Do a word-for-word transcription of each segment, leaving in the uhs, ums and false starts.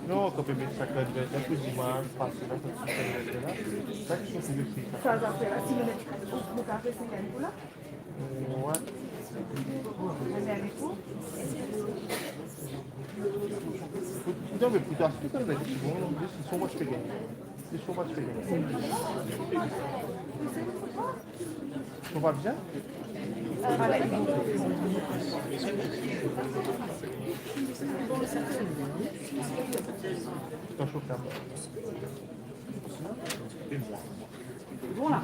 Non, kan pe met sa kan vert la pou dimans pase la, sa ki sa. Sa zafer la, si nou met, nou kapav res Sengenn pou la? Wi. Non, me pou ta, si kan vert, si bon, si son match pe gagne. Si son match pe gagne. Tout va bien? Bon, la.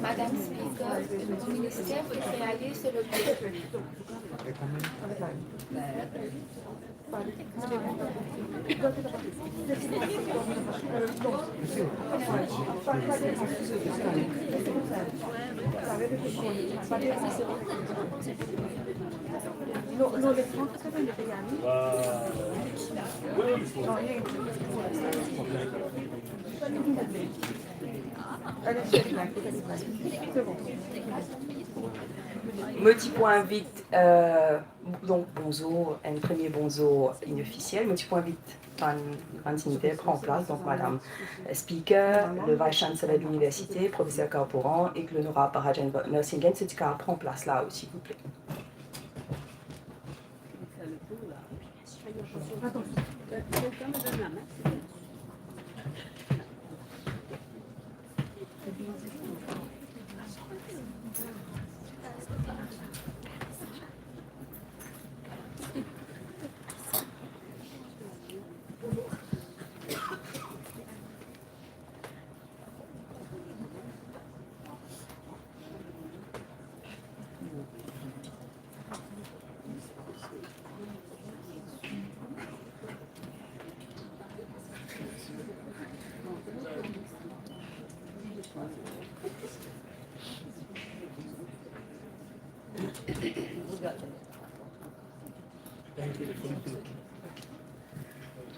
Madame Speaker, mon ministère pe fer ale so lobze. Mo ti pou invit, euh, donk, bonzour, enn premie bonzour inofisiel. Mo ti pou invit bann, bann digniter pran plas. Donk, Madame Speaker, le Vice Chancellor de l'Université, Professeur Kaur Pooran, ek L'Honorable Rajendra Singh, si zot kapav pran plas la, silvouple.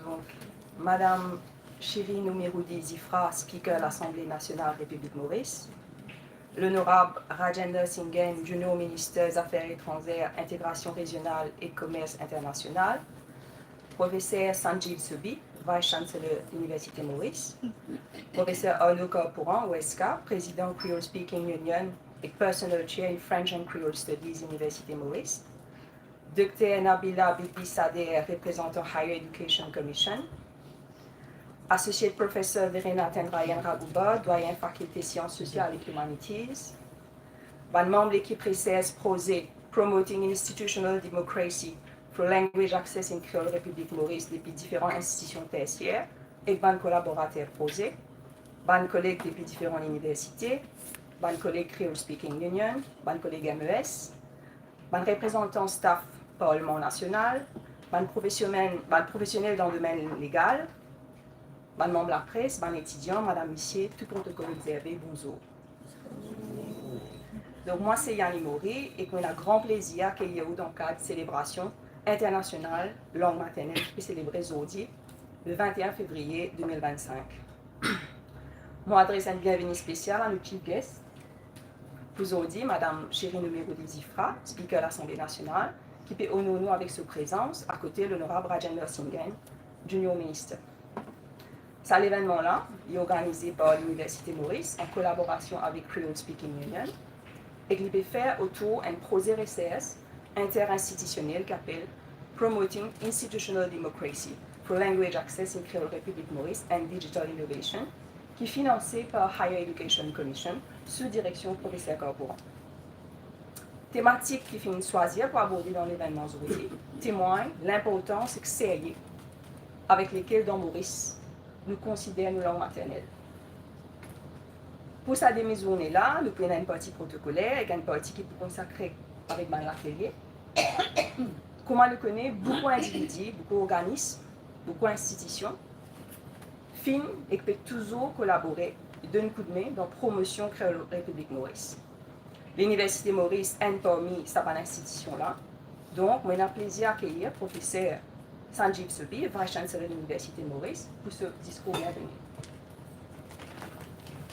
Donk, Madame Shirin Oumerou Dee Zifra, Speaker Lasanble Nasional Repiblik Moris, L'Honorable Rajendra Singh, Junior Minister Zafer Etranzer, Integrasion Rezional ek Komers Internasional, Profeser Sanjeev Zubee, Vice Chancellor Université Maurice, Profeser Arnaud Kaur Pooran, O S K, Prezidan Creole Speaking Union ek Personal Chair in French and Creole Studies, Université Maurice, Dokter Nabila Bibi Sader, reprezantan Higher Education Commission, Associate Professor Verena Tendrayan Raghubar, dwayen Fakilte Sians Sosial ek Humanities, bann manm lekip research proze Promoting Institutional Democracy through Language Access in Creole Republic Maurice depi diferan institision tersier ek bann kolaborater proze, bann koleg depi diferan liniversite, bann koleg Creole Speaking Union, bann koleg M E S, bann reprezantan staff Parlman Nasional, bann profesionel, bann profesionel dan domenn legal, bann manm lapres, bann etidian, madam, misie, tou protokol obzerve, bonzour. Donk, mwa se Yani Mori ek mo ena gran plezir akeyir ou dan kad selebrasion internasional lang maternel ki pe selebre zordi, le vingt et un février deux mille vingt-cinq. Mo adres enn bienveni spesial a nou chief guest pou zordi, madam Sherine Omerode Zifra, Speaker Lasanble Nasional, ki pe onor nou avek so prezans akote Lonorab Rajen Narasimhan, Junior Minister. Sa levennman la, li organize par Liniversite Maurice an kolaborasion avek Creole Speaking Union ek li pe fer otour enn proze resers interinstitisionel ki apel Promoting Institutional Democracy through Language Access in Creole Republic Maurice and Digital Innovation, ki finanse par Higher Education Commission sou direksion Profeser Carpooran. Tematik ki finn swazir pou aborde dan levennman zordi temwagn linportans ek serye avek lekel dan Moris nou konsider nou lang maternel. Pou sa demi zourne la, nou pou ena enn parti protokoler ek enn parti ki pou konsakre avek bann latelie. Kouma nou kone, boukou individi, boukou organism, boukou institision finn ek pe touzour kolabore, donn koudme dan promosion kreol Repiblik Moris. Liniversite Moris enn parmi sa bann institision la. Donk, mo ena plezir akeyir Profeser Sanjeev Sobhi, Vice Chancellor Liniversite Moris, pou so diskour bienveni.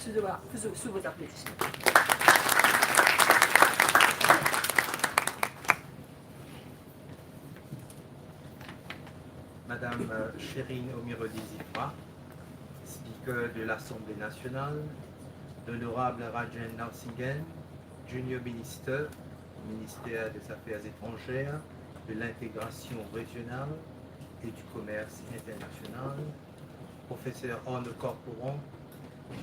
Sous, sous, sous vos applaudissements. Madame, euh, Sherine Omerode Zifra, Speaker de l'Assemblée nationale, l'honorable Rajen Narasimhan, Junior Minister au ministère des Affaires étrangères, de l'intégration régionale et du commerce international, Profeser Arnaud Carpooran,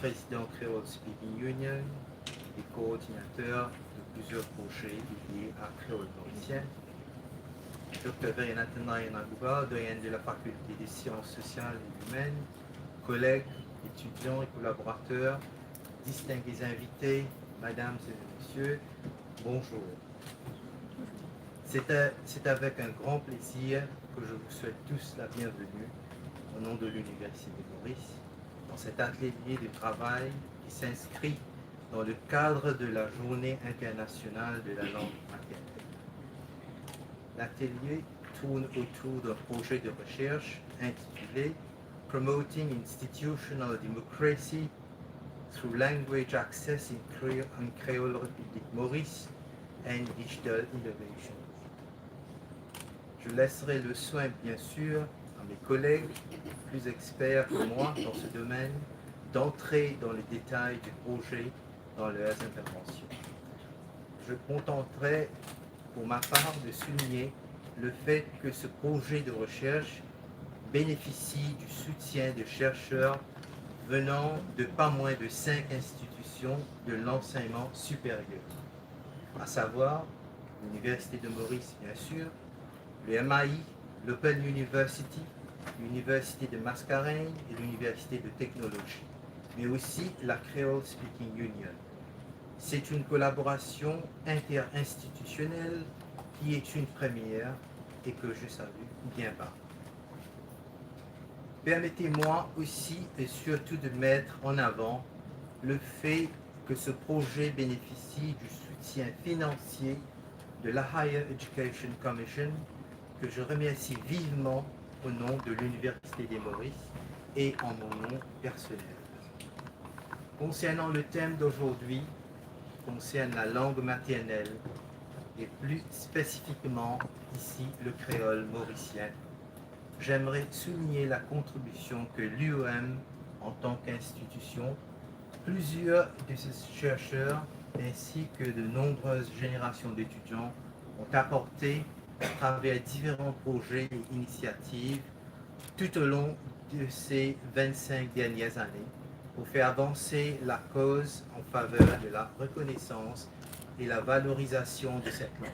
Président Creole Speaking Union et coordinateur de plusieurs projets liés à Créole Mauricien. Docteur Verena Tendrayan Raghubar, doyenne de la Faculté des Sciences Sociales et Humaines, collègues, étudiants et collaborateurs, distingués invités, mesdames et messieurs, bonjour. C'est un, c'est avec un grand plaisir que je vous souhaite tous la bienvenue au nom de l'Université de Maurice dans cet atelier de travail qui s'inscrit dans le cadre de la Journée internationale de la langue maternelle. L'atelier tourne autour d'un projet de recherche intitulé Promoting Institutional Democracy through Language Access in Creole, in Creole Republic Maurice and Digital Innovation. Je laisserai le soin, bien sûr, à mes collègues, plus experts que moi dans ce domaine, d'entrer dans les détails du projet dans leurs interventions. Je me contenterai, pour ma part, de souligner le fait que ce projet de recherche bénéficie du soutien de chercheurs venant de pas moins de cinq institutions de l'enseignement supérieur, à savoir l'Université de Maurice, bien sûr, le M A I, l'Open University, l'Université de Mascarenhas et l'Université de Technologie, mais aussi la Creole Speaking Union. C'est une collaboration interinstitutionnelle qui est une première et que je salue bien bas. Permettez-moi aussi et surtout de mettre en avant le fait que ce projet bénéficie du soutien financier de la Higher Education Commission, que je remercie vivement au nom de l'Université de Maurice et en mon nom personnel. Concernant le thème d'aujourd'hui, qui concerne la langue maternelle et plus spécifiquement ici le créole mauricien, j'aimerais souligner la contribution que l'U O M, en tant qu'institution, plusieurs de ses chercheurs ainsi que de nombreuses générations d'étudiants ont apportée à travers différents projets et initiatives tout au long de ces vingt-cinq dernières années pour faire avancer la cause en faveur de la reconnaissance et la valorisation de cette langue.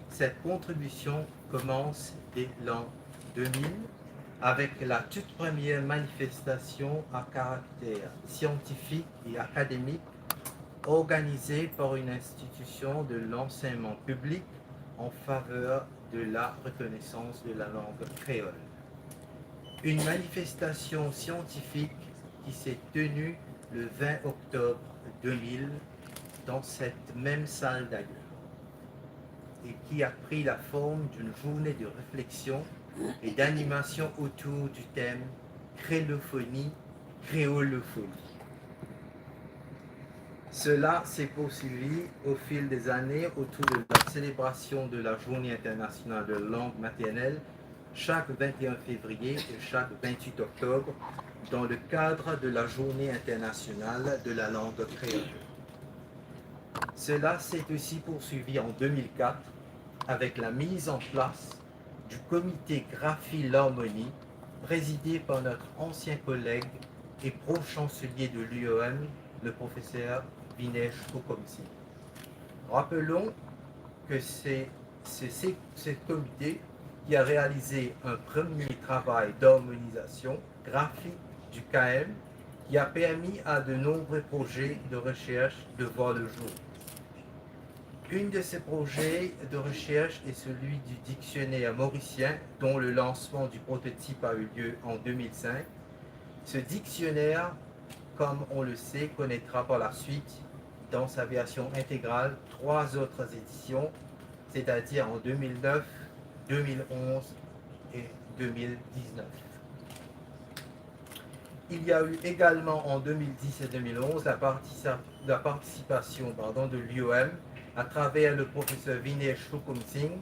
Cette contribution commence dès l'an deux mille avec la toute première manifestation à caractère scientifique et académique organisée par une institution de l'enseignement public en faveur de la reconnaissance de la langue créole. Une manifestation scientifique qui s'est tenue le vingt octobre deux mille dans cette même salle d'ailleurs et qui a pris la forme d'une journée de réflexion et d'animation autour du thème créolophonie, créolophonie. Cela s'est poursuivi au fil des années autour de la célébration de la Journée internationale de la langue maternelle chaque vingt et un février et chaque vingt-huit octobre dans le cadre de la Journée internationale de la langue créole. Cela s'est aussi poursuivi en deux mille quatre avec la mise en place du comité Graphie l'Harmonie, présidé par notre ancien collègue et pro-chancelier de l'U O M, le professeur Vinesh Hukum Singh. Rappelons que c'est c'est ce, ce comité qui a réalisé un premier travail d'harmonisation graphique du K M qui a permis à de nombreux projets de recherche de voir le jour. Un de ces projets de recherche est celui du dictionnaire mauricien, dont le lancement du prototype a eu lieu en deux mille cinq. Ce dictionnaire, comme on le sait, connaîtra par la suite, dans sa version intégrale, trois autres éditions, c'est-à-dire en deux mille neuf, deux mille onze et deux mille dix-neuf. Il y a eu également en deux mille dix et deux mille onze la, participa-, la participation, pardon, de l'U O M à travers le professeur Vinesh Hukum Singh,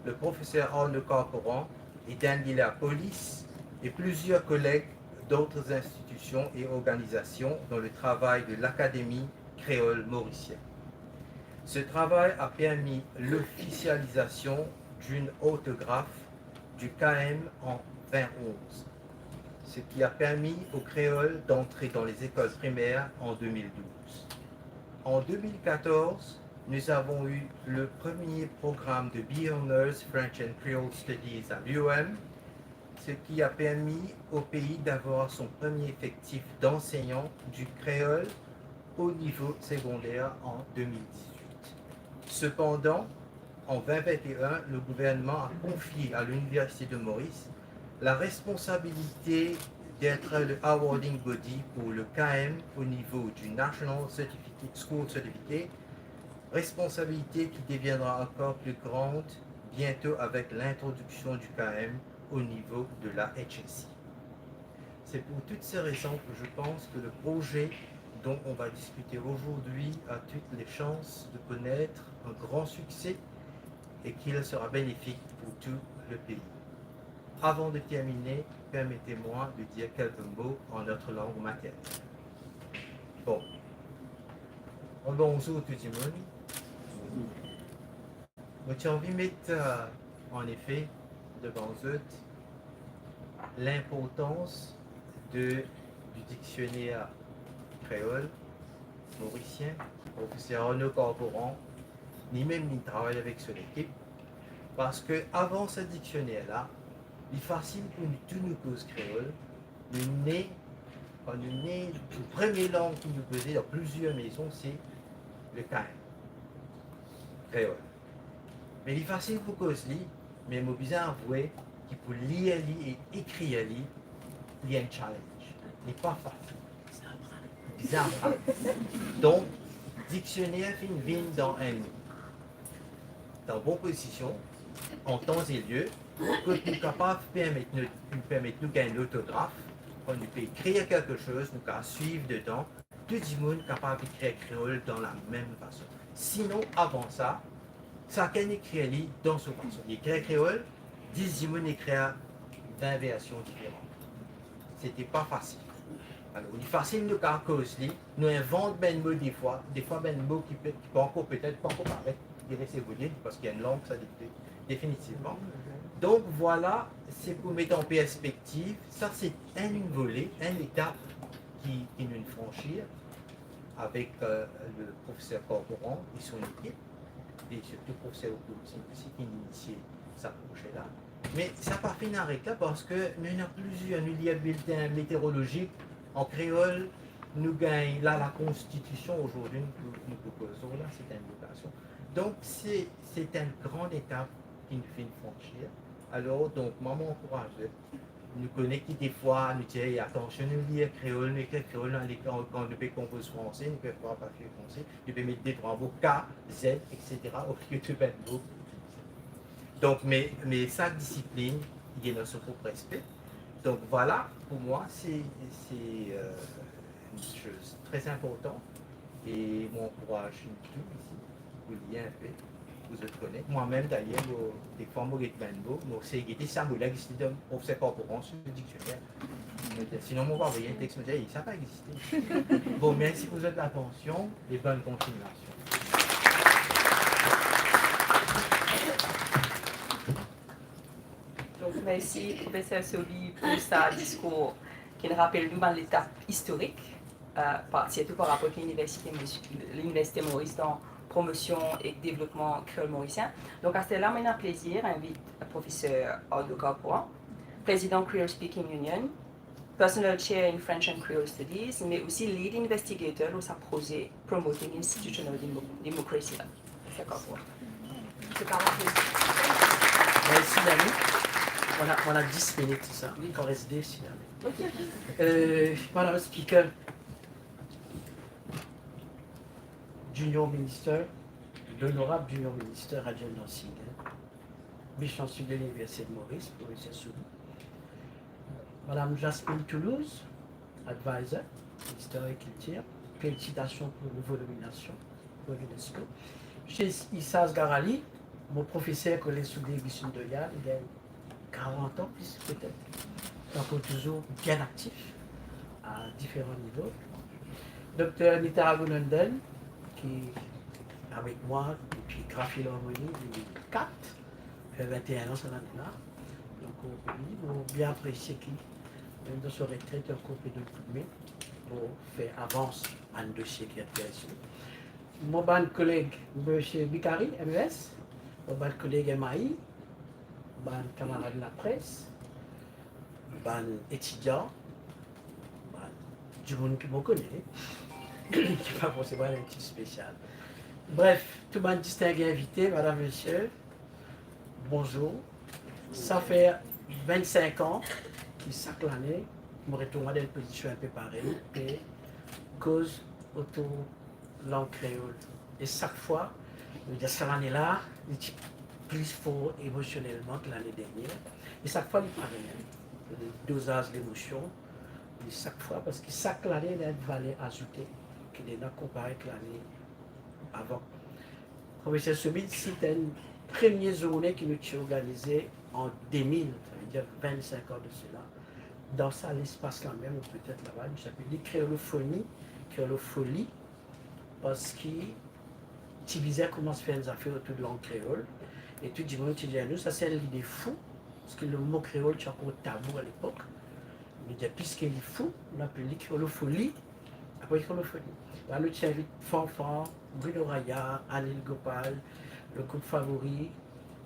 le professeur Arnaud Carperan et Daniela Polis et plusieurs collègues d'autres institutions et organisations dans le travail de l'Académie créole mauricienne. Ce travail a permis l'officialisation d'une orthographe du K M en vingt onze, ce qui a permis au créole d'entrer dans les écoles primaires en deux mille douze. En deux mille quatorze, nous avons eu le premier programme de B A Honours French and Creole Studies à l'U O M, ce qui a permis au pays d'avoir son premier effectif d'enseignants du créole au niveau secondaire en deux mille dix-huit. Cependant, en vingt vingt et un, le gouvernement a confié à l'Université de Maurice la responsabilité d'être le awarding body pour le K M au niveau du National Certificate, School Certificate, responsabilité qui deviendra encore plus grande bientôt avec l'introduction du K M au niveau de la H S C. C'est pour toutes ces raisons que je pense que le projet dont on va discuter aujourd'hui a toutes les chances de connaître un grand succès et qu'il sera bénéfique pour tout le pays. Avant de terminer, permettez-moi de dire quelques mots en notre langue maternelle. Bon. Bonzour tou dimoun. Mo ti anvi met, euh, an efe, devan zot, linportans de, du diksioner kreol morisien, ki profeser Arnaud Carperan, limem li travay avek so lekip, parski avan sa diksioner la, li fasil pou nou tou nou koz kreol, nou ne, kan nou ne, nou premie lang ki nou koze dan plizier mezon, se le K M, kreol. Me li fasil pou koz li, me mo bizin avoue ki pou lir li e ekrir li, li enn challenge. Li pa fasil. Bizin aprann. Donk, diksioner finn vinn dan enn, dan bon pozision, an tan e lie, kot nou kapav permet nou, permet nou gagn lortograf, kan nou pe ekrir kelke soz, nou kapav swiv dedan, tou dimoun kapav ekrir kreol dan lamem fason. Sinon, avan sa, sakenn ekrir li dan so fason. Li ekrir kreol, dis dimoun ekrir vin version diferan. Sete pa fasil. Alor, li fasil nou kapav koz li, nou invant bann mo defwa, defwa bann mo ki pe, ki pankor, petet pankor paret, li res evolie, parski enn lang sa de, de, definitivman. Donk vwala, se pou met an perspektiv, sa se enn vole, enn etap ki, ki nou fransir avek, euh, le profeser Corcoran e son ekip, e sirtou profeser Okoulti osi ki inisie sa proze la. Me sa pa finn aret la, parski nou ena plizier, nou lir bilten meteorolozik an kreol, nou gagn la, la konstitision, azordi nou, nou pou koz lor la, se enn lokazion. Donk se, se enn gran etap ki nou finn fransir. Alor, donk, mwa, mo ankouraz zot. Nou kone ki defwa, nou dir, "Atansion, nou lir kreol, nou ekrir kreol dan lekol, kan nou pe konpoz franse, nou pe pran papie franse, nou pe met de trwa mo, K, Z, et cetera, olie de bann mo." Donk, me, me sak disiplinn, li ena so prop respe. Donk, vwala, pou mwa, se, se, euh, enn soz tre inportan. E mo ankouraz nou tou isi pou lir enpe, pou zot kone. Mwa mem, dayer, mo, defwa, mo get bann mo, mo sey gete sa mo la, ki ti dan profeser Corcoran so diksioner. Mo dir, sinon, mo pou avoy enn text, mo dir, "Ey, sa pa existe." Bon, mersi pou zot latansion e bonn kontinuasion. Donk, mersi, profeser Sobi, pou sa diskour ki rapel nou bann letap istorik, euh, par, sirtou par rapor ki Liniversite Moris, Liniversite Moris dan promosion ek devlopman kreol morisien. Donk, aster la, mo ena plezir invit profeser Ardo Corcoran, prezidan Creole Speaking Union, personal chair in French and Creole Studies, me osi lead investigator lor sa proze Promoting Institutional Demo-, Democracy la. Dakor. Mersi, Dani. Mo ena, mo ena dis minit, se sa? Wi. Kan res de, si Dani. Ok. Euh, Madame Speaker, Junior Minister, l'honorable Junior Minister Radiendra Singh, hein, vice-chancelier de l'Université de Maurice, profeser Sobi. Madame Jasmine Toulouse, advisor, minister Agriculture, felicitations pour nouveau nomination pour l'UNESCO. Misie Issa Asgharali, mo profeser kolez Soudé Bisindoya, li gagn karant an plis petet. Donk, touzour bien aktif a diferan nivo. Dokter Nita Raghunandan, ki avek mwa depi Grand Philharmonie de mil kat, fer vinte et un an sa lane la. Donk, wi, mo bien apresie ki, mem dan so retret, ankor pe donn koudme pou fer avans bann dosie ki enteres li. Mo bann koleg, Misie Bikari, M E S, mo bann koleg M A I, bann kamarad lapres, bann etidian, bann dimoun ki mo kone, ki pa forseman enn ti spesial. Bref, tou bann distinge invite, madam, misie, bonzour. Sa fer vennsenk an ki sak lane, mo retourn dan enn pozision inpe parey, pe koz otour lang kreol. E sak fwa, mo dir sa lane la, li ti pli for emosionelman ki lane dernie. E sak fwa, li parey, hein. Dozaz lemosion, li sak fwa, parski sak lane, ena enn valer azoute ki li ena konpare ek lane avan. Profeser Sobi sit enn premie zourne ki nou ti organize an de mil, savedir vennsenk an de sela, dan sa lespas la mem, ou petet laba, nou ti apel li Kreolofoni, Kreolofoli, parski ti bizin koumans fer enn zafer otour de lang kreol, e tou dimoun ti dir nou, sa se enn lide fou, parski lemo kreol ti ankor tabou alepok. Nou dir, piski li fou, nou apel li Kreolofoli, apre Kreolofoni. La, nou ti invit Fanfan, Bruno Raya, Anil Gopal, le group Favori,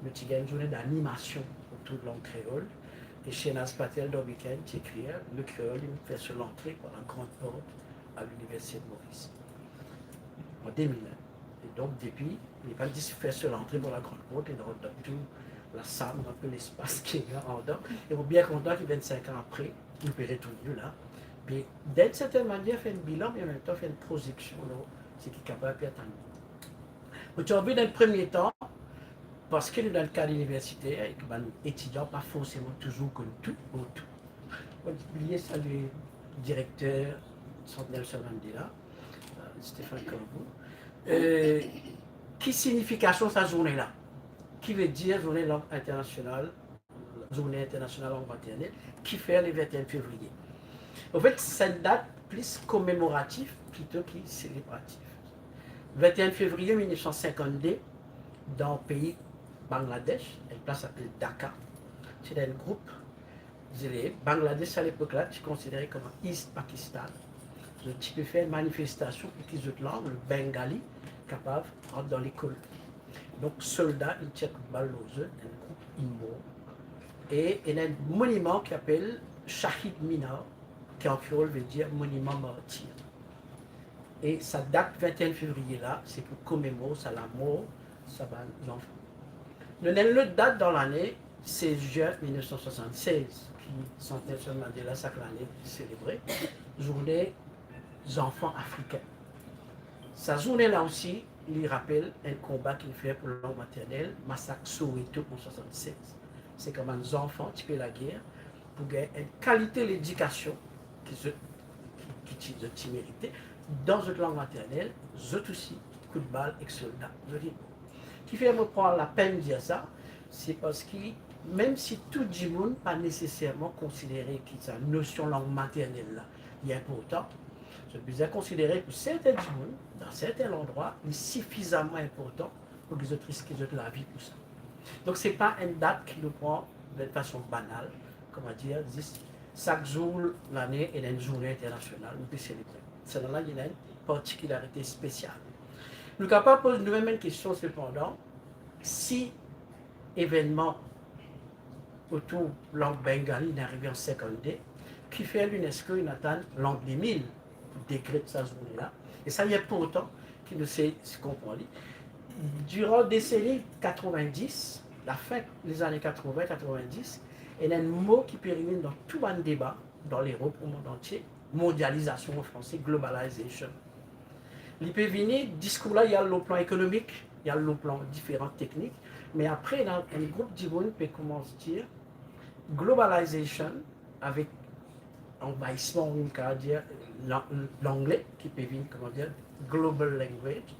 nou ti gagn enn zourne danimasion otour de lang kreol, e Shehnaz Patel dan weekend ti ekrir, le kreol, il fait son entrée par la grande porte à l'Université de Maurice. An de mil en. E donk, depi, li pa zis fer so lantre par la grande porte, li rant dan tou lasam, dan tou lespas ki ena andan. E mo bien kontan ki vennsenk an apre, nou pe retourn la. Pe, dan enn sertenn manier, fer enn bilan, me an mem tan fer enn prozeksion lor seki kapav pe atann nou. Mo ti anvi, dan premie tan, parski nou dan kad iniversiter, ek bann etidian pa forseman touzour konn tou, bon, tou. Mo ti bliye salye direkter Sant Nelson Mandela, euh, Stéphane Cambon. Euh, ki signifikasion sa zourne la? Ki vedir zourne lang internasional, zourne internasional lang maternel, ki fer le vennteen fevriye? Anfet, se enn dat plis komemoratif plito ki selebratif. Vennteen fevriye mil nef san sinkannde, dan pei Bangladesh, enn plas apel Dhaka, Ti ena enn group, zile Bangladesh a lepok la, ti konsidere kouma East Pakistan. Zot ti pe fer manifestasion pou ki zot lang, le Bengali, kapav rant dan lekol. Donk, solda inn tir kout bal lor zot, enn group inn mor. E ena enn moniman ki apel Shahid Minar, ki an kreol ve dir moniman martir. E sa dat vinte-et-un fevriye la, se pou komemor sa lamor sa bann zanfan. Nou ena enn lot dat dan lane, sez zin mil nef san swasann-sez, ki sant Nelson Mandela sak lane selebre, zourne zanfan afrikin. Sa zourne la osi, li rapel enn konba ki fer pou lang maternel, masak Soweto an swasann-sez. Se kan bann zanfan ti pe lager pou gagn enn kalite ledikasion ki zot, ki, ki ti, zot ti merite, dan zot lang maternel, zot osi, kout bal ek solda, zot inn mor. Kifer mo pran lapenn dir sa, se parski mem si tou dimoun pa neseserman konsidere ki sa nosion lang maternel la, li inportan, zot bizin konsidere pou sertin dimoun, dan sertin landrwa, li sifizaman inportan pou ki zot riske zot lavi pou sa. Donk, se pa enn dat ki nou pran de fason banal, kouma dir, zis sak zour lane ena enn zourne internasional, nou pe selebre. Sa la, li ena enn partikilarite spesial. Nou kapav poz nou mem enn kestion, sepandan, si evennman otour lang Bengali inn arive an sinkant-de, kifer l'UNESCO inn atann lan de mil pou dekret sa zourne la? E sa, li inportan ki nou se, se konpran li. Diran deseni katrovin-dis, lafin lezane katrovin, katrovin-dis, ena enn mo ki pe revinn dan tou bann deba dan Lerop, o mond antie, mondializasion an franse, globalization. Li pe vini, diskour la, li al lor plan ekonomik, li al lor plan diferan teknik, me apre, ena enn group dimoun pe koumans dir, globalization, avek anvayisman, ou kapav dir, la-, langle, ki pe vinn, kouma dir, global language,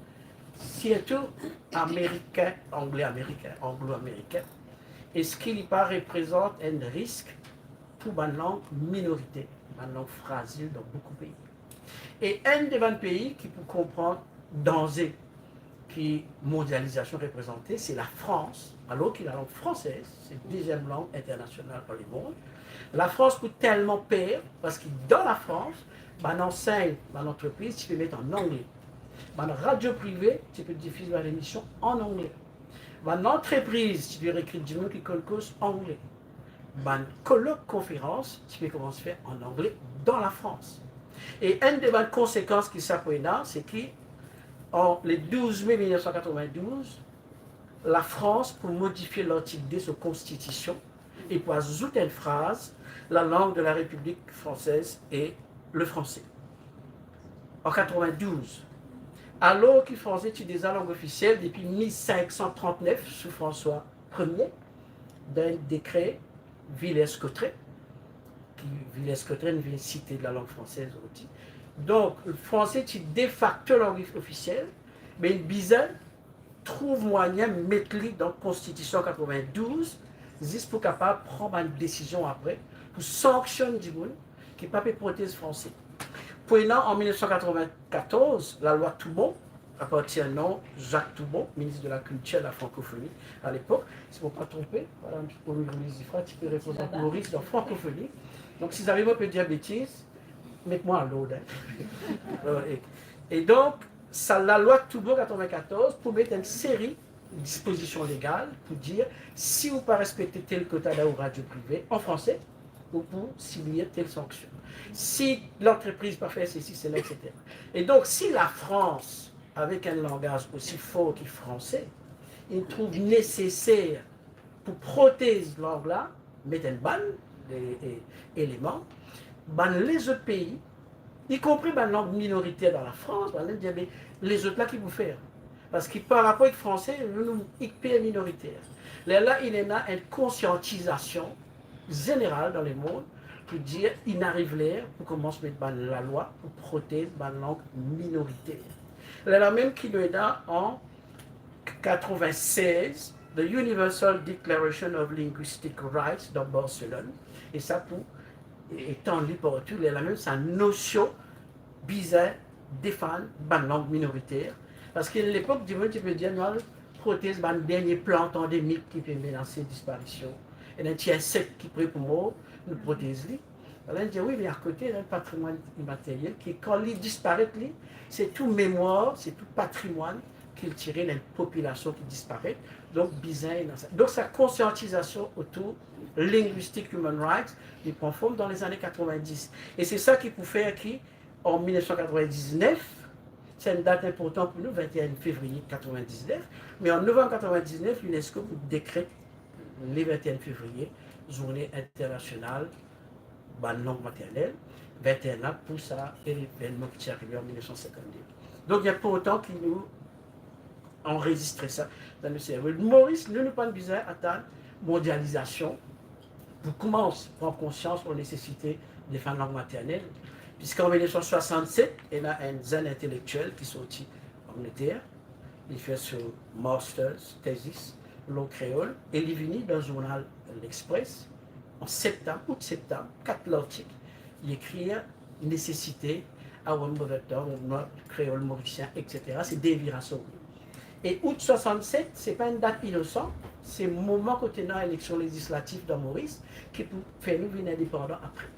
sirtou amerikin, angle amerikin, anglo-amerikin, eski li pa reprezant enn risk pou bann lang minoriter, bann lang frazil dan boukou pei? E enn de bann pei ki pou konpran danze ki mondializasion reprezante, se Lafrans, alor ki lalang fransez se deziem lang internasional dan lemond. Lafrans pou telman per, parski dan Lafrans, bann ansegn, bann antrepriz ti pe met an angle. Bann radio prive ti pe difiz bann emision an angle. Bann antrepriz ti pe rekrit dimoun ki konn koz angle. Bann kolok, konferans ti pe koumans fer an angle dan Lafrans. E enn de bann konsekans ki sa pou ena, se ki an le douz me mil nef san katrovin-douz, Lafrans pou modifie lartik de so konstitision e pou azout enn fraz, "La langue de la République française est le français." An katrovin-douz, alor ki franse ti deza lang ofisiel depi mil sink san trant-nef sou François Premier, dan enn dekre Villers-Cotterêts, ki Villers-Cotterêts vinn site de la langue française ozordi. Donk, franse ti defakto lang ofisiel, me inn bizin trouv mwayin met li dan konstitision katrovin-douz, zis pou kapav pran bann desizion apre, pou sanksionn dimoun ki pa pe protez franse. Pou ena an mil nef san katrovin-katorz, lalwa Toubon, apartir non Jacques Toubon, minis de la Kiltir, la Frankofoni, a lepok, si mo pa tronpe, Madam Olivier Zifra, ti pe reprezant Moris dan Frankofoni. Donk, si zame mo pe dir betiz, met mwa an lord, hein. Euh, e, e donk, sa lalwa Toubon katrovin-katorz pou met enn seri dispozision legal pou dir, si ou pa respekte tel kota dan ou radio prive an franse, ou pou sibir tel sanksion. Si lantrepriz pa fer sesi, sela, et cetera. E donk, si Lafrans, avek enn langaz osi for ki franse, inn trouv neseser pou protez lang la, met enn bann, e, e, eleman, bann lezot pei, ikonpri bann lang minoriter dan Lafrans, bann la dir, "Me lezot la ki pou fer?" Parski par rapor ek franse, nou, nou iper minoriter. Lerla, inn ena enn konsiantizasion zeneral dan lemond pou dir, inn ariv ler pou koumans met bann lalwa pou protez bann lang minoriter. Lerla mem ki nou ena an katrovin-sez, The Universal Declaration of Linguistic Rights dan Barselonn, e sa pou etann li partou, lerla mem sa nosion bizin defann bann lang minoriter, parski lepok dimoun ti pe dir, nou al protez bann dernie plant andemik ki pe menase disparision, ena enn ti insek ki pre pou mor, nou protez li. Ala, nou dir, wi, me akote, ena enn patrimwann imateryel ki, kan li disparet, li, se tou memwar, se tou patrimwann kiltirel enn popilasion ki disparet. Donk, bizin ena sa. Donk, sa konsiantizasion otour linguistic human rights, li pran form dan lezane katrevin-dis. E se sa ki pou fer ki, an mil nef san katrevin-diznef, se enn dat inportan pou nou, vinte-enn fevriye katrevin-diznef, me an novanm katrevin-diznef, l'UNESCO pou dekret le vinte-enn fevriye, zourne internasional bann lang maternel, vinte-enn an pou sa evennman ki ti arive an mil nef san sinkant-de. Donk, li inportan ki nou anrezistre sa dan nou servo. Moris, nou, nou pa'nn bizin atann mondializasion pou koumans pran konsians lor nesesite defann lang maternel, piski an mil nef san swasannset, ena enn zenn intelektiel ki sorti Angleter, li fer so master's thesis lor kreol, e li vini dan zournal L'Express an septam, out-septam, kat lartik, li ekrir nesesite our mother tongue, nou kreol morisien, et cetera. Se Davy Russell. E out swasannset, se pa enn dat inosan, se moman kot ena eleksion lezislatif dan Moris, ki pou fer nou vinn indepandan apre.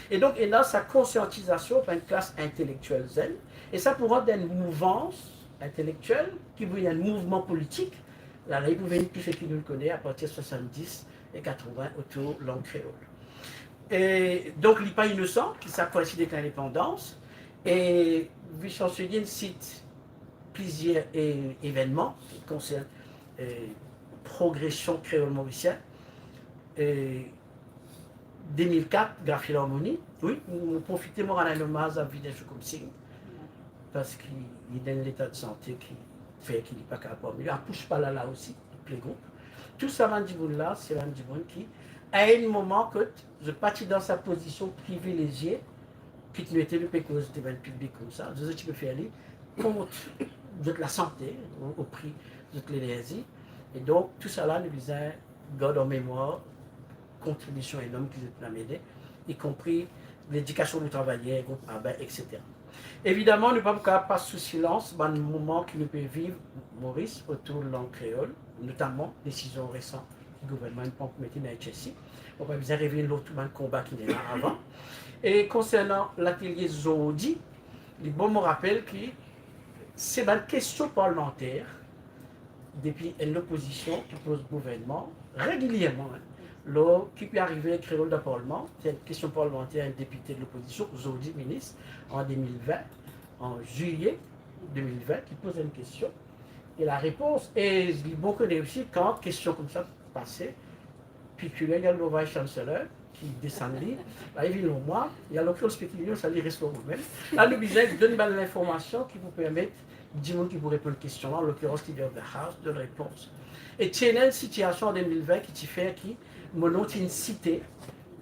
E donk, ena sa konsiantizasion par enn klas intelektiel zenn, e sa pou rant enn mouvans intelektiel, ki pou vinn enn mouvman politik, la, la, li pou vinn tou seki nou kone apartir swasanndis e katrevin otour lang kreol. E donk, li pa inosan ki sa koinsid ek lindepandans, e Viswan Seguin sit plizier, e, evennman ki konsern, e, progresion kreol morisien. E, de mil kat, Graphie Larmonie, wi, mo profite, mo rann enn omaz a Vignesh Okomsing, parski li dan enn leta de sante ki fer ki li pa kapav, li akous pa la la osi, plegroup. Tou sa bann dimoun la, se bann dimoun ki, a enn moman kot zot pa ti dan sa pozision privilezie, ki nou ete, nou pe koz devan piblik koumsa, zot ti pe fer li kont zot lasante, o, o pri zot lenerzi. E donk, tou sa la, nou bizin gard an memwar kontribision enorm ki zot inn amenn, ikonpri ledikasion pou travayer, group Abain, et cetera. Evidaman, nou pa pou kapav pas sou silans bann moman ki nou pe viv Moris otour lang kreol, notaman desizion resan ki gouvernman inn pran pou mete dan HSC. Mo pa bizin revinn lor tou bann konba ki ena avan. E konsernan latelie zordi, li bon mo rapel ki se bann kestion parlimanter depi enn lopozision ki poz gouvernman regilierman, en, lor ki pe arive kreol dan parlman. Se enn kestion parlimanter enn depite de lopozision, zordi minis, an de mil vin, an zilie de mil vin, ki poz enn kestion. E larepons, e li bon kone osi, kan kestion koumsa pase, Peculiar, li al lor Vice Chancellor, ki desann li, la li vinn lor mwa, e an lokiran Peculiar, sa li res lor mwa mem. La nou bizin donn bann linformasion ki pou permet dimoun ki pou reponn kestion la, an lokiran Leader of the House, donn repons. E ti ena enn sitiasion an de mil vin ki ti fer ki mo nom ti inn site,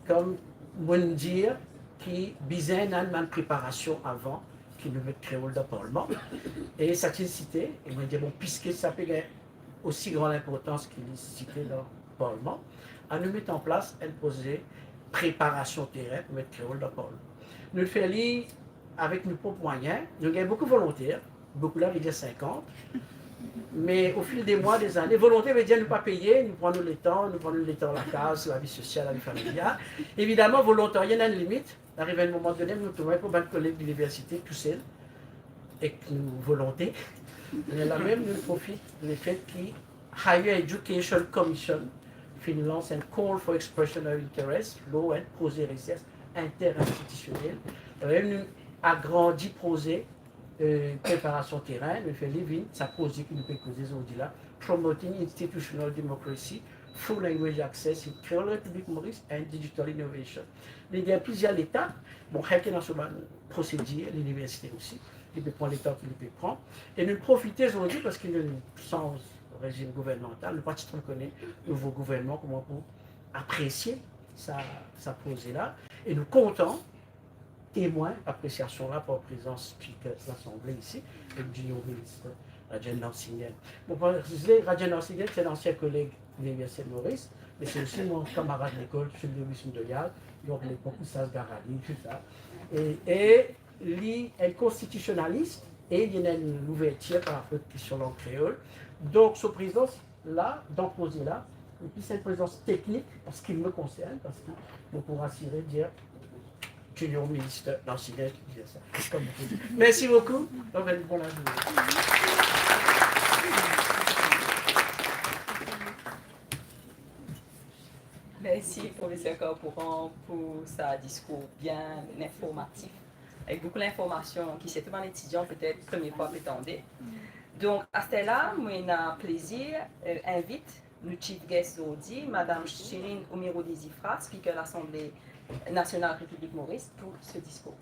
kom mo'nn dir ki bizin ena enn bann preparasion avan ki nou met kreol dan parlman. E sa ti inn site, e mo'nn dir, bon, piski sa pe gagn osi gran linportans ki li site dan parlman, anou met an plas enn proze preparasion terin pou met kreol dan parlman. Nou fer li avek nou prop mwayin, nou gagn boukou volonter, boukou la vedir sinkant, me o fil de mwa, de zane, volonter vedir nou pa peye, nou pran nou letan, nou pran nou letan lakaz, lavi sosial, lavi familial. Evidaman, volontarya ena enn limit, ariv enn moman done, nou trouv enn pou bann koleg liniversite tousel, ek nou volonte. Me la mem, nou profit lefet ki Higher Education Commission finn lans enn call for expression of interest lor enn proze resers interinstitisionel. La mem nou agrandi proze, eh, preparasion terin, nou fer li vinn sa proze ki nou pe koze zordi la, Promoting Institutional Democracy, Full Language Access in Creole Republic Maurice and Digital Innovation. Li gagn plizier letap, bon, enn ki ena so bann prosedir, liniversite osi, li pe pran letan ki li pe pran. E nou profite zordi, parski nou sanz rezim gouvernmantal, nou pa ti tro kone nouvo gouvernman kouma pou apresie sa, sa proze la. E nou kontan temwin apresiasion la par prezans Speaker Lasanble isi, ek Junior Minister Rajen Narsinghen. Bon, par egzanp, Rajen Narsinghen, se enn ansien koleg Liniversite Moris, me se osi mo kamarad lekol, Sully Louis Mondoyal, donk lepok Oustaz Garali, tou sa. E, e li enn konstitisionalis, e li ena enn louvertir par rapor kestion lang kreol. Donk, so prezans la, dan proze la, Epi se enn prezans teknik, an se ki me konsern, parski mo pou asire dir Junior Minister, non, si bien ki dir sa. Kom ou pe dir. Mersi boukou. Bon, ben, bon lazourne. Mersi, Profeser Carpooran, pou sa diskour bien informatif, avek boukou linformasion ki sirtou bann etidian petet premie fwa pe tande. Donk, aster la, mo ena plezir, eh, invit nou chief guest zordi, Madam Shirin Omiroudi Zifra, Speaker Lasanble Nasional Repiblik Moris, pou se diskour.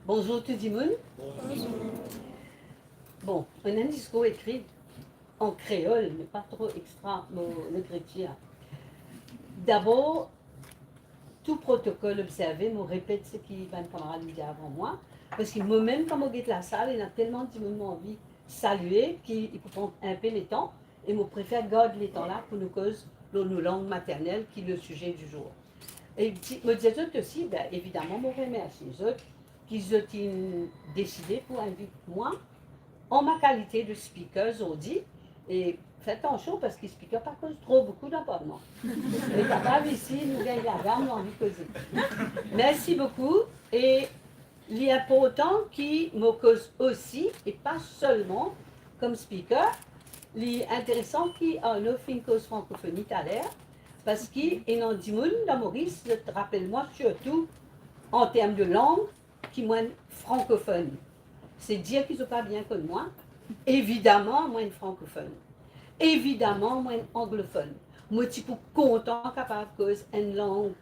Bonzour tou dimoun. Bonzour. Bon, mo ena enn diskour ekri an kreol, me pa tro ekstra mo lekritir. Dabor, tou protokol observe, mo repet seki bann kamarad inn dir avan mwa, parski momem, kan mo get lasal, ena telman dimoun mo anvi salie ki li pou pran enpe letan, e mo prefer gard letan la pou nou koz lor nou lang maternel ki le size di zour. E di, mo dir zot osi, ben, evidaman, mo remersie zot ki zot inn deside pou invit mwa an ma kalite de speaker zordi. E fer atansion, parski speaker pa koz tro boukou dan parlman. E kapav isi, nou gagn lagam, nou anvi koze. Mersi boukou. E li inportan ki mo koz osi, e pa selman kom speaker, li interesan ki Arnaud finn koz frankofoni taler, parski ena dimoun dan Moris, zot rapel mwa sirtou an term de lang, ki mwa enn frankofonn. Se dir ki zot pa bien konn mwa. Evidaman, mwa enn frankofonn. Evidaman, mwa enn anglofonn. Mo ti pou kontan kapav koz enn lang,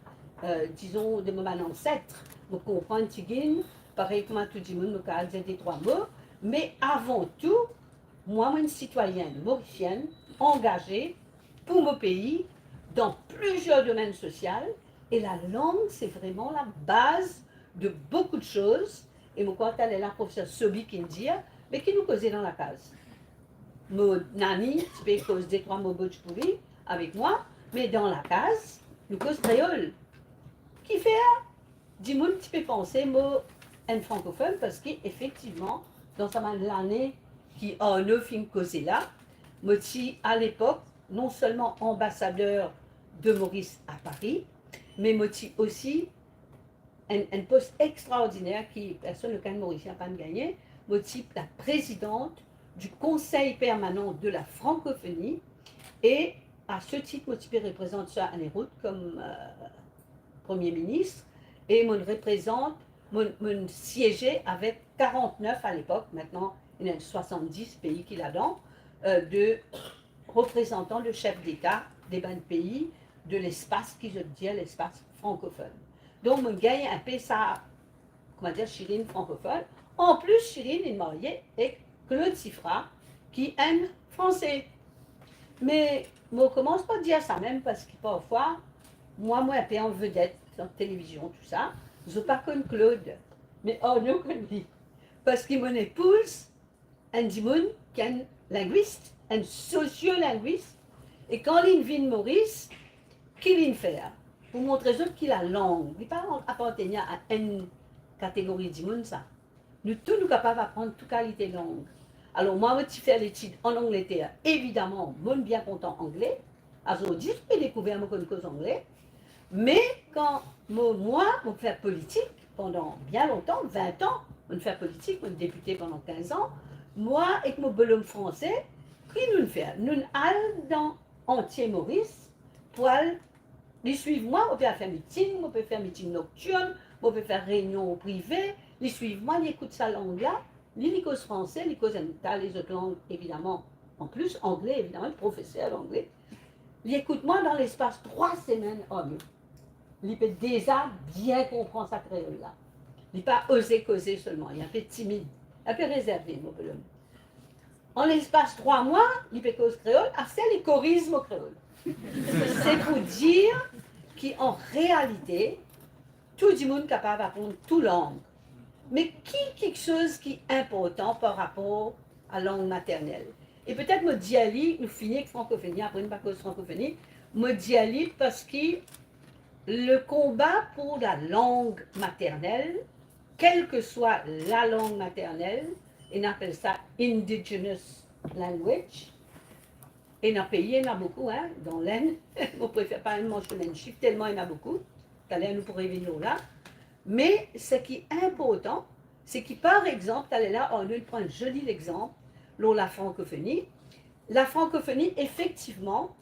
eh, dizon, de mo bann anset. Mo konpran tigit, parey kouma tou dimoun, mo kapav dir de trwa mo. Me avan tou, mwa, mwa enn sitwayenn morisienn, angaze pou mo pei dan plizier domenn sosial, e lalang, se vreman labaz de boukou de soz, e mo krwar taler la profeser Sobi ki inn dir, me ki nou koze dan lakaz? Mo nani ti pe koz de trwa mo bhojpuri avek mwa, me dan lakaz, nou koz kreol. Kifer dimoun ti pe panse mo enn frankofonn, parski efektivman, dan sa bann lane ki Arnaud finn koze la, mo ti, alepok, non selman anbasader de Moris a Pari, me mo ti osi enn, enn pos extraordiner ki personn, okenn Morisien pa'nn gagne. Mo ti la présidente du Conseil permanent de la francophonie, e a se tit, mo ti pe reprezant Sir Annie Root kom, eh, Premie Minis, e mo'nn reprezant, mo'nn, mo'nn sieze avek karant-nef alepok, mintnan ena swasann-dis pei ki ladan, eh, de reprezantan de sef deta de bann pei de lespas ki zot dir lespas frankofonn. Donk, mo'nn gagn enpe sa, koumadir, Shirin frankofonn. Anplis, Shirin inn marye ek Claude Siffra, ki enn Franse. Me mo koumans par dir sa mem, parski parfwa, mwa, mo enpe an vedet dan televizion, tou sa, zot pa konn Claude, me Arnaud konn li. Parski mo epouz enn dimoun ki enn lingwis, enn sosiolingwis, e kan li'nn vinn Moris, ki li'nn fer? Pou montre zot ki lalang, li pa apartenir a enn kategori dimoun sa. Nou tou, nou kapav aprann tou kalite lang. Alor, mwa, mo ti fer letid an Angleter, evidaman, mo'nn bien kontan angle. Azordi, zot pe dekouver mo konn koz angle. Me kan mo, mwa, mo fer politik pandan bien lontan, vin an, mo'nn fer politik, mo'nn depite pandan kinz an, mwa ek mo bolom Franse, ki nou'nn fer? Nou'nn al dan antie Moris pou al, li swiv mwa, mo pe al fer miting, mo pe fer miting noktirn, mo pe fer reynion prive, li swiv mwa, li ekout sa lang la, li, li koz franse, li koz enn ta lezot lang, evidaman, anplis angle, evidaman, li profeser langle. Li ekout mwa dan lespas trwa semenn, Arnaud. Li pe deza bien konpran sa kreol la. Li pa oze koze selman, li enpe timid, enpe rezerve, mo bolom. An lespas trwa mwa, li pe koz kreol, aster li koriz mo kreol. Se pou dir ki, an realite, tou dimoun kapav aprann tou lang. Me ki kiksoz ki inportan par rapor a lang maternel? E petet mo dir li, nou fini ek frankofoni, apre nou pa koz frankofoni, mo dir li parski Le combat pour la langue maternelle, quelle que soit la langue maternelle, e nou apel sa indigenous language, e dan pei, ena boukou, hein, dan Lenn, mo prefer pa mansionn enn sif, telman ena boukou. Taler nou pou revinn lor la. Me seki inportan, seki, par exanp, taler la, nou pran zoli lexanp lor la frankofoni. La frankofoni, efektivman,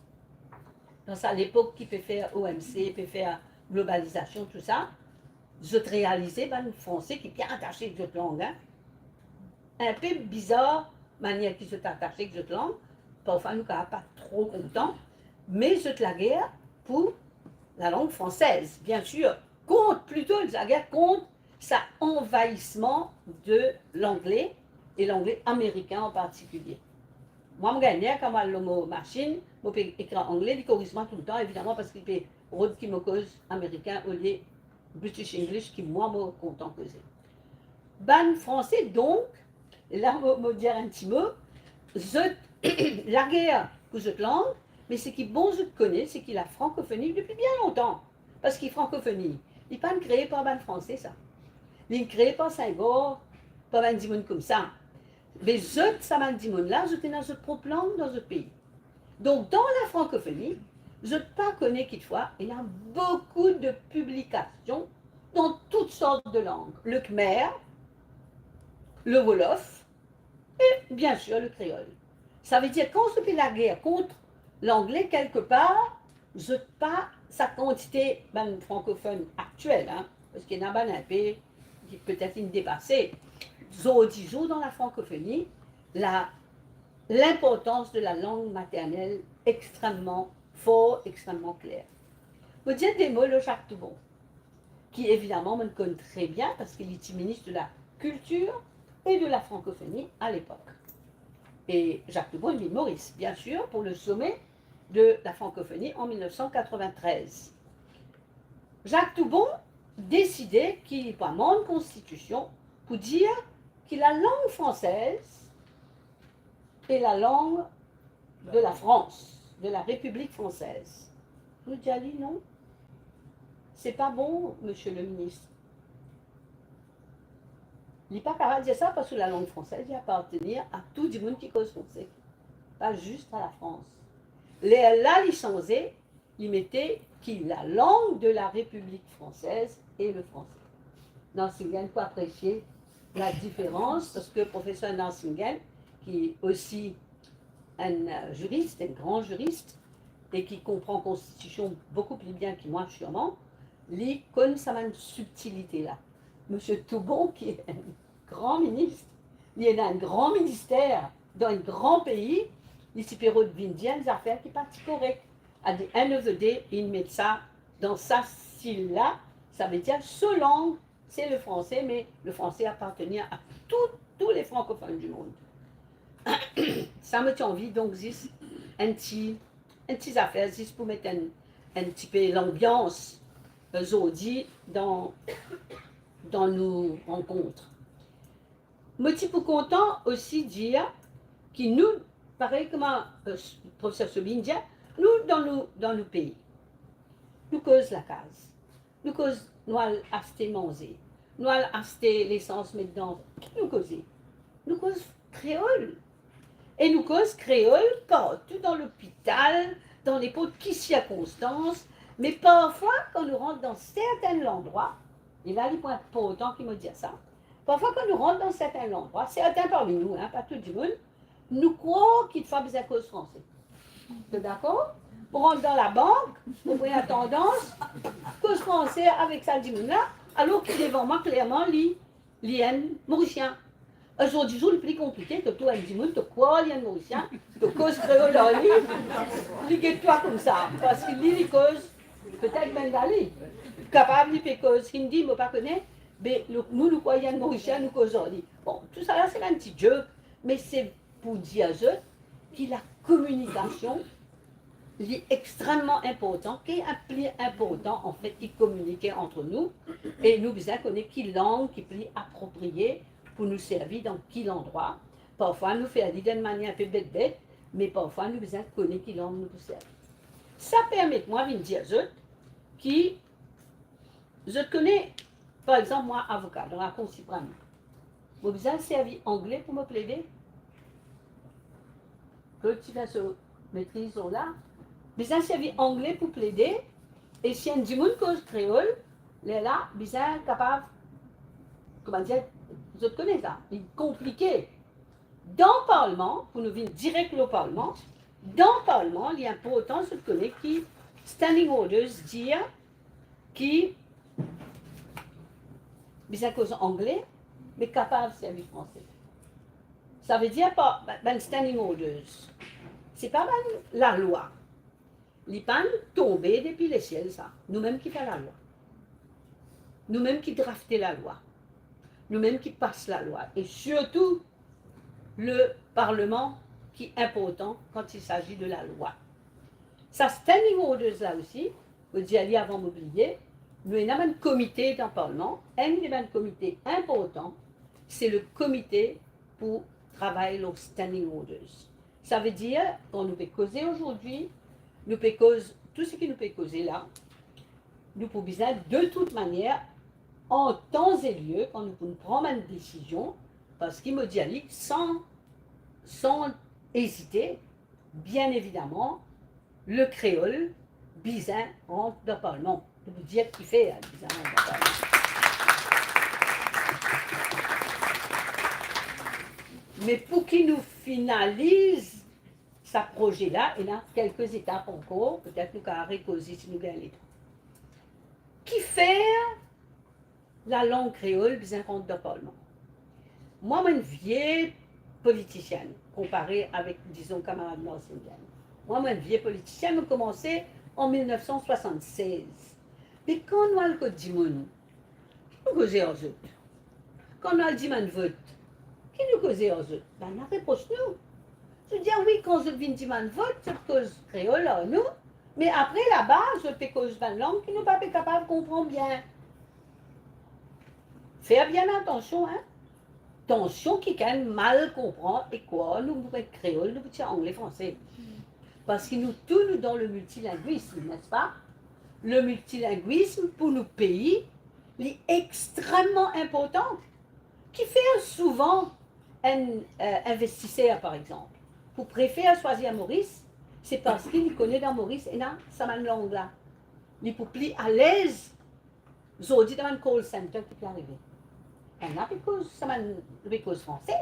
dan sa lepok ki pe fer O M C, pe fer globalizasion, tou sa, zot realize bann Franse ki bien atase ek zot lang, hein. Inpe bizar manier ki zot atase ek zot lang, parfwa nou kapav pa tro kontan, me zot lager pou la langue française, bien sûr, kont, plito lager kont sa anvayisman de langle, e langle amerikin an partikilie. Mwa, mo gagn ner kan mo al lor mo masinn, mo pe ekrir angle, li koriz mwa toultan, evidaman, parski li pe rod ki mo koz amerikin olie British English ki mwa mo kontan koze. Bann Franse, donk, la mo, mo dir enn ti mo, zot lager pou zot lang, me seki bon zot kone, seki la frankofoni depi bien lontan. Parski frankofoni, li pa'nn kree par bann Franse, sa. Li'nn kree par Senghor, par bann dimoun koumsa. Me zot, sa bann dimoun la, zot ena zot prop lang dan zot pei. Donk, dan la frankofoni, zot pa kone kitfwa, ena boukou de piblikasion dan tout sort de lang. Le khmer, le wolof, e, bien sûr, le kreol. Savedir, kan zot pe lager kont langle, kelkepar, zot pa sa kantite bann frankofonn aktiel, hein, parski ena bann inpe ki petet inn depase. Zordi zour, dan la frankofoni, la, linportans de la lang maternel extrememan for, extrememan kler. Mo dir de mo lor Jacques Toubon, ki evidaman mo konn tre bien, parski li ti minis de la Kiltir e de la Frankofoni a lepok. E Jacques Toubon, li Moris, bien sûr, pour le sommet de la francophonie en mil nef san katrovin-trez. Jacques Toubon deside ki li pou amann konstitision pou dir ki la lang fransez e la lang de la Frans, de la République française. Nou dir li, non, se pa bon, monsieur le ministre. Li pa kapav dir sa, parski la langue française, li apartenir a tou dimoun ki koz franse, pa zis a la Frans. Lerla li sanze, li mete ki la langue de la République française est le français. Nansingen pou apresie la diferans, parski profeser Nansingen, ki osi enn, euh, ziris, enn gran ziris, e ki konpran konstitision boukou pli bien ki mwa, sirman, li konn sa bann sibtilite la. Misie Toubon, ki enn gran minis, li ena enn gran minister dan enn gran pei, li ti pe rod vinn dir enn zafer ki pa ti korek. At the end of the day, li met sa dan sa stil la, savedir so lang se le franse, me le franse apartenir a tou, tou le frankofonn di mond. Sa mo ti anvi, donk, zis enn ti, enn ti zafer, zis pou met enn, enn tipe lanbians, euh, zordi dan, dan nou rankont. Mo ti pou kontan osi dir ki nou, parey kouma, euh, profeser Soubin dir, nou dan nou, dan nou pei, nou koz lakaz, nou koz, nou al aste manze, nou al aste lesans met dan, ki nou koze? Nou koz kreol. E nou koz kreol partou, dan lopital, dan ninport ki sirkonstans. Me parfwa, kan nou rant dan sertin landrwa, e la li pou inportan ki mo dir sa, parfwa, kan nou rant dan sertin landrwa, sertin parmi nou, hein, pa tou dimoun, nou krwar ki fwa bizin koz franse. To dakor? Pou rant dan labank, ou pou ena tandans koz franse avek sa dimoun la, alor ki devan mwa, klerman, li, li enn Morisien. Zordi zour, li pli konplike, to trouv enn dimoun, to krwar li enn Morisien, to koz kreol ar li, li get twa koumsa, parski li, li koz petet Bengali, kapav li pe koz Hindi, mo pa kone, me nou, nou, nou krwar li enn Morisien, nou koz ar li. Bon, tousala se enn ti joke, me se pou dir zot ki lakominikasion, li extrememan inportan, ki pli inportan, anfet, ki kominike ant nou, e nou bizin kone ki lang ki pli apropriye pou nou servi dan ki landrwa. Parfwa, nou fer li dan enn manier inpe bet-bet, me parfwa, nou bizin kone ki lang nou pou servi. Sa permet mwa vinn dir zot ki Zot kone, par exanp, mwa avoka dan Lakour Siprem, mo bizin servi angle pou mo plede? Kot ti fer so metriz lor la, bizin servi angle pou plede, e si enn dimoun koz kreol, lerla bizin kapav, kouma dir, zot kone sa, li konplike. Dan parlman, pou nou vinn direk lor parlman, dan parlman, li inportan zot kone ki standing orders dir ki bizin koz angle, me kapav servi franse. Savedir pa, bann standing orders, se pa bann lalwa. Li pa'nn tonbe depi lesiel sa. Nou mem ki fer lalwa. Nou mem ki drafte lalwa. Nou mem ki pas lalwa. E sirtou, le parleman ki inportan kan il s'agit de lalwa. Sa standing orders la osi, mo dir li avan mo bliye, nou ena bann komite dan parlman, enn de bann komite inportan, se le komite pou travay lor standing orders. Savedir, kan nou pe koze azordi, nou pe koz, tou seki nou pe koze la, nou pou bizin, de tout manier, an tan e lie, kan nou pou pran bann desizion, parski mo dir li san, san ezite, bien evidaman, le kreol bizin rant dan parlman. Nou pou dir kifer li bizin rant dan parlman. Me pou ki nou finaliz sa proze la, ena kelke etap ankor, petet nou kapav rekoze si nou gagn letan. Kifer lalang kreol bizin rant dan parlman? Mwa, mo enn vie politisienn, konpare avek, dizon, kamarad Marcel Diane. Mwa, mo enn vie politisienn, mo koumanse an mil nef san swasann-sez. Me kan nou al kot dimoun, nou koze ar zot. Kan nou al dimann vot, ki nou koze ar zot? Bann la repros nou. Zot dir, "Ah wi, kan zot vinn dimann vot, zot koz kreol ar nou, me apre laba, zot pe koz bann lang ki nou pa pe kapav konpran bien." Fer bien atansion, hein. Atansion kikenn mal konpran e krwar nou pou met kreol, nou pou tir angle, franse. Parski nou tou, nou dan le miltilingwism, nespa? Le miltilingwism pou nou pei, li extrememan inportan. Kifer souvan enn, eh, investiser, par exanp, pou prefer swazir Moris, se parski li kone dan Moris ena sa bann lang la. Li pou pli alez. Zordi, dan bann call center ki pe arive, bann la pe koz, sa bann, pe koz franse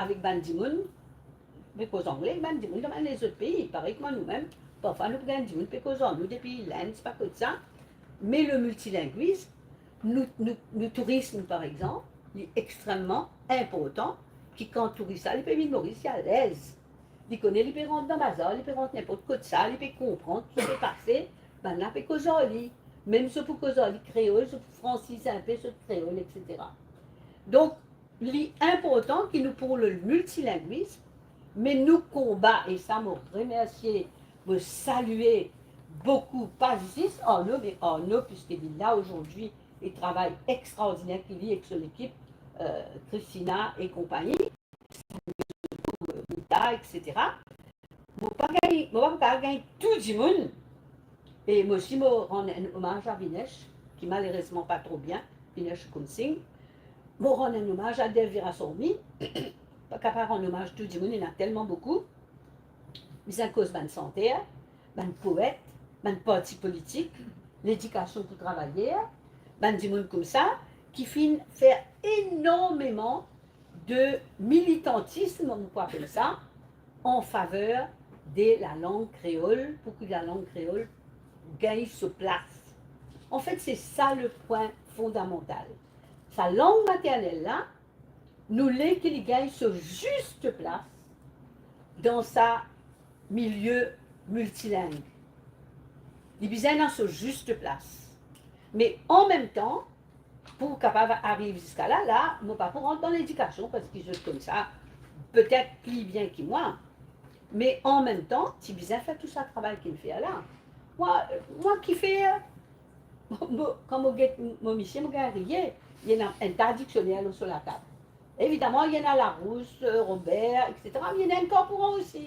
avek bann dimoun, pe koz angle avek bann dimoun dan bann lezot pei. Parey kouma nou mem, parfwa nou pe gagn dimoun pe koz ar nou depi Linn, pa kot sa. Me le miltilingwism, nou, nou, nou tourism, par exanp, li extrememan inportan, ki kan touris la, li pe vinn Moris, li alez. Li kone li pe rant dan bazar, li pe rant ninport kot sa, li pe konpran ki pe pase, bann la pe koz ar li. Mem zot pou koz ar li kreol, zot pou fransiz inpe zot kreol, etsetera. Donk, li inportan ki nou pou le miltilingwism, me nou konba, e sa mo remersie, mo salie boukou, pa zis Arnaud, me Arnaud, piski li la azordi, e travay extraordiner ki li ek so lekip, eh, Christina e konpagni, Mita, etsetera. Mo pa gagn, mo pa kapav gagn tou dimoun. E mo osi, mo rann enn omaz a Vinesh, ki malerezman pa tro bien, Vinesh Kumsing. Mo rann enn omaz a Delvira Sormi, pa kapav rann omaz tou dimoun, ena telman boukou. Bizin koz bann santer, bann poet, bann parti politik, ledikasion pou travayer, bann dimoun koumsa ki finn fer enormeman de militantism, nou pou apel sa, an faver de lalang kreol, pou ki lalang kreol gagn so plas. Anfet, se sa le pwin fondamantal. Sa lang maternel la, nou le ki li gagn so zis plas dan sa milie miltiling. Li bizin dan so zis plas. Me an mem tan, pou kapav ariv ziska la, la, mo pa pou rant dan ledikasion, parski zot konn sa petet pli bien ki mwa. Me an mem tan, ti bizin fer tou sa travay ki nou fer la. Mwa, mwa ki fer, mo, mo, kan mo get mo misie, mo gagn riye, li ena enn ta diksioner lor so latab. Evidaman, li ena Larousse, Robert, etsetera, me li ena enn Corcoran osi.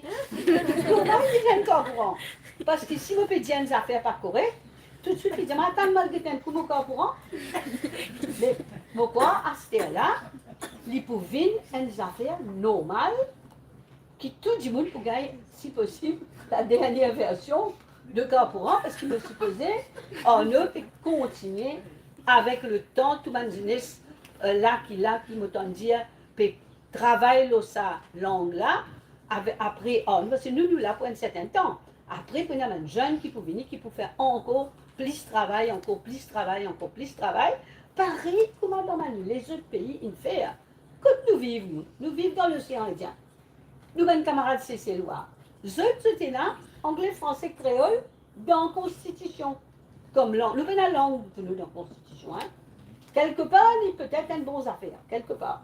Normal li ena enn Corcoran. Parski si mo pe dir enn zafer pa korek, toutswit li dir, "Atann, mo al get enn kou mo kar pou rant." Me mo krwar aster la, li pou vinn enn zafer normal, ki tou dimoun pou gagn, si posib, la dernie version de kar pou rant, parski mo sipoze Arnaud pe kontigne avek letan, tou bann zenes, eh, la ki la, ki mo tann dir, pe travay lor sa lang la, ave-, apre Arnaud, parski nou, nou la pou enn sertin tan. Apre, pou ena bann zenn ki pou vini, ki pou fer ankor plis travay, ankor plis travay, ankor plis travay, parey kouma dan bann lezot pei inn fer. Kot nou viv, nou? Nou viv dan Losean Indien. Nou bann kamarad Seselwa, zot, zot ena angle, franse, kreol dan konstitision kom lang. Nou pena lang pou nou dan konstitision, en. Kelkepar, li petet enn bon zafer, kelkepar.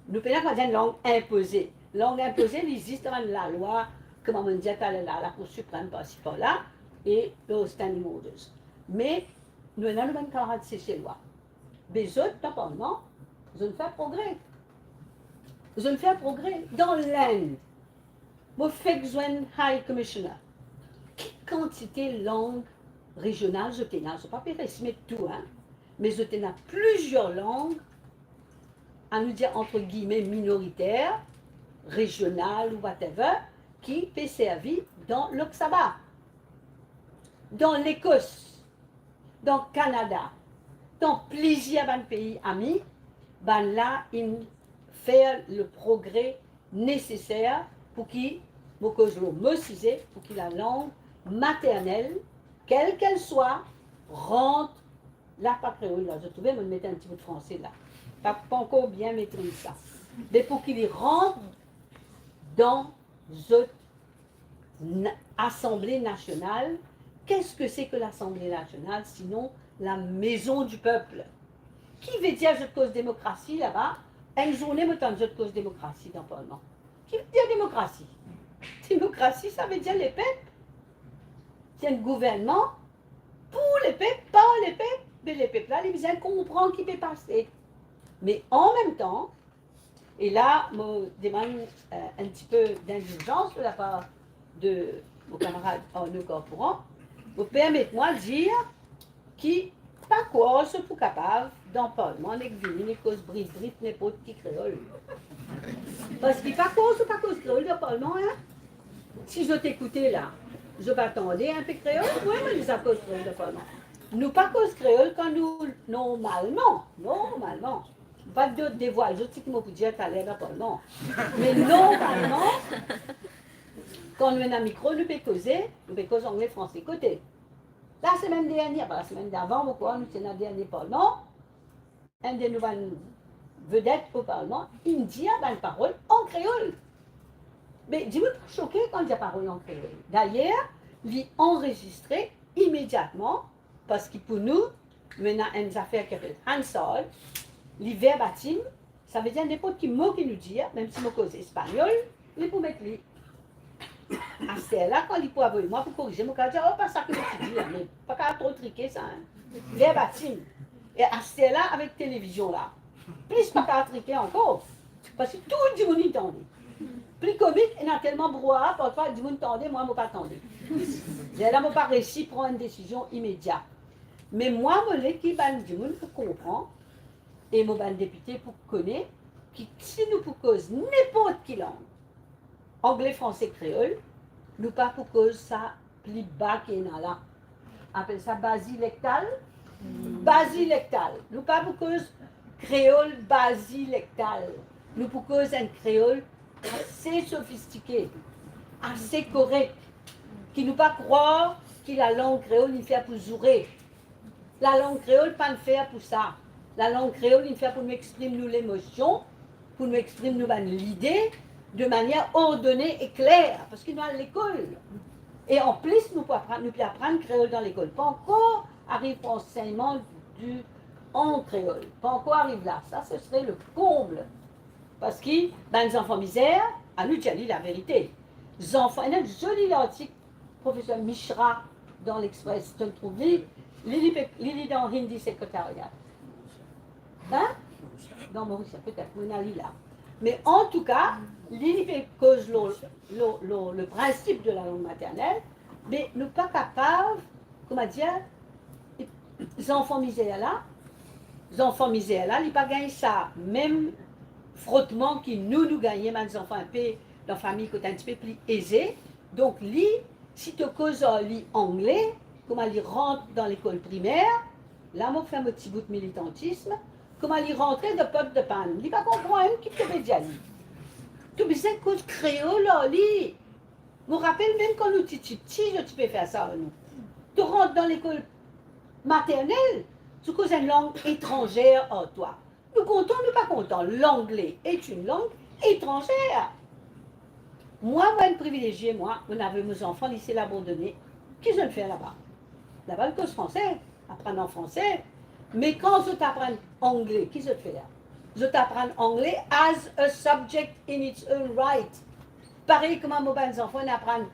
Nou pena, kouma dir, enn lang inpoze. Lang inpoze, li zis dan bann lalwa, kouma mo dir taler la, Lakour Siprem, parsi parla, e lor standing orders. Me nou ena nou bann kamarad Seselwa. Be zot, dan parlman, zot inn fer progre. Zot inn fer progre. Dan Lind, mo fek zwenn High Commissioner. Ki kantite lang rezional zot ena? Zot pa pe resi met tou, en, me zot ena plizier lang, anou dir, antre gilme, minoriter, rezional ou whatever, ki pe servi dan Lok Sabha, dan Lekos, dan Kanada, dan plizier bann pei ami, bannla inn fer le progre neseser pou ki, mo koz lor mo size, pou ki lalang maternel, kelseswa, rant, la pa kreol la, zot trouve, mo met enn ti bout franse la. Pa, pa ankor bien metriz sa. Me pou ki li rant dan zot na-, Assemblée nationale, qu'est-ce que c'est que l'Assemblée nationale sinon la maison du peuple? Ki vedir zot koz demokrasi laba? Enn zourne mo tann zot koz demokrasi dan parlman. Ki vedir demokrasi? Demokrasi, sa vedir lepep. Se enn gouvernman pou lepep, par lepep, me lepep la, li bizin konpran ki pe pase. Me an mem tan, e la, mo demann, eh, enn tipe dindilzans de lapar de mo kamarad Arnaud Carpooran, pou permet mwa dir ki pa krwar zot pou kapav dan parlman nek vini, nek koz brit-brit, ninport ki kreol. Parski pa krwar zot pa koz kreol dan parlman, en. Si zot ekoute la, zot pa tande inpe kreol? Wi, mo deza koz kreol dan parlman. Nou pa koz kreol kan nou, normalman, normalman, pa de-, devwal zot seki mo pou dir taler dan parlman. Me normalman, kan nou ena mikro, nou pe koze, nou pe koz angle, franse. Kote? Lasemenn dernie, pa lasemenn davan, mo krwar, nou ti ena dernie parlman, enn de nou bann vedet o parlman, inn dir bann parol an kreol. Me dimoun pa soke kan dir parol an kreol. Dayer, li anrezistre imediatman, parski pou nou, nou ena enn zafer ki apel Hansard, li verbatim, savedir ninport ki mo ki nou dir, mem si mo koz espagnol, li pou met li. Aster la, kan li pou avoy mwa pou korize, mo kav dir, "Oh, pa sa ki mo ti dir la," me pa kav tro trike sa, en. Verbatim. E aster la, avek televizion la, plis pa kav trike ankor. Parski tou dimoun inn tande. Pli komik, ena telman brouhara, parfwa dimoun tande, mwa mo pa tande. Lerla mo pa resi pran enn desizion imedia. Me mwa mo le ki bann dimoun pou konpran, e mo bann depite pou kone, ki si nou pou koz ninport ki lang, angle, franse, kreol, nou pa pou koz sa pli ba ki ena la. Apel sa bazilektal. Bazilektal. Nou pa pou koz kreol bazilektal. Nou pou koz enn kreol ase sofistike, ase korek, ki nou pa krwar ki lalang kreol inn fer pou zoure. Lalang kreol pa'nn fer pou sa. Lalang kreol inn fer pou nou exprim nou lemosion, pou nou exprim nou bann lide de manier ordone e kler, parski nou al lekol. E anplis, nou pou aprann, nou pe aprann kreol dan lekol. Pankor ariv pou ansegnman di, an kreol. Pankor ariv la. Sa, ce serait le comble. Parski bann zanfan mizer, anou dir li laverite. Zanfan, ena enn zoli lartik profeser Mishra dan L'Express, to trouv li, li, li pe, li, li dan Hindi Secretariat. Hein? Dan Morisien, petet, mo ena li la. Me antouka, li, li pe koz lor, lor, lor le principe de la langue maternelle, me nou pa kapav, kouma dir, zanfan mizer la, zanfan mizer la, li pa gagn sa mem frotman ki nou, nou gagne bann zanfan inpe dan fami kot enn tipe pli eze. Donk li, si to koz ar li angle, kouma li rant dan lekol primer, la mo fer mo tibout militantism, kouma li rantre dan port de pann, li pa konpran ki to pe dir li. To bizin koz kreol ar li. Mo rapel mem kan nou ti tipti, zot ti pe fer sa ar nou. To rant dan lekol maternel, to koz enn lang etranzer ar twa. Nou kontan, nou pa kontan, l'anglais est une langue étrangère. Mwa, mwa enn privilezie, mwa, mo ave mo zanfan lise Labandone. Ki zot fer laba? Laba zot koz franse, aprann an franse. Me kan zot aprann angle, ki zot fer? Zot aprann angle as a subject in its own right. Parey kouma mo bann zanfan inn aprann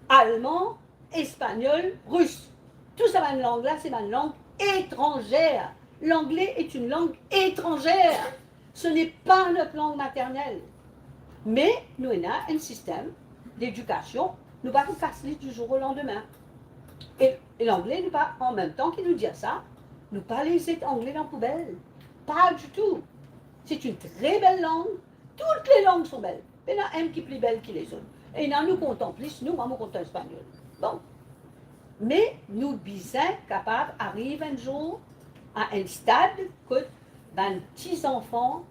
alman, espagnol, russe. Tou sa bann lang la, se bann lang etranzer. L'anglais est une langue étrangère. Ce n'est pas notre langue maternelle. Me nou ena enn sistem ledikasion, nou pa pou kas li du jour au lendemain. E, e langle, nou pa, an mem tan ki nou dir sa, nou pa les zet angle dan poubel. Pas du tout. C'est une très belle langue. Toutes les langues sont belles. Pena enn ki pli bel ki lezot. E ena nou kontan plis, nou, mwa mo kontan espagnol. Bon. Me nou bizin kapav ariv enn zour a enn stad kot bann ti zanfan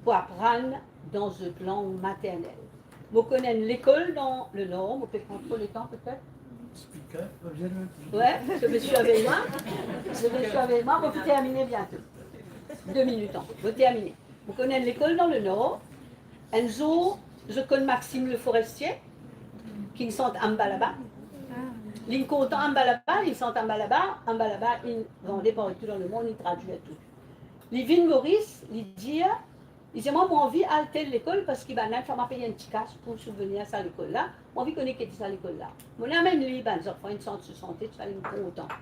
pou aprann dan zot lang maternel. Mo konn enn lekol dan Lenor, mo pe pran tro letan petet. Speaker, pa bizin. Wi, se misie avek mwa. Se misie avek mwa, mo pou termine biento. De minit ankor, mo termine. Mo konn enn lekol dan Lenor. Enn zour, zot konn Maxime Le Forestier, ki inn sant Amba Laba. Li inn kontan Amba Laba, li inn sant Amba Laba, Amba Laba inn vande partou dan lemond, li tradwir tou. Li vinn Moris, li dir, li dir mwa, mo anvi al tel lekol, parski bann la, fama pey enn ti kas pou souvnir sa lekol la. Mo anvi kone ki ete sa lekol la. Mo'nn amenn li, bann zanfan inn sant so sante, tousala, linn kontan.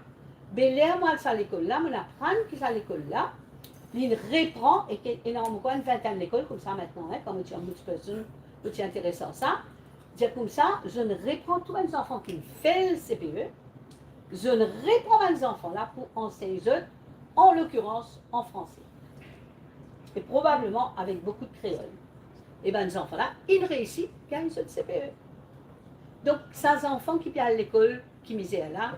Be ler mo al sa lekol la, mo'nn aprann ki sa lekol la, linn repran, e ke, ena ankor enn vintenn lekol koumsa aster, hein, kan mo ti an Moutsperson, mo ti interes ar sa. Dir koumsa, zot inn repran tou bann zanfan ki finn fer CPE, zot inn repran bann zanfan la pou ansegn zot, an lokirans, an franse. E probableman avek boukou de kreol. E bann zanfan la, inn reisi gagn zot CPE. Donk, sa zanfan ki pe al lekol, ki mizer la,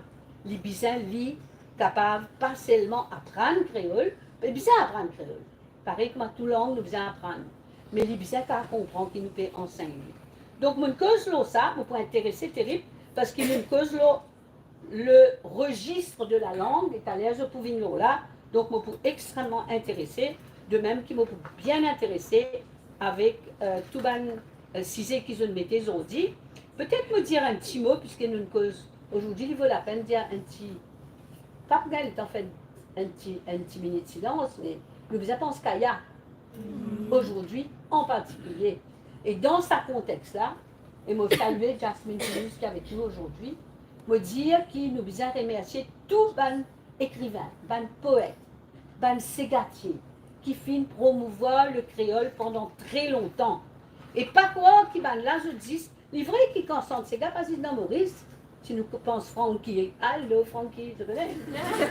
li bizin, li, kapav pa selman aprann kreol, me bizin aprann kreol. Parey kouma tou lang nou bizin aprann, me li bizin kapav konpran ki nou pe ansegn li. Donk, mo'nn koz lor sa, mo pou interese terib, parski mo'nn koz lor le registre de la langue, e taler zot pou vinn lor la, donk mo pou extrememan interese, de mem ki mo pou bien interese avek, euh, tou bann, euh, size ki zot mete zordi. Petet mo dir enn ti mo, piski nou'nn koz, ozordi li vo lapenn dir enn ti, pa pou gagn letan fer enn ti, enn ti minit silans, me nou bizin pans Kaya, ozordi an partikilie. E dan sa kontex la, e mo salye Jasmine Toulouse ki avek nou ozordi, mo dir ki nou bizin remersie tou bann ekriven, bann poet, bann segatie ki finn promouvwar le kreol pandan tre lontan. E pa krwar ki bann la zot zis, li vre ki kan sant sega pa zis dan Moris, si nou pans Francky, allo Francky, to kone?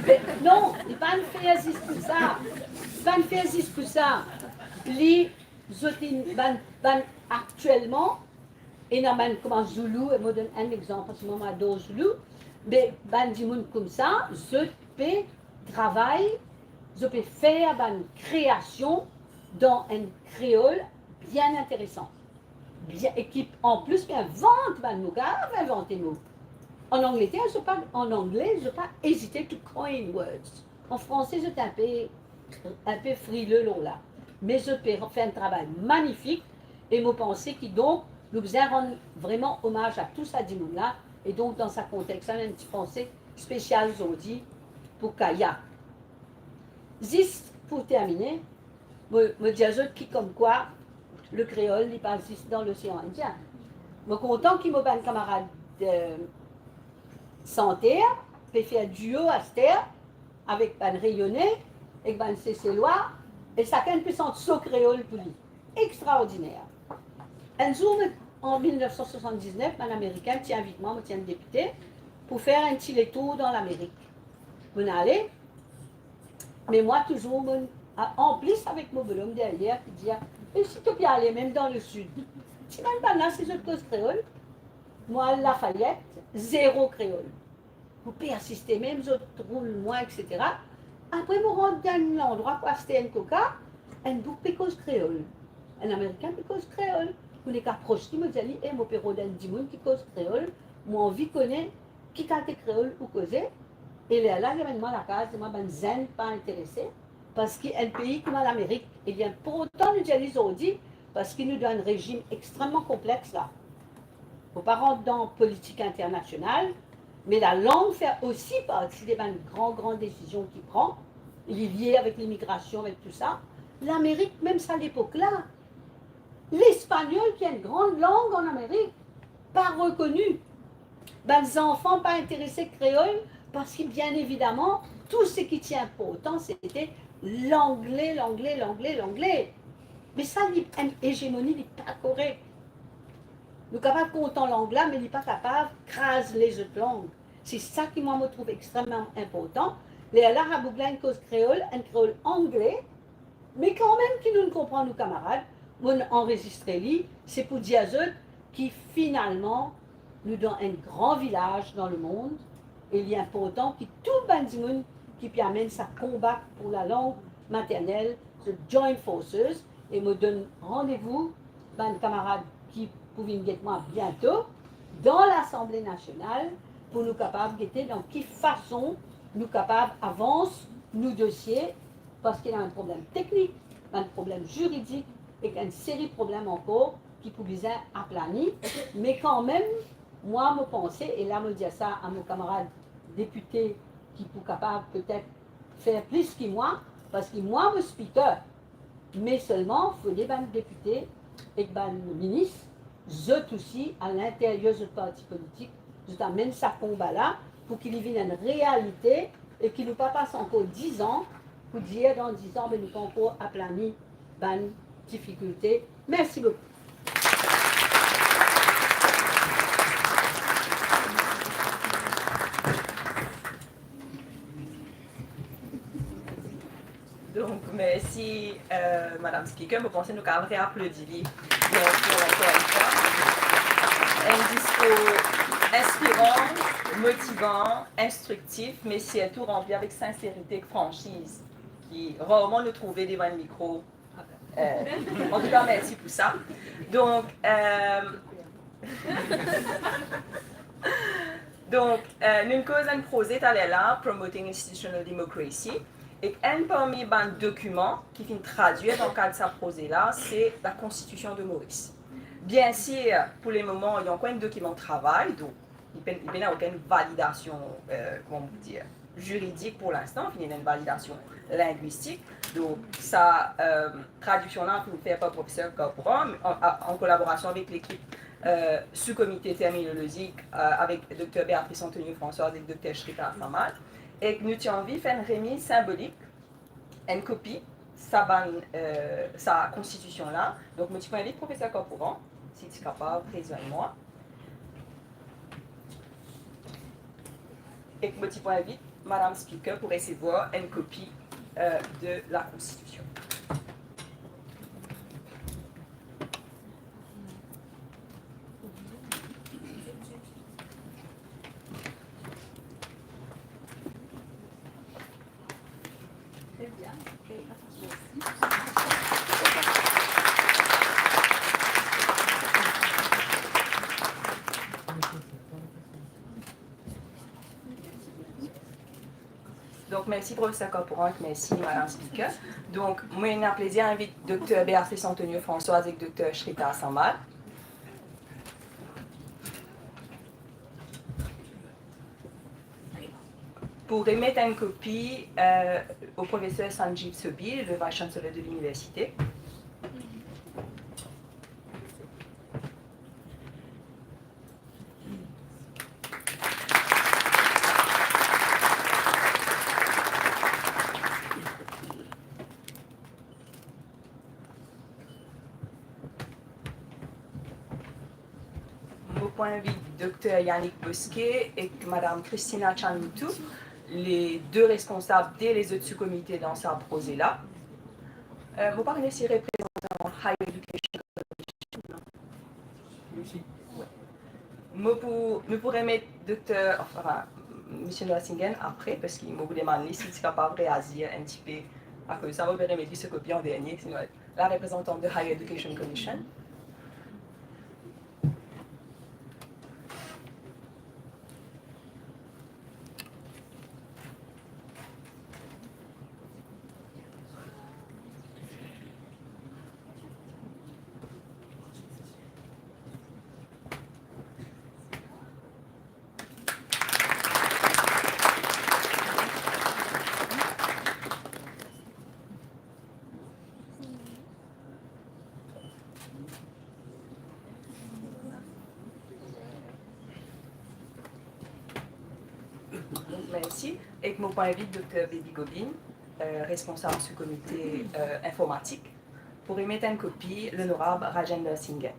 Me non, li pa'nn fer zis pou sa. Li pa'nn fer zis pou sa. Li, zot inn, bann, bann aktielman, ena bann kouma Zoulou, e mo donn enn lexanp, parski mwa, mo ador Zoulou, me bann dimoun koumsa, zot pe travay, zot pe fer bann kreasion dan enn kreol bien interesan. Bien, e ki, anplis, pe invant bann mo, kapav invante mo. An Angleter, zot pa, an angle, zot pa ezite to coin words. An franse, zot inpe, inpe frileux lor la. Me zot pe fer enn travay manifik, e mo panse ki donk, nou bizin rann vreman omaz a tou sa dimoun la, e donk, dan sa kontex la, enn ti panse spesial zordi pou Kaya. Zis pou termine, mo, mo dir zot ki komkwa le kreol, li pa zis dan Losean Indien. Mo kontan ki mo bann kamarad, euh, santer pe fer duo aster avek bann Reyone, ek bann Seselwa, e sakenn pe sant so kreol pou li. Extraordiner. Enn zour, an mil nef san swasanndiznef, bann Amerikin ti invit mwa, mo ti enn depite, pou fer enn ti letour dan Lamerik. Mo'nn ale, Me mwa touzour, mo, a, anplis avek mo bonom deryer ki dir, "E si to pe ale mem dan lesid?" Ti bann bann la, si zot koz kreol, mwa al Lafayette, zero kreol. Mo persiste, mem zot roul mwa, et cetera. Apre, mo rant dan enn landrwa pou aste enn koka, enn boug pe koz kreol. Enn Amerikin pe koz kreol. Mo nek apros li, mo dir li, "E, mo pe rod enn dimoun ki koz kreol, mo anvi kone ki kalite kreol ou koze." E lerla, li amenn mwa lakaz, mwa bann zenn pa interese, parski enn pei kouma Lamerik, e li inportan nou dir li zordi, parski nou dan enn rezim extreman konplex la. Fo pa rant dan politik internasional, me lalang fer osi parti de bann gran, gran desizion ki pran, li lie avek limigrasion, avek tou sa. Lamerik, mem sa lepok la, lespanyol, ki enn gran lang an Amerik, pa rekoni. Bann zanfan pa interese kreol, parski, bien evidaman, tou seki ti inportan, sete langle, langle, langle, langle. Me sa, li enn ezemoni, li pa korek. Nou kapav kontan lang la, me li pa kapav kraz lezot lang. Se sa ki mwa, mo trouv extreman inportan. Lerla, sa boug la inn koz kreol, enn kreol angle, me kanmem ki nou konpran nou kamarad, mo'nn anrezistre li, se pou dir zot ki finalman, nou dan enn gran vilaz dan lemond, e li inportan ki tou bann dimoun ki pe amenn sa konba pou lalang maternel, zot join forces, e mo donn randevou bann kamarad ki pou vinn get mwa biento dan Lasanble Nasional, pou nou kapav gete dan ki fason nou kapav avans nou dosie, parski ena enn problem teknik, enn problem ziridik, ek enn seri problem ankor ki pou bizin aplani. Me kanmem, mwa, mo panse, e la mo dir sa a mo kamarad depite ki pou kapav petet fer plis ki mwa, parski mwa, mo spiker, me selman fode bann depite ek bann minis, zot osi, alinteryer zot parti politik, zot amenn sa konba la pou ki li vinn enn realite e ki nou pa pas ankor diz an pou dir dan diz an, be nou pa ankor aplani bann difikilte. Mersi boukou. Donk, mersi, euh, Madam Speaker. Mo panse nou kapav reaplodi li. Donk, ankor enn fwa, enn diskour inspiran, motivan, instriktif, me sirtou ranpli avek sinserite ek fransiz, ki rarman nou trouve devan enn mikro. Euh, antouka, mersi pou sa. Donk, euh, donk, euh, nou koz enn proze taler la, Promoting Institutional Democracy, ek enn parmi bann dokiman ki finn tradwir dan kad sa proze la, se la Konstitision de Moris. Biensir, pou lemoman, li ankor enn dokiman travay, donk, li pe, li pena okenn validasion, euh, kouma nou dir, ziridik pou linstan, finn ena enn validasion lingwistik. Donk, sa, euh, tradiksion la finn fer par Profeser Corporan, an, an, an kolaborasion avek lekip, euh, sou-komite terminolozik, euh, avek Dokter Béatrice Antonio Françoise ek Dokter Shrita Samal. Ek nou ti anvi fer enn remiz sinbolik, enn kopi sa bann, euh, sa konstitision la. Donk, mo ti pou invit Profeser Corporan, si ti kapav rezwenn mwa. Ek mo ti pou invit Madam Speaker pou resevwar enn kopi, euh, de la Konstitision. Donk, mersi Profeser Corporan, mersi Madam Speaker. Donk, mo ena plezir invit Dokter Béatrice Antonio Françoise ek Dokter Shrita Samal pou remet enn kopi, euh, o Profeser Sanjeev Sobhi, le Vice Chancellor de l'université. Mo pou invit Dokter Yannick Bosquet ek Madam Christina Chanmoutou, les deux responsables de lezot soukomite dan sa proze la. Euh, mo pa kone si reprezantan Higher Education Commission, non? Wi. Mo pou, nou pou remet dokter, anfin, misie Nursingen apre, parski mo pou demann li si li ti kapav reazir enn tipe akoz sa, mo pe remet li so kopi an dernie, sinon la reprezantant de Higher Education Commission. Mersi. Ek mo pou invit dokter Baby Gobin, euh, responsab soukomite, euh, informatik, pou remet enn kopi Lonorab Rajendra Singh.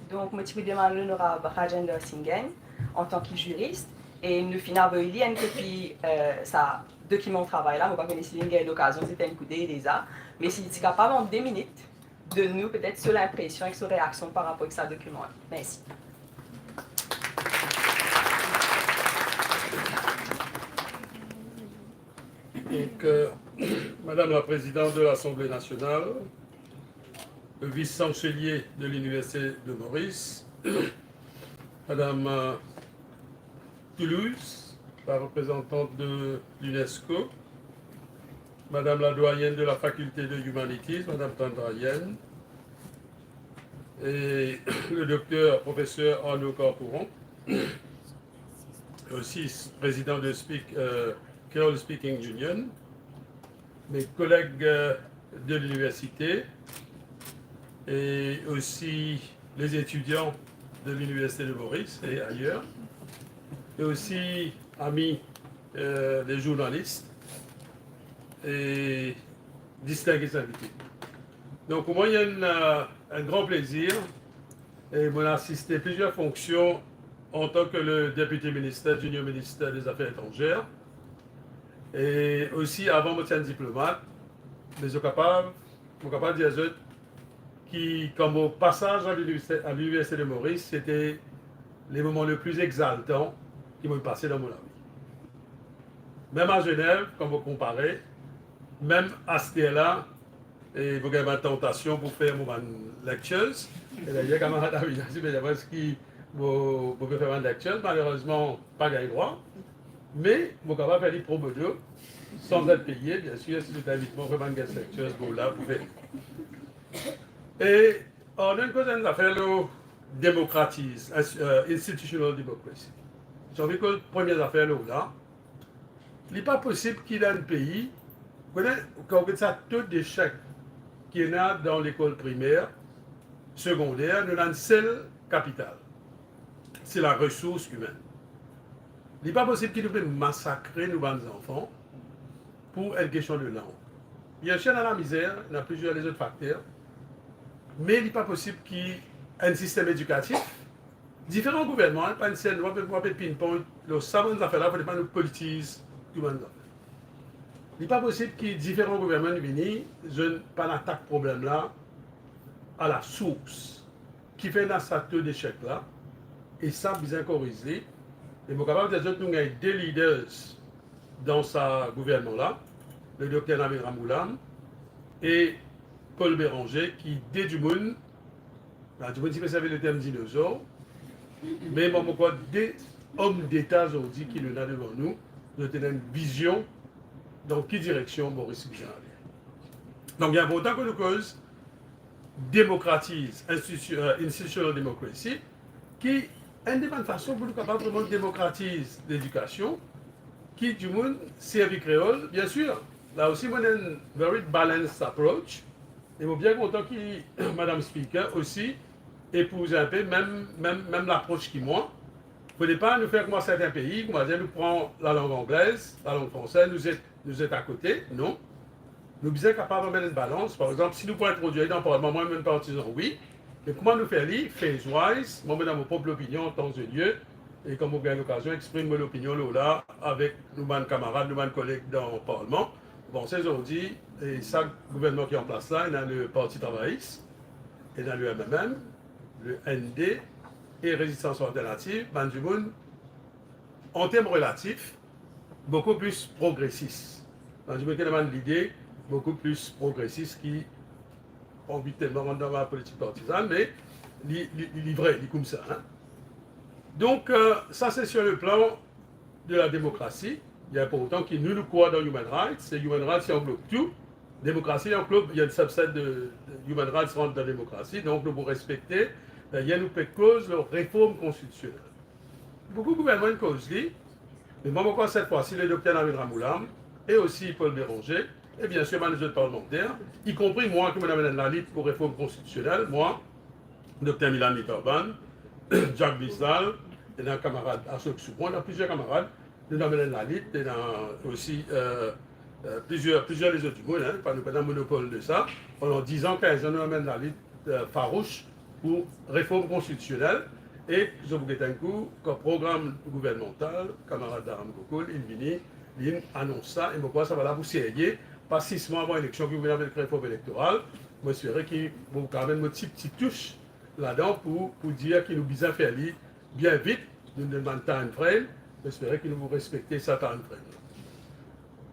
Donk, mo ti pou demann Lonorab Rajendra Singh, antan ki ziris, e nou finn avoy li enn kopi, euh, sa dokiman travay la, mo pa kone si li gagn lokazion zet enn koudey deza, me si li ti kapav an de minit, donn nou petet so linpresion ek so reaksion par rapor ek sa dokiman la. Mersi. Donc, euh, Madame la Présidente de l'Assemblée nationale, le vice-chancelier de l'Université de Maurice, Madame, euh, Toulouse, la représentante de l'UNESCO, Madame la doyenne de la faculté de Humanities, Madame Tandrayen, et le docteur professeur Arnaud Carpouron, aussi président de Speak, euh, Creole Speaking Union, mes collègues, euh, de l'université et aussi les étudiants de l'Université de Maurice et ailleurs, et aussi amis, euh, les journalistes et distingués invités. Donc, pour moi, il y a une, euh, un grand plaisir. Et moi, j'ai assisté plusieurs fonctions en tant que le député ministre, junior ministre des Affaires étrangères. E osi, avan mo ti enn diplomat, me zot kapav, mo kapav dir zot ki kan mo pasaz a l'université, a l'Université de Maurice, sete le moman le pli exaltan ki mo pase dan mo lavi. Mem a Zenev, kan mo konpare, mem aster la, e mo gagn bann tantasion pou fer mo bann lectures. E dayer, kamarad Amina ti pe dir mwa eski mo, mo pe fer bann lectures, malerezman, pa gagn drwa. Me mo kapav fer li pro bono, san et peye, biensir, si zot invit mwa fer bann guest lectures, mo la pou fer. E, euh, nou koz enn zafer lor demokratiz, ins-, euh, institutional democracy. Ti anvi koz premie zafer lor la, li pa posib ki dan enn pei, kone, kan ou get sa to desek ki ena dan lekol primer, segonder, nou ena enn sel kapital, se laresours imenn. Li pa posib ki nou pe masakre nou bann zanfan pou enn kestion de lang. Biensir, ena lamizer, ena plizier lezot fakter, me li pa posib ki enn sistem edikatif, diferan gouvernman, pa enn sel, nou pa pe, nou pa pe pinpoint lor sa bann zafer la, fode pa nou politiz tou bann zafer. Li pa posib ki diferan gouvernman vini, zot pa atak problem la a lasours. Kifer ena sa to desek la, e sa bizin korize. E mo kapav dir zot, nou gagn de leaders dan sa gouvernman la, le dokter Navin Ramgoolam e Paul Bérenger, ki de dimoun, la dimoun ti pe servi leterm dinozor, me mwa mo krwar de om deta zordi ki nou ena devan nou, zot ena enn vizion dan ki direksion Moris bizin ale. Donk, li inportan ke nou koz demokratiz, institu-, euh, institutional democracy, ki enn de bann fason pou nou kapav vreman demokratiz ledikasion, ki dimoun servi kreol, biensir. La osi, mo ena enn very balanced approach, e mo bien kontan ki Madame Speaker osi epouze inpe mem, mem, mem lapros ki mwa. Fode pa nou fer kouma sertin pei, kouma dir nou pran lalang anglez, lalang franse, nou zet, nou zet akote, non. Nou bizin kapav amenn enn balans. Par exanp, si nou pou introdwir li dan parlman, mwa, mo partizan, wi. Me kouma nou fer li, phase-wise, mwa, mo dan mo prop lopinion an tan e lie, e kan mo gagn lokazion exprim mo lopinion lor la avek nou bann kamarad, nou bann koleg dan parlman, bon, se zordi, e sa gouvernman ki an plas la, ena le Parti Travayis, ena le M M M, le N D e Rezistans Alternativ, bann dimoun, an term relatif, boukou plis progresis. Bann dimoun ki ena bann lide boukou plis progresis ki anvi telman rant dan lapolitik partizann, me li, li, li vre, li koumsa, hein. Donk, euh, sa se sur le plan de la demokrasi. Li inportan ki nou, nou krwar dan human rights, e human rights, li anglob tou. Demokrasi, li anglob, li enn subset de, de human rights rant dan demokrasi, donk nou pou respekte. Dayer, nou pe koz lor reform konstitisionel. Boukou gouvernman inn koz li, me mwa, mo krwar set fwa si, le dokter Navin Ramgoolam e osi Paul Bérenger, e bien sir bann lezot parlmanter, ikonpri mwa ki mo amenn enn lalit pou reform konstitisionel, mwa, dokter Milan Mitterban, Jack Bisdal, ena kamarad Ashok Soubhon, ena plizier kamarad, nou amenn enn lalit, ena osi, euh, euh, plizier, plizier lezot dimoun, hein, pa nou pena monopol de sa. Pandan diz an, kinz an, nou amenn lalit, euh, farouch pou reform konstitisionel, e zot pou get enn kou, kan program gouvernmantal, kamarad Daram Gokul, inn vini, linn anons sa, e mo krwar sa va la pou serye, pa sis mwa avan eleksion ki pou vinn avek reform elektoral. Mo espere ki mo pou kapav amenn mo ti, ti tous ladan pou, pou dir ki nou bizin fer li bien vit, nou donn bann time frame, mo espere ki nou pou respekte sa time frame.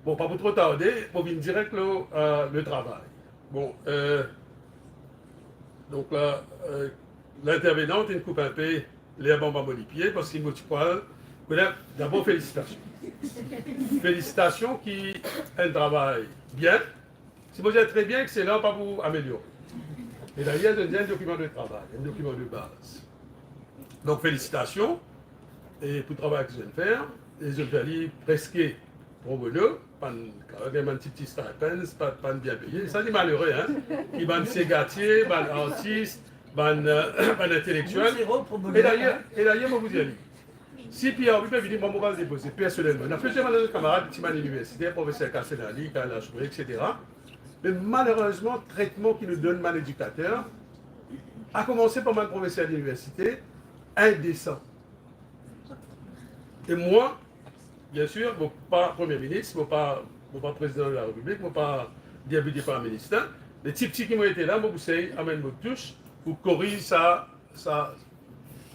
Bon, pa pou tro tarde, mo vinn direk lor, euh, le travay. Bon, euh, donk la, euh, lintervenant inn koup inpe lerb anba mo lipie, parski mo ti pral, kone, dabor felisitasion. Felisitasion ki enn travay bien. Si mo dir tre bien, exselan, pa pou ameliore. E dayer, zot dir enn dokiman de travay, enn dokiman de baz. Donk, felisitasion, e pou travay ki zot inn fer, e zot inn fer li preske pro bono, pa'nn, avek bann ti, ti stipends, pa, pa'nn bien peye. Sa, li malere, hein? Ki bann segatie, bann artis, bann, euh, bann intelektiel. Zero pro bono, e dayer, hein? E dayer, mo pou dir li, si Pierre Henry pe vini, mwa, mo pral depoze personelman. Ena plizier bann kamarad, ti bann iniversiter, profeser Kassenali, Kayla Choué, et cetera. Me malerezman, tretman ki nou donn bann edikater, a koumanse par bann profeser liniversite, indesan. E mwa, bien sir, mo pa Premie Minis, mo pa, mo pa Prezidan de la Repiblik, mo pa depite, pa minis, me tipti ki mo ete la, mo pou sey amenn mo tous pou koriz sa, sa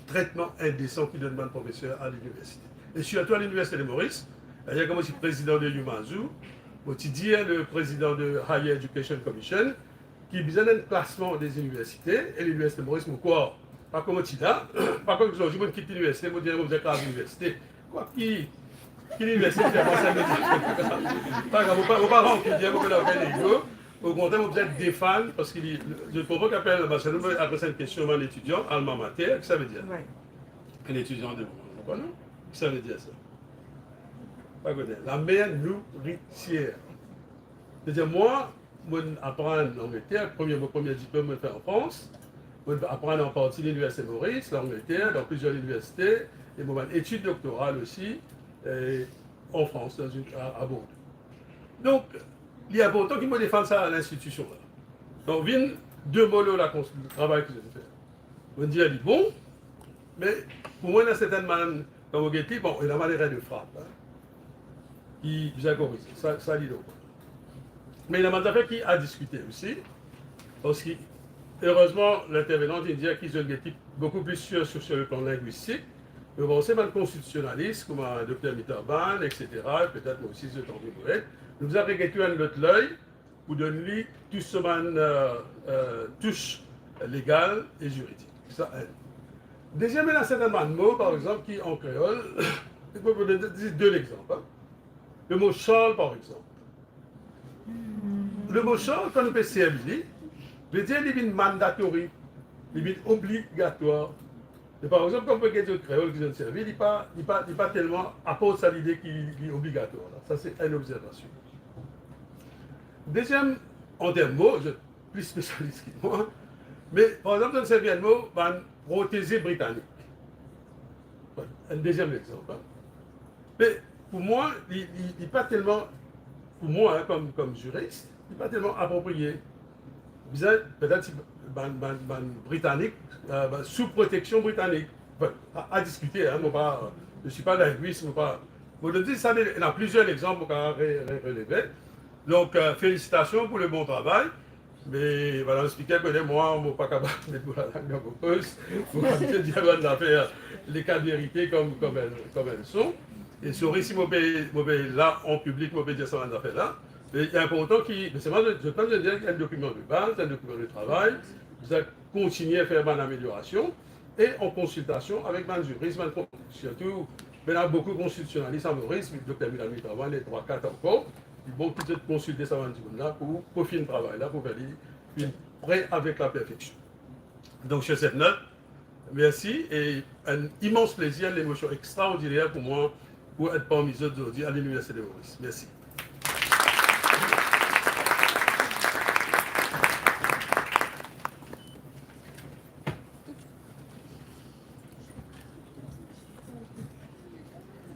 tretman indesan ki donn bann profeser a liniversite. E sirtou a Liniversite de Moris, dayer, kan mo ti prezidan de UMASU, mo ti dir le prezidan de Higher Education Commission ki bizin enn klasman de liniversite, e Liniversite Moris, mo krwar, pa kouma ti la, pa kouma zordi, mo kit liniversite, mo dir, mo bizin kraz liniversite. Kwa ki, ki liniversite ki apar sa, mo dir, pa grav, mo pa, mo pa rankin, mo pa okenn ego. Okontrer, mo bizin defann, parski li, li, li provok apel, parski nou adres enn kestion bann etidian, alma mater, ki sa ve dir? Wi. Enn etidian de, ou konn, non? Ki sa ve dir sa? Pa kone. La mer nouritier. Savedir, mwa, mo'nn aprann Langleter, premie, mo premie diplom mo'nn fer an Frans, mo'nn aprann an parti Liniversite Moris, Langleter, dan plizier liniversite, e mo bann etid doktoral osi, e, an Frans, dan enn, a, a Bordeaux. Donk, li inportan ki mo defann sa linstitision la. Donk, vinn de mo lor lakons-, travay ki zot fer. Mo'nn dir li bon, me pou mwa, ena sertin bann, kan mo get li, bon, ena bann erer de frap, hein, ki bizin korize. Sa, sa li normal. Me ena bann zafer ki a diskite osi, parski, erezman, lintervenan inn dir ki zot get li boukou pli sir sir, sir le plan lingwistik, me mo panse bann konstitisionalis, kouma dokter Mitterban, et cetera, petet mwa osi, zot anvi mo ed, nou bizin reget li enn lot ley, pou donn li tou so bann, euh, euh, tous legal e ziridik. Sa, enn. Deziem, ena sertin bann mo, par exanp, ki an kreol, mo pou donn zis de lexanp, hein. Le mo Charles, par exanp. Le mo Charles, kan nou pe servi li, ve dir li vinn mandatory, li vinn obligatwar. Me par exanp, kan nou pe get zot kreol ki zot servi, li pa, li pa, li pa telman aport sa lide ki li obligatwar la. Sa se enn obzervasion. Deziem, an term mo, zot pli spesialis ki mwa, Me, par exanp, zot servi enn mo, bann proteze britanik. Enn deziem lexanp, hein. Me pou mwa, li, li, li pa telman, pou mwa, hein, kom, kom ziris, li pa telman apropriye. Bizin, petet, si bann, bann, bann Britanik, euh, bann sou proteksion britanik. Bon, a, a diskite, hein, mo pa, je suis pas linguiste, mo pa, mo dir sa, ena plizier lexanp mo kapav re-, re-, releve. Donk, euh, felisitasion pou le bon travay. Me, Madam Spiker, kone mwa, mo pa kapav met mo lalang dan mo pos. Mo kapav dir bann zafer, les quatre vérités comme, comme elles, comme elles sont. E sori si mo pe, mo pe la an piblik, mo pe dir sa bann zafer la. Me li inportan ki, me selman, zot, zot pa dir ki enn dokiman de baz, enn dokiman de travay, bizin kontigne fer bann ameliorasion e an konsiltasion avek bann ziris, bann kon-, sirtou, ena boukou konstitisionalis a Moris, Dokter Milan Mitawan, e trwa, kat ankor. Li bon ki zot konsilte sa bann dimoun la pou, pou finn travay la, pou fer li vinn pre avek laperfeksion. Donk, sur cette note, mersi e enn imans plezir, enn emosion extraordiner pou mwa pou et parmi zot zordi a Liniversite de Moris. Mersi.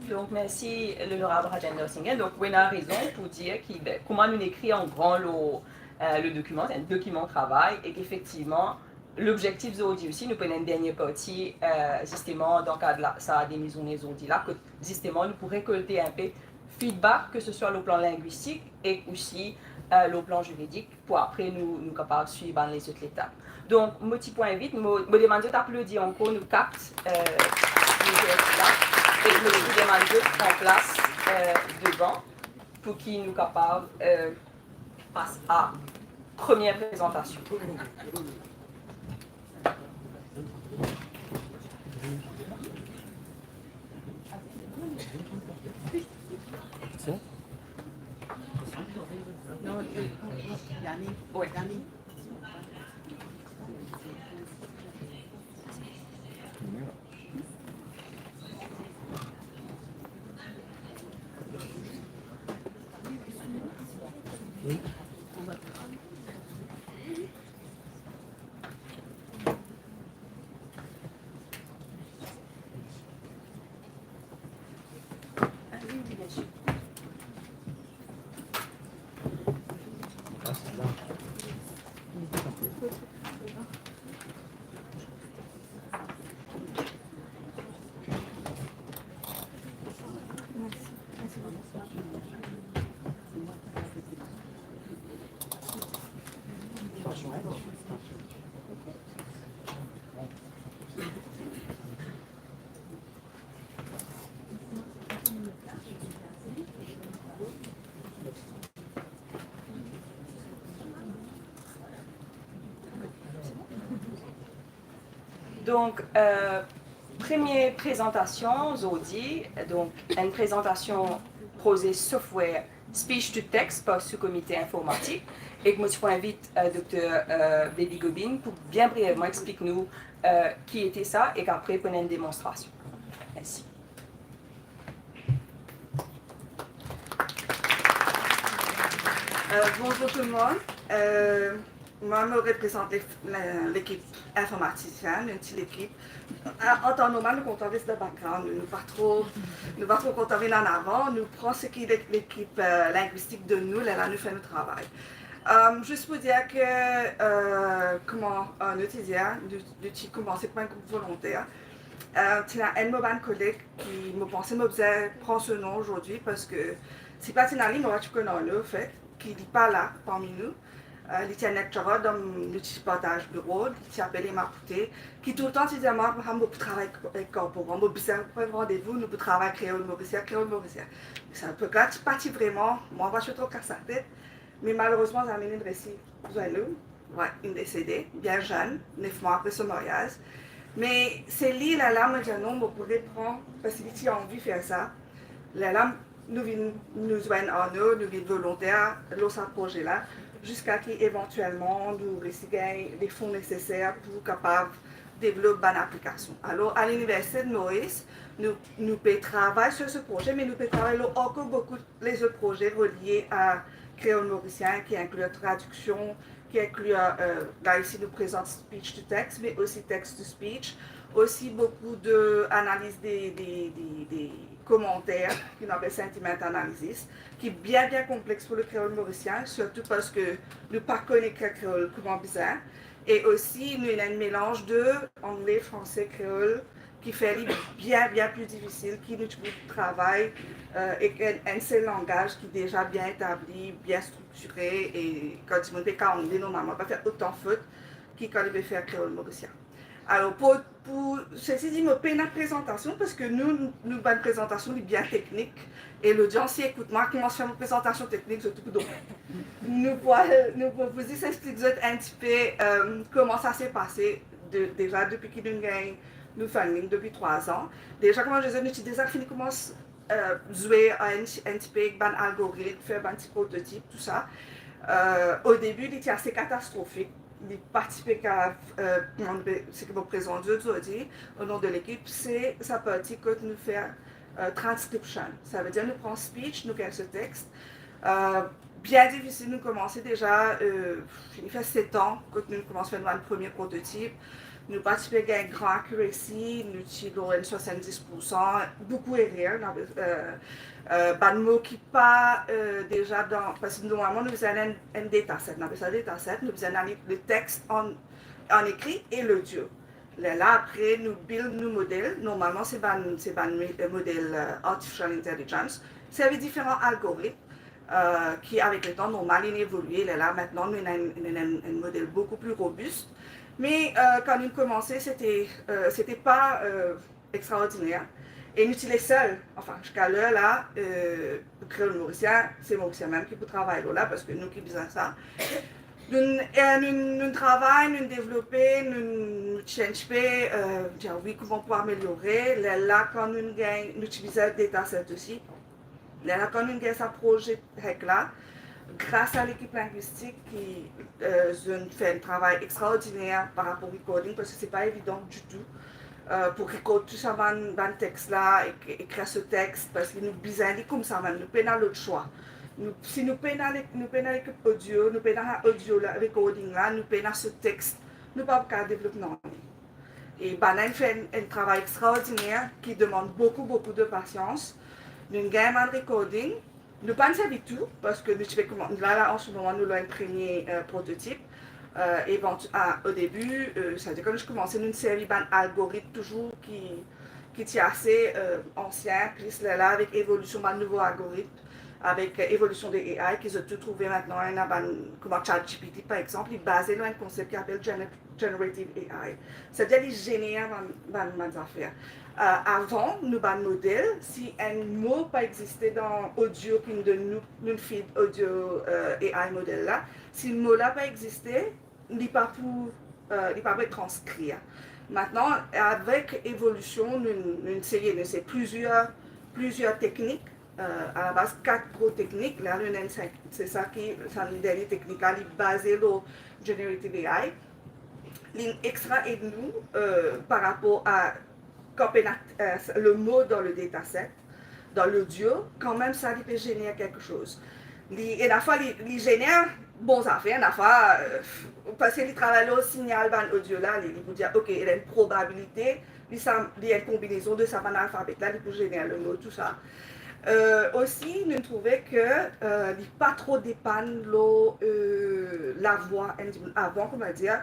Donk, mersi, Lonorab Rajendra Singh. Donk, ou ena rezon pou dir ki, be, kouma nou ekrir an gran lor, euh, le dokiman, se enn dokiman travay, e ki efektivman, lobzektif zordi osi, nou pou ena enn dernie parti, euh, zisteman, dan kad la, sa demi zourne zordi la, kot zisteman, nou pou rekolte enpe feedback, ke se swa lor plan lingwistik e osi, euh, lor plan ziridik, pou apre nou, nou kapav swiv bann lezot letap. Donk, mo ti pou invit, mo, mo demann zot aplodi ankor nou kat, euh, lizersi la, e mo ti demann zot pran plas, euh, devan, pou ki nou kapav, euh, pas a premie prezantasion. Donk, euh, premie prezantasion zordi, donk, enn prezantasion proze software speech to text par sou komite informatik, e ki mo ti pou invit, euh, Dokter, euh, Baby Gobin pou bien brievman explik nou, euh, ki ete sa, e ki apre pou ena enn demonstrasion. Mersi. Euh, bonjour tout le monde. Euh, mwa, mo reprezant le-, le-, lekip informatisien, enn ti lekip. A, an tan normal, nou kontan res dan background, nou, nou pa tro, nou pa tro kontan vinn an avan, nou pran seki le-, lekip, euh, lingwistik donn nou, lerla nou fer nou travay. Euh, zis pou dir ke, euh, kouma, euh, nou ti dir, nou, nou ti koumanse kouma enn group volonter. Euh, ti ena enn mo bann koleg ki, mo panse mo bizin pran so nom zordi, parski si pa ti ena li, mo pa ti konn Arnaud, anfet, ki li pa la parmi nou. Euh, li ti enn lecturer dan, nou ti partaz biro, li ti apele Mapoute, ki toultan ti dir mwa, "Ah, mo pou travay ek korporan, mo bizin pran randevou, nou pou travay kreol morisien, kreol morisien." Sa lepok la, ti pa ti vreman, mwa, mo pa ti tro kas latet. Me malerezman, zame linn resi zwenn nou. Wi, linn desede, bien zenn, nef mwa apre so maryaz. Me se li, lerla mo dir non, mo pou repran, parski li ti anvi fer sa. Lerla nou vinn, nou zwenn Arnaud, nou vinn volonter lor sa proze la, ziska ki evantielman nou resi gagn le fon neseser pou kapav devlop bann aplikasion. Alor, a Liniversite de Moris, nou, nou pe travay lor se proze, me nou pe travay lor ankor boukou lezot proze relie a kreol morisien, ki inkli tradiksion, qui inclut, euh, là ici nous présente speech to text, mais aussi text to speech, aussi beaucoup de analyse des, des, des, des commentaires, qu'on appelle sentiment analysis, qui est bien, bien complexe pour le créole mauricien, surtout parce que nou pa kone kreol kouma bizin. E osi, nou ena enn melanz de angle, franse, kreol, ki fer li bien, bien pli difisil ki nou ti pou travay, euh, ek enn, enn sel langaz ki deza bien etabli, bien striktire, e kan dimoun pe karann li, normalman, pa fer otan fot ki kan li pe fer kreol morisien. Alor, pou, pou, sesi di, mo pena prezantasion, parski nou, nou bann prezantasion, li bien teknik, e lodians, si ekout mwa, kouma fer mo prezantasion teknik, zot pou donn. Nou pou al, nou pou, pou zis explik zot enn tipe, euh, kouma sa se pase, de, deza depi ki nou gagn nou funding depi trwa an. Deza, kouma dir, nou ti deza fini koumans, euh, zwe enn, enn tipe ek bann algoritm, fer bann ti prototip, tou sa. Euh, o debi, li ti ase katastrofik. Li pa ti pe kav, euh, kouma nou pe, seki mo prezant zot zordi, o non de lekip, se sa parti kot nou fer, euh, transcription. Savedir nou pran speech, nou gagn so text. Euh, bien difisil, nou koumanse deza, euh, fini fer set an, kot nou koumans fer nou bann premie prototip. Nou pa ti pe gagn gran accuracy, nou ti lor enn swasanndis poursan, boukou erer, nou, euh, euh, bann mo ki pa, euh, deza dan, parski normalman nou bizin enn, enn dataset, nou apel sa dataset, nou bizin ale le text an, an ekri e lodio. Lerla apre nou build nou model, normalman se bann, se bann mi-, euh, model, euh, artificial intelligence, servi diferan algoritm, euh, ki avek letan normal inn evolie, lerla aster nou ena enn, enn, enn, enn model boukou pli robis. Me, euh, kan nou koumans, sete, euh, sete pa, euh, extraordiner. E nou ti lesel, anfin, ziska lerla, euh, kreol morisien, se Morisien mem ki pou travay lor la, parski nou ki bizin sa. Nou, euh, nou, nou travay, nou devlope, nou, nou change pe, euh, dir, wi, kouma pou ameliore. Lerla, kan nou gagn, nou ti bizin dataset osi. Lerla, kan nou gagn sa proze hek la, gras a lekip lingwistik ki, euh, zot inn fer enn travay extraordiner par rapor recording, parski se pa evidan ditou, euh, pou record tou sa bann, bann text la, ek, ekrir so text, parski nou bizin li koumsa mem, nou pena lot swa. Nou, si nou pena le-, nou pena lekip odio, nou pena odio la, recording la, nou pena so text, nou pa pou kav devlop nanye. E bann-la inn fer enn, enn travay extraordiner ki demann boukou, boukou de pasians. Nou gagn bann recording. Nou pa'nn servi tou, parski nou ti pe kouman-, la, la, an se moman, nou lor enn premie, euh, prototip. Euh, evantu-, a, o debi, euh, savedir kan nou ti koumanse, nou servi bann algoritm touzour ki, ki ti ase, euh, ansien, plis lerla avek evolision bann nouvo algoritm, avek, euh, evolision de A I, ki zot tou trouve aster ena bann, kouma ChatGPT, par exanp, li baze lor enn konsep ki apel gener-, generative A I. Savedir li zener bann, bann, bann zafer. Euh, avan, nou bann model, si enn mo pa existe dan odio ki nou donn nou, nou feed odio, euh, A I model la, si mo la pa existe, li pa pou, euh, li pa pou transkrir. Aster, avek evolision, nou, nou eseye, nou eseye plizier, plizier teknik, euh, alabaz kat gro teknik, la nou ena sink, se sa ki, sa nou dernie teknik la, li baze lor generative A I. Li extra ed nou, euh, par rapor a kan pena, euh, le mo dan le dataset, dan lodio, kanmem sa, li pe zener kiksoz. Li, ena fwa, li, li zener bon zafer, ena fwa, euh, parski li travay lor signal bann odio la, li, li pou dir, ok, ena enn probabilite, li sa, li enn konbinezon de sa bann alfabet la, li pou zener le mo, tou sa. Euh, osi, nou trouve ke, euh, li pa tro depann lor, euh, lavwa enn dimoun. Avan, kouma dir,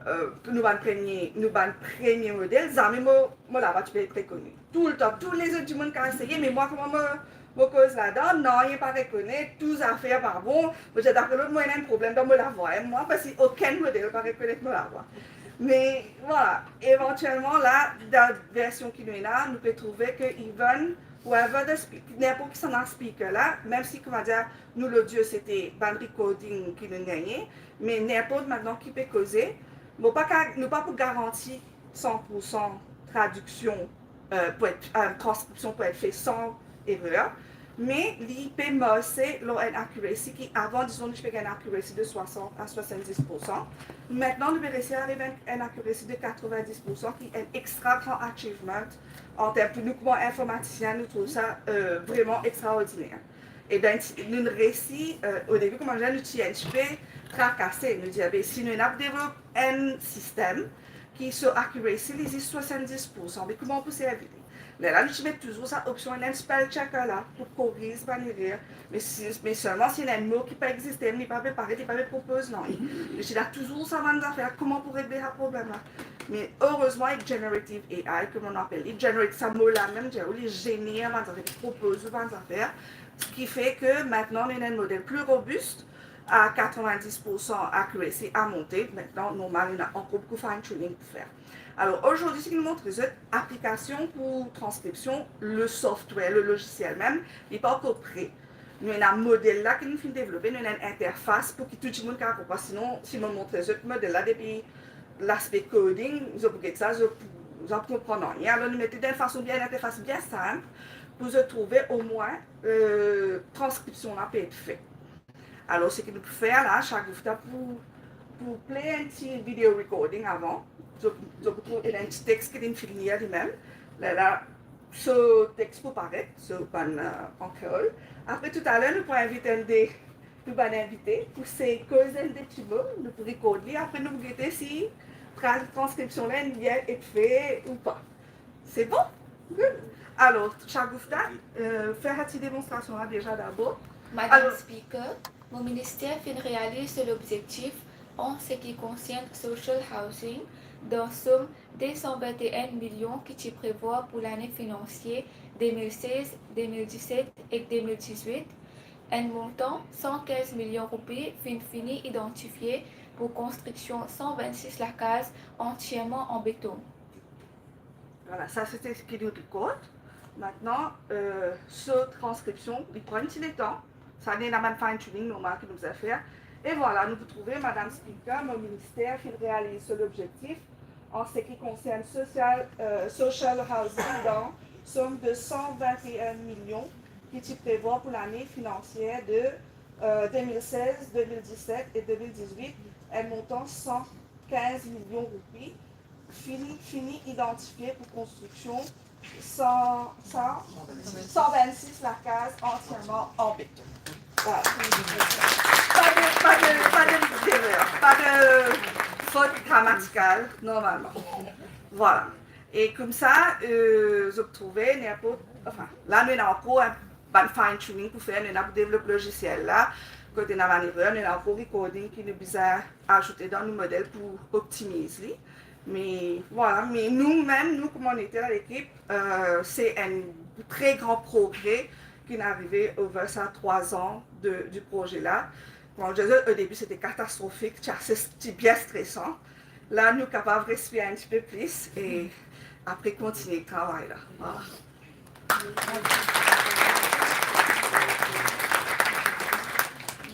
euh, nou bann premie, nou bann premie model, zame mo, mo lavwa ti pe rekone. Toultan, tou lezot dimoun kav eseye, me mwa, kouma mo, mo koz ladan, nanye pa rekonet, tou zafer pa bon. Mo dir, dapre lot, mo ena enn problem dan mo lavwa, hein, mwa, parski okenn model pa rekonet mo lavwa. Me, vwala, evantielman, la, dan version ki nou ena, nou pe trouve ke even, whoever the speak-, ninport kisannla speaker la, mem si, kouma dir, nou lodio, sete bann recording ki nou gagne, me ninport aster ki pe koze, mo pa ka, nou pa pou garanti san poursan tradiksion, euh, pou et, euh, transkripsion pou et fe san erer, me li pe marse lor enn accuracy ki avan, dizon, nou ti pe gagn enn accuracy de swasant a swasanndis poursan. Aster, nou pe resi ariv enn, enn accuracy de katrevindis poursan, ki enn extra gran achievement an term pou nou kouma informatisien, nou trouv sa, euh, vreman extraordiner. Ebin, ti, nou resi, euh, o debi, kouma dir, nou ti enn tipe trakase. Nou dir, be, si nou ena pou devlop enn sistem ki so accuracy li zis swasanndis poursan, be, kouma pou servi li? Lerla nou ti met touzour sa opsion, enn spell checker la pou koriz bann erer. Me si, me selman si ena enn mo ki pa existe, li pa pe paret, li pa pe propoz nanye. Nou ti ena touzour sa bann zafer, kouma pou regle sa problem la? Me erezman, avek generative A I, kouma nou apel li, generate sa mo la mem, dir ou li zener bann zafer, li propoz ou bann zafer, ki fer ke mintnan nou ena enn model pli robis, a katrevindis poursan accuracy a monte. Mintnan, normal, nou ena ankor boukou fine tuning pou fer. Alor, azordi, seki nou montre zot, aplikasion pou transkripsion, le software, le logiciel mem, li pa ankor pre. Nou ena model la ki nou finn devlope, nou ena enn interfas pou ki tou dimoun kapav konpran. Sinon, si mo montre zot model la depi laspe coding, zot pou get sa, zot, zot pou konpran nanye. Alor, nou mete dan enn fason bien, enn interfas bien sinp pou zot trouve omwin, euh, transkripsion la pe et fer. Alor, seki nou pou fer la, Shagufta pou, pou play enn ti video recording avan. Zot, zot pou trouv enn ti text ki linn finn lir limem. Lerla, so text pou paret, so bann, euh, an kreol. Apre, toutaler, nou pou invit enn de nou bann invite pou sey koz enn de ti mo, nou pou record li, apre nou pou gete si tra-, transkripsion la inn bien et fer ou pa. Se bon? Good. Alor, Shagufta, euh, fer sa ti demonstrasion la deza dabor. Madam Speaker, mo minister finn realiz so lobzektif an seki konsern social housing dan som de san vinte et un milion ki ti prevwar pou lane finansie de mil sez, de mil diset ek de mil dizwit. Enn montan san kinz milion roupi finn fini idantifie pou konstriksion san vennsis lakaz antierman an beton. Vwala, sa se seki nou record. Mintnan, euh, so transkripsion, li pran enn ti letan. Sa, li ena bann fine tuning normal ki nou bizin fer. E vwala, nou pou trouve, Madam Speaker, mo minister finn realiz so lobzektif an seki konsern social, euh, social housing dan som de san vinte et un milion ki ti prevwar pou lane finansie de, euh, de mil sez, de mil diset e de mil dizwit, enn montan san kinz milion roupi, fini, fini idantifie pou konstriksion san, san, san vennsis lakaz antierman an beton. Vwala. Pa de, pa de, pa de lerer, pa de fot gramatikal, normalman. Vwala. E koumsa, euh, zot trouve, ninport, anfin, la nou ena ankor enn bann fine tuning pou fer, nou ena pou devlop logisiel la, kot ena bann erer, nou ena ankor recording ki nou bizin azoute dan nou model pou optimiz li. Me vwala, me nou mem, nou kouma nou ete dan lekip, euh, se enn tre gran progre ki'nn arive over sa trwa an de, di proze la. Kouma mo dir, o debi, sete katastrofik, ti ase, ti bien stresan. La, nou kapav respir enn tipe plis e apre kontinie travay la. Vwala.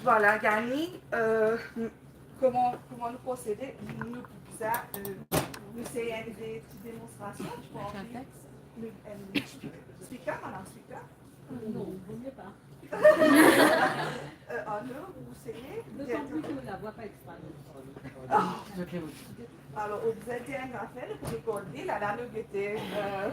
Vwala, Gani, euh, kouma, kouma nou prosede? Nou pou sa, euh, nou sey enn de ti demonstrasion, ti pou anvi, nou, euh, speaker, madam speaker? Non, vaut mieux pas. Euh, alor, ou seye? D'autant plus que la voix pas exprès. Ah. Alor, ou bizin dir enn zafer, nou pou record li, la, la, nou gete, euh.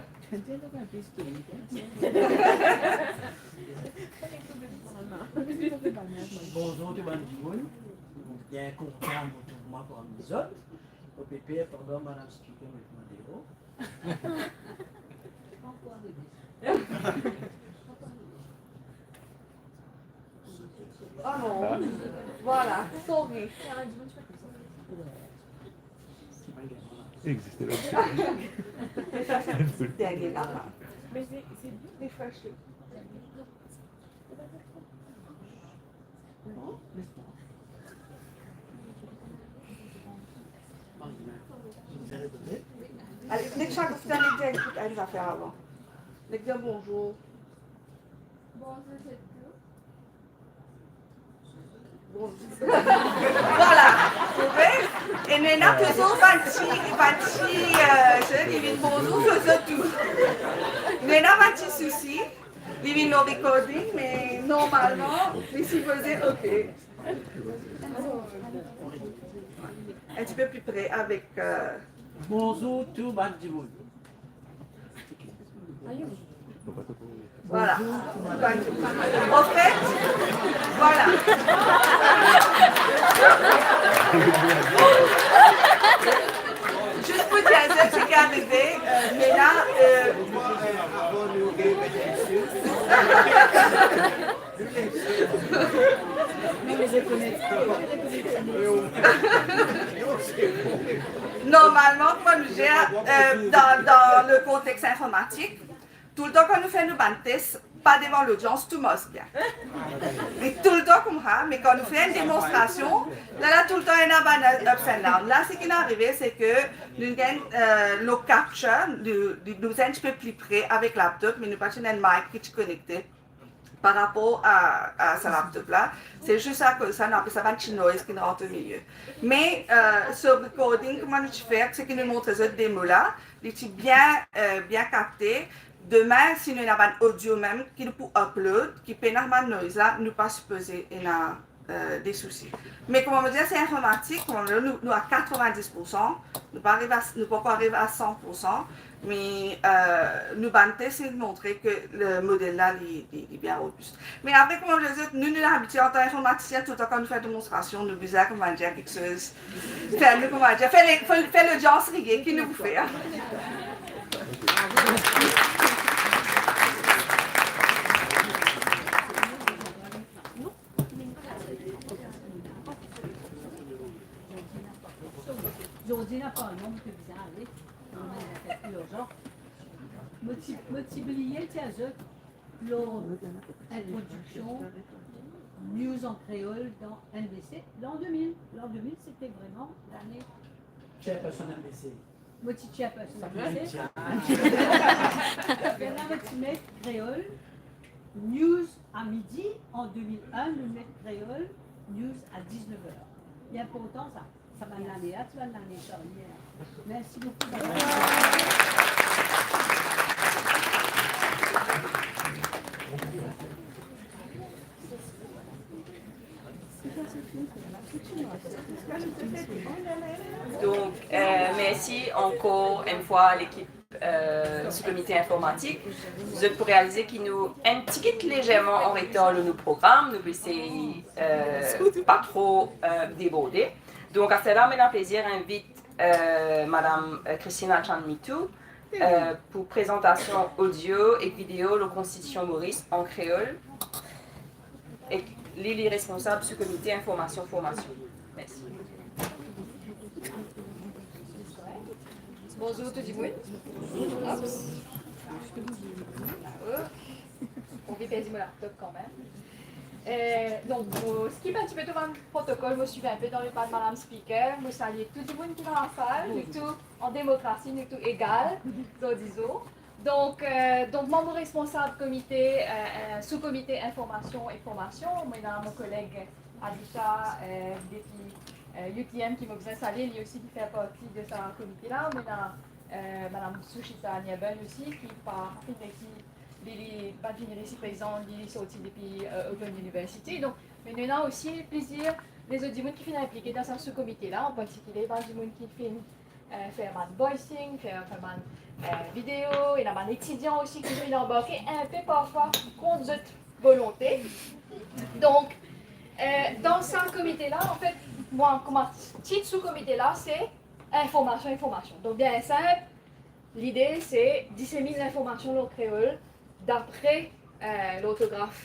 Bonzour tou bann dimoun. Bien kontan retrouv mwa parmi zot. Mo pe per pandan madam speaker met mwa deor. Oh non. Vwala, sorry. Existe la. Dernie la. Me se, se bien refreshing. Ale, nek sak, nek dir enn zafer avan. Nek dir bonzour. Bonzour zot. Bonzour. Vwala, ou trouve? E nou ena touzour bann ti, bann ti, euh, se li vinn bonzour, se zot tou. Nou ena bann ti sousi. Li vinn lor recording, me normalman, li sipoze ok. Enn tipe pli pre avek, euh, bonzour tou bann dimoun. Vwala. Bonzour tou bann dimoun. Anfet, Normalman, kouma nou dir, euh, dan, dan le kontex informatik, toultan kan nou fer nou bann tes, pa devan lodians, tou mars bien. E toultan koumsa, me kan nou fer enn demonstrasion, la, la toultan ena bann ups and down. La, seki inn arive, se ke nou gagn, euh, lor capture, nou, nou, nou enn tipe pli pre avek laptop, me nou pa ti ena enn mic ki ti konekte par rapor a, a sa laptop la. Se zis akoz sa, nou apel sa bann ti noise ki rant o milieu. Me, euh, so recording, kouma nou ti fer, seki nou montre zot demo la, li ti bien, euh, bien kapte. Demin, si nou ena bann audio mem ki nou pou upload, ki pena bann noise la, nou pa sipoze ena, euh, de sousi. Me kouma mo dir, se informatik, kouma mo dir, nou, nou a katrevin-dis poursan, nou pa ariv a, nou pankor ariv a san poursan, me, euh, nou bann tes inn montre ke le model la, li, li, li bien robis. Me apre, kouma mo dir, nou, nou abitie antan informatisien, toultan kan nou fer demonstrasion, nou bizin, kouma dir, kiksoz, fer nou, kouma dir, fer le, fer, fer lodians riye, ki nou pou fer. Zordi, na pa non, mo pe bizin ale. Mo ti, mo ti bliye dir zot lor introdiksion News an Kreol dan N B C, lan de mil. Lan de mil, sete vreman lane. Chairperson N B C. Mo ti chairperson N B C. Sa pe dir. Lerla mo ti met Kreol News a midi, an de mil enn, nou met Kreol News a diznef er. Li inportan sa. Sa bann lane la, ti bann lane sarnier. Mersi boukou. Donk, euh, mersi ankor enn fwa lekip, euh, sou komite informatik. Zot pou realize ki nou enn tigit lezerman an retar lor nou program, nou pou esey, euh, pa tro, euh, deborde. Donk, aster la, mo ena plezir invit, euh, madam, euh, Christina Chan Mitou, euh, pou prezantasion audio ek video lor Konstitision Moris an Kreol. Ek li, li responsab sou komite informasion formasion. Mersi. Bonzour tou dimoun. Ops. Mo pe perdi mo laptop kanmem. Euh, donk, mo skip enn tipe tou bann protokol, mo swiv enpe dan lepa Madam Speaker. Mo salie tou dimoun ki dan lasal, nou tou an demokrasi, nou tou egal, zordi zour. Donk, euh, donk, mwa, mo responsab komite, euh, euh, sou komite informasion ek formasion. Mo ena mo koleg Adisha, euh, depi, euh, U T M ki mo bizin salie, li osi ki fer parti de sa komite la. Mo ena, euh, madam Sushita Nieben osi, ki pa finn resi, li, li pa finn resi prezan, li, li sorti depi, euh, Open University. Donk, me nou ena osi plizir lezot dimoun ki finn inplike dan sa sou komite la, an partikilie bann dimoun ki finn euh, fer bann voicing, fer, fer bann, euh, video, ena bann etidian osi ki finn anbarke inpe parfwa kont zot volonte. Donk, euh, dan sa komite la, anfet, mwa, kouma tit sou komite la, se informasion, informasion. Donk, bien sinp, lide se disemin linformasion lor kreol dapre, euh, lortograf,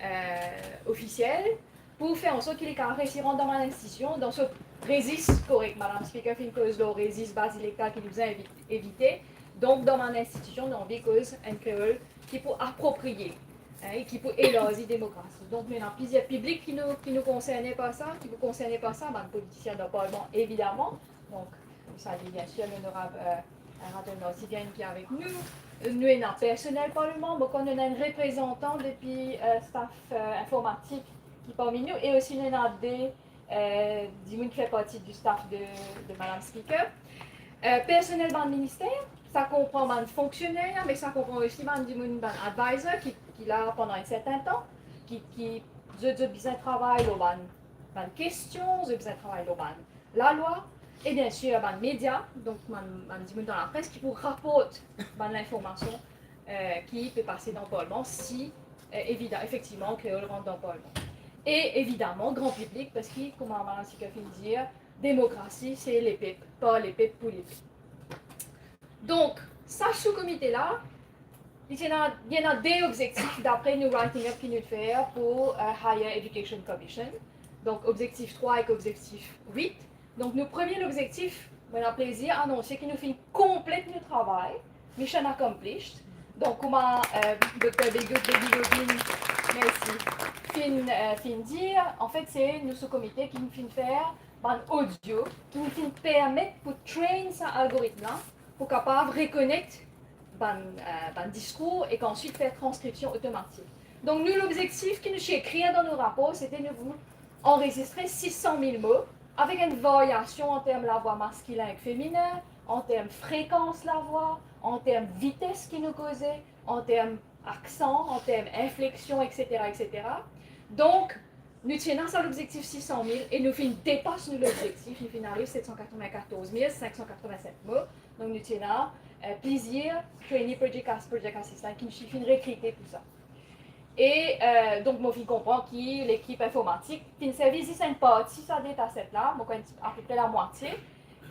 euh, ofisiel, pou fer ansort ki li kapav resi rant dan bann institision, dan so rezis korek. Madam Speaker finn koz lor rezis baz elektoral ki nou bizin evi-, evite. Donk, dan bann institision, nou anvi koz enn kreol ki pou apropriye, hein, e ki pou elarzi demokrasi. Donk, nou ena plizier piblik ki nou, ki nou konserne par sa, ki pou konserne par sa, bann politisien dan parlman, evidaman. Donk, nou salie, bien sir, lonorab, euh, Radon Norsigen ki avek nou. Nou ena personel parlman, bon, nou ena enn reprezantan depi, euh, staff, euh, informatik ki parmi nou, e osi nou ena de, euh, dimoun ki fer parti di staff de, de Madam Speaker. Euh, personel bann minister, sa konpran bann fonksyoner, me sa konpran osi bann dimoun, bann advisor ki, ki la pandan enn sertin tan, ki, ki, zot, zot bizin travay lor bann, bann kestion, zot bizin travay lor bann lalwa, e bien sir bann media, donk bann, bann dimoun dan lapres ki pou raport bann linformasion, euh, ki pe pase dan parlman, si, euh, evida-, efektivman, kreol rant dan parlman. E evidaman, gran piblik, parski, kouma Madam Speaker finn dir, demokrasi, se lepep, par lepep, pou lepep. Donk, sa sou komite la, Li ti ena, li ena de obzektif dapre nou writing up ki nou fer pou, eh, Higher Education Commission. Donk, obzektif trwa ek obzektif wit. Donk, nou premie lobzektif, mo ena plezir anonse ki nou finn konplet nou travay, mission accomplished. Donk, kouma, eh, Dokter Bego-, Bego-, Begin, mersi, finn, eh, finn dir, anfet, se nou sou komite ki finn fer bann audio, ki finn permet pou train sa algoritm la, pou kapav rekonet bann, eh, bann diskour ek answit fer transkripsion otomatik. Donk, nou, lobzektif ki nou ti ekrir dan nou rapor, sete nou pou anrezistre sis san mil mo, avek enn varyasion an term lavwa maskilin ek feminin, an term frekans lavwa, an term vites ki nou koze, an term aksan, an term infleksion, etsetera, etsetera. Donk, nou ti ena sa lobzektif sis san mil e nou finn depas nou lobzektif, nou finn ariv set san katrovin-katorz mil sink san katrovin-set mo. Donk, nou ti ena, eh, plizier trainee project ass-, project assistant ki nou ti finn rekrite pou sa. E, eh, donk, mo finn konpran ki lekip informatik finn servi zis enn parti sa dataset la, mo krwar apepre lamwatie.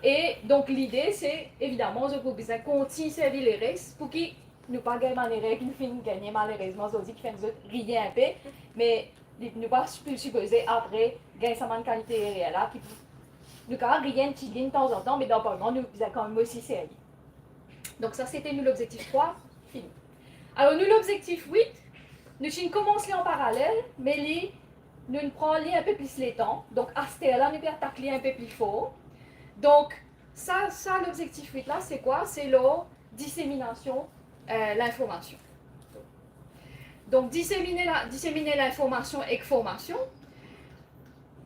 E donk, lide, se, evidaman, zot pou bizin kontign servi leres pou ki nou pa gagn bann erer ki nou finn gagne, malerezman, zordi, ki fer zot riye inpe, me li, nou pa sipe-, sipoze apre gagn sa bann kalite erer la, ki nou kapav riye enn ti lign tanzantan, me normalman, nou bizin kanmem osi servi. Donk, sa, sete nou lobzektif trwa, fini. Alor, nou lobzektif wit, nou ti koumans li an paralel, me li, nou pran li inpe plis letan. Donk, aster la, nou pe atak li inpe pli for. Donk, sa, sa, lobzektif wit la, se kwa? Se lor diseminasion, eh, linformasion. Donk, disemine la, disemine linformasion ek formasion.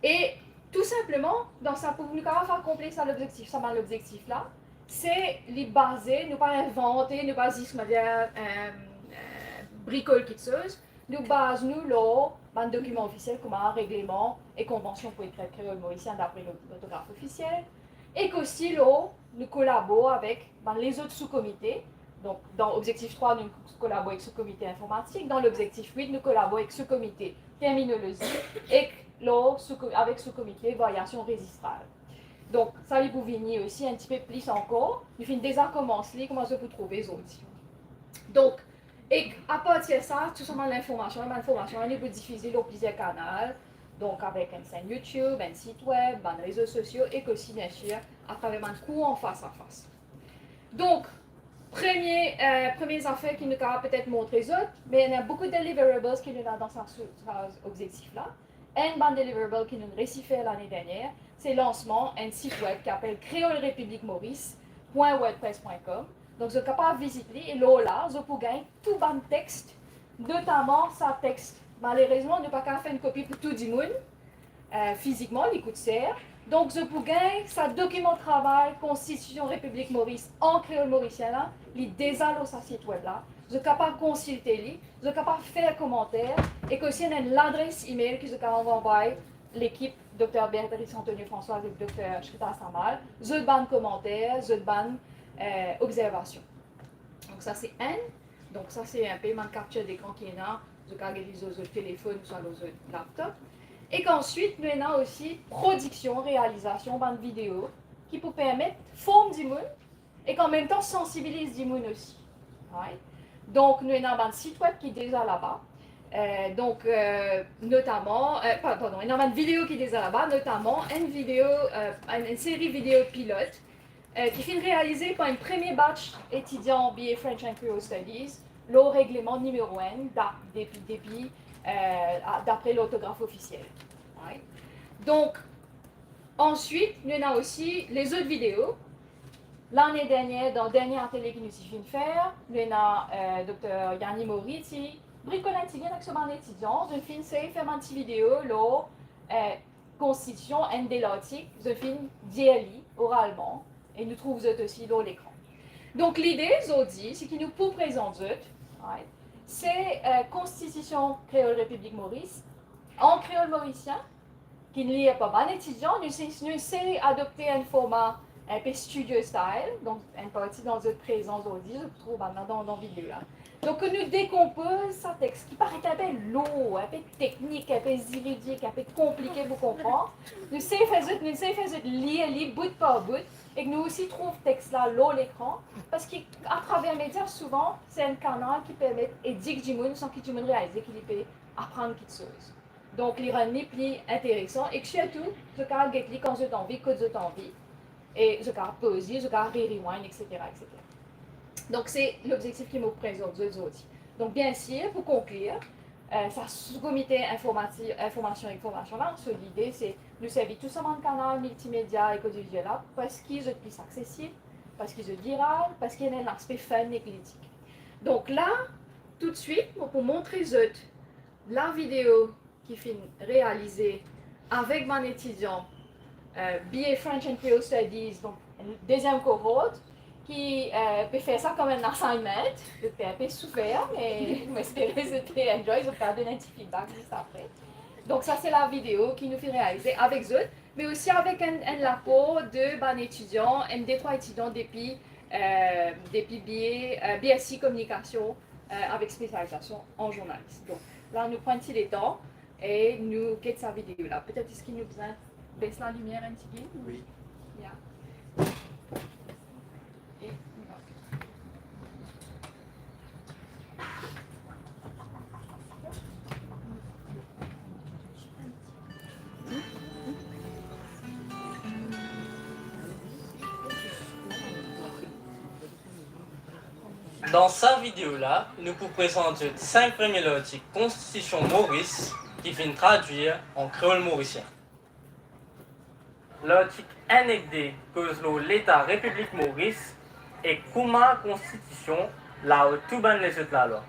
E tou sinpleman, dan sa, pou nou kapav akonpli sa lobzektif, sa bann lobzektif la, se li baze, nou pa invante, nou pa zis, koumadir, eh, eh, brikol kiksoz. Nou baz nou lor bann dokiman ofisiel kouma regleman e konvansion pou lekrir kreol morisien dapre lor-, lortograf ofisiel, ek osi lor, nou kolabor avek bann lezot soukomite. Donk, dan lobzektif trwa, nou kolabor ek soukomite informatik. Dan lobzektif wit, nou kolabor ek soukomite terminolozi ek lor souko-, avek soukomite varyasion rezistral. Donk, sa li pou vini osi enn tipe plis ankor. Nou finn deza koumans li, kouma zot pou trouve zordi. Donk, ek apartir sa, tou sa bann linformasion, bann formasion, nou pou difize lor plizier kanal. Donk, avek enn senn YouTube, enn sit web, bann rezo sosio, ek osi, biensir, atraver bann kour an fas a fas. Donk, premie, eh, premie zafer ki nou kapav petet montre zot, me ena boukou deliverables ki nou ena dan sa, sa obzektif la. Enn bann deliverable ki nou resi fer lane dernier, se lansman enn sit web ki apel creolerepubliquemaurice point wordpress point com. Donk, zot kapav vizit li, e lor la, zot pou gagn tou bann text, notaman sa text. Malerezman, nou pa kapav fer enn kopi pou tou dimoun, eh, fizikman, li kout ser. Donk, zot pou gagn sa dokiman travay Konstitision Repiblik Moris an kreol morisien la, li deza lor sa sit web la. Zot kapav konsilte li, zot kapav fer komanter, ek osi ena enn ladres email ki zot kapav anvoy lekip Dokter Béatrice Antonio Françoise ek Dokter Shrita Samal, zot bann komanter, zot bann, eh, obzervasion. Donk sa se enn. Donk sa se inpe bann capture d'écran ki ena, zot kapav get li lor zot telefonn ouswa lor zot laptop. Ek answit, nou ena osi prodiksion, realizasion bann video ki pou permet form dimoun ek anmemtan sansibiliz dimoun osi. Right? Donk, nou ena bann sit web ki deza laba. Eh, donk, eh, notaman, eh, pa-, pardon, ena bann video ki deza laba, notaman enn video, eh, enn, enn seri video pilot, eh, ki finn realize par enn premie batch etidian B A French and Creole Studies lor regleman nimero enn, da-, depi, depi, eh, a-, dapre lortograf ofisiel. Right? Donk, answit, nou ena osi lezot video. Lane dernier, dan dernie atelie ki nou ti finn fer, nou ena, eh, Dokter Yanni Maury ti brikol enn tigit ek so bann etidian, zot finn sey fer bann ti video lor, eh, Konstitision, enn de lartik, zot finn dir li oralman, e nou trouv zot osi lor lekran. Donk, lide zordi, se ki nou pou prezant zot, right, se, eh, Konstitision Kreol Repiblik Moris, an kreol morisien, ki lir par bann etidian, nou se-, nou sey adopte enn forma inpe studio style, donk enn parti dan zot prezan zordi, zot trouv bann la dan, dan video la. Donk, nou dekonpoz sa text ki paret inpe lour, inpe teknik, inpe ziridik, inpe konplike pou konpran. Nou sey fer zot, nou sey fer zot lir li bout par bout, ek nou osi trouv text la lor lekran, parski atraver media, souvan, se enn kanal ki permet edik dimoun san ki dimoun realize ki li pe aprann kiksoz. Donk, li rann li pli interesan, ek sirtou, zot kapav get li kan zot anvi, kot zot anvi, e zot kapav poz li, zot kapav re-rewind, et cetera, et cetera. Donk, se lobzektif ki mo prezant zot zordi. Donk, biensir, pou konklir, eh, sa sou-komite informati-, informasion ek formasion la, so lide, se nou servi tou sa bann kanal miltimedia ek odioviziel la, parski zot plis aksesib, parski zot viral, parski ena enn laspe fun ek lidik. Donk la, toutswit, mo pou montre zot lavideo ki finn realize avek bann etidian, eh, B A French and Creole Studies, donk, enn deziem cohort, ki, eh, pe fer sa kom enn assignment, zot pe inpe soufer, me mo espere zot pe enjoy, zot pe donn enn ti feedback zis apre. Donk, sa se lavideo ki nou finn realize avek zot, me osi avek enn, enn lapor de bann etidian, enn de trwa etidian depi, eh, depi B A, eh, B S C kominikasion, eh, avek spesializasion an zournalis. Donk, la, nou pran enn ti letan e nou get sa video la. Petet eski nou bizin bes lalimier enn tigit? Wi. Ya. E, ok. Dan sa video la, nou pou prezant zot sink premie lartik Konstitision Moris ki finn tradwir an kreol morisien. Lartik enn ek de koz lor Leta Repiblik Moris ek kouma Konstitision la lor tou bann lezot lalwa.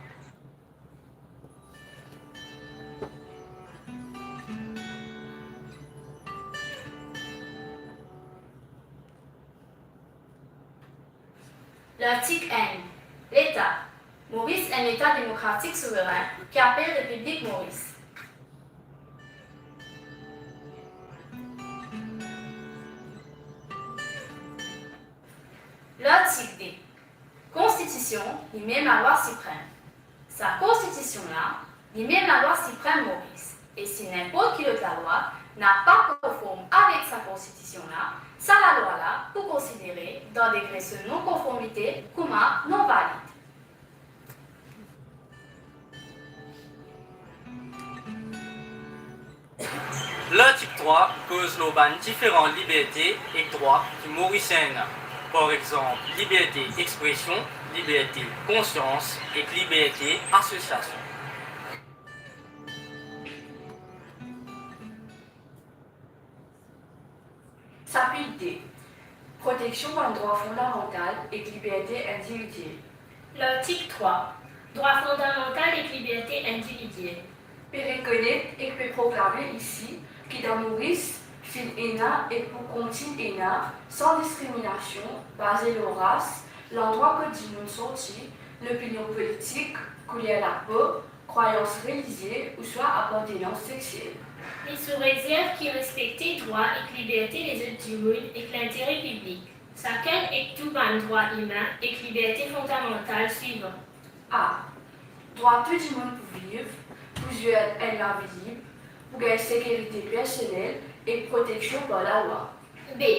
Lartik enn. Leta. Moris enn Leta demokratik souverin ki apel Repiblik Moris. Lartik de. Konstitision, limem lalwa siprem. Sa Konstitision la, limem lalwa siprem Moris. E si ninport ki lot lalwa napa konform avek sa Konstitision la, sa lalwa la pou konsidere dan degre so non-konformite kouma non-valid. Lartik trwa koz lor bann diferan liberte ek drwa ki Morisien ena, par exanp, liberte expresion, liberte konsians ek liberte asosiasion. Sapit de. Proteksion bann drwa fondamantal ek liberte individiel. Lartik trwa. Drwa fondamantal ek liberte individiel. Pe rekonet ek pe proklame isi ki dan Moris finn ena ek pou kontign ena, san diskriminasion baze lor ras, landrwa kot dimoun sorti, lopinion politik, kouler lapo, krwayans relizie ouswa apartenans sexiel. Me sou rezerv ki respekte drwa ek liberte lezot dimoun ek lintere piblik, sakenn ek tou bann drwa imin ek liberte fondamantal swivan. A. Drwa tou dimoun pou viv, pou zwenn enn lavi lib, pou gagn sekirite personel ek proteksion par lalwa. B.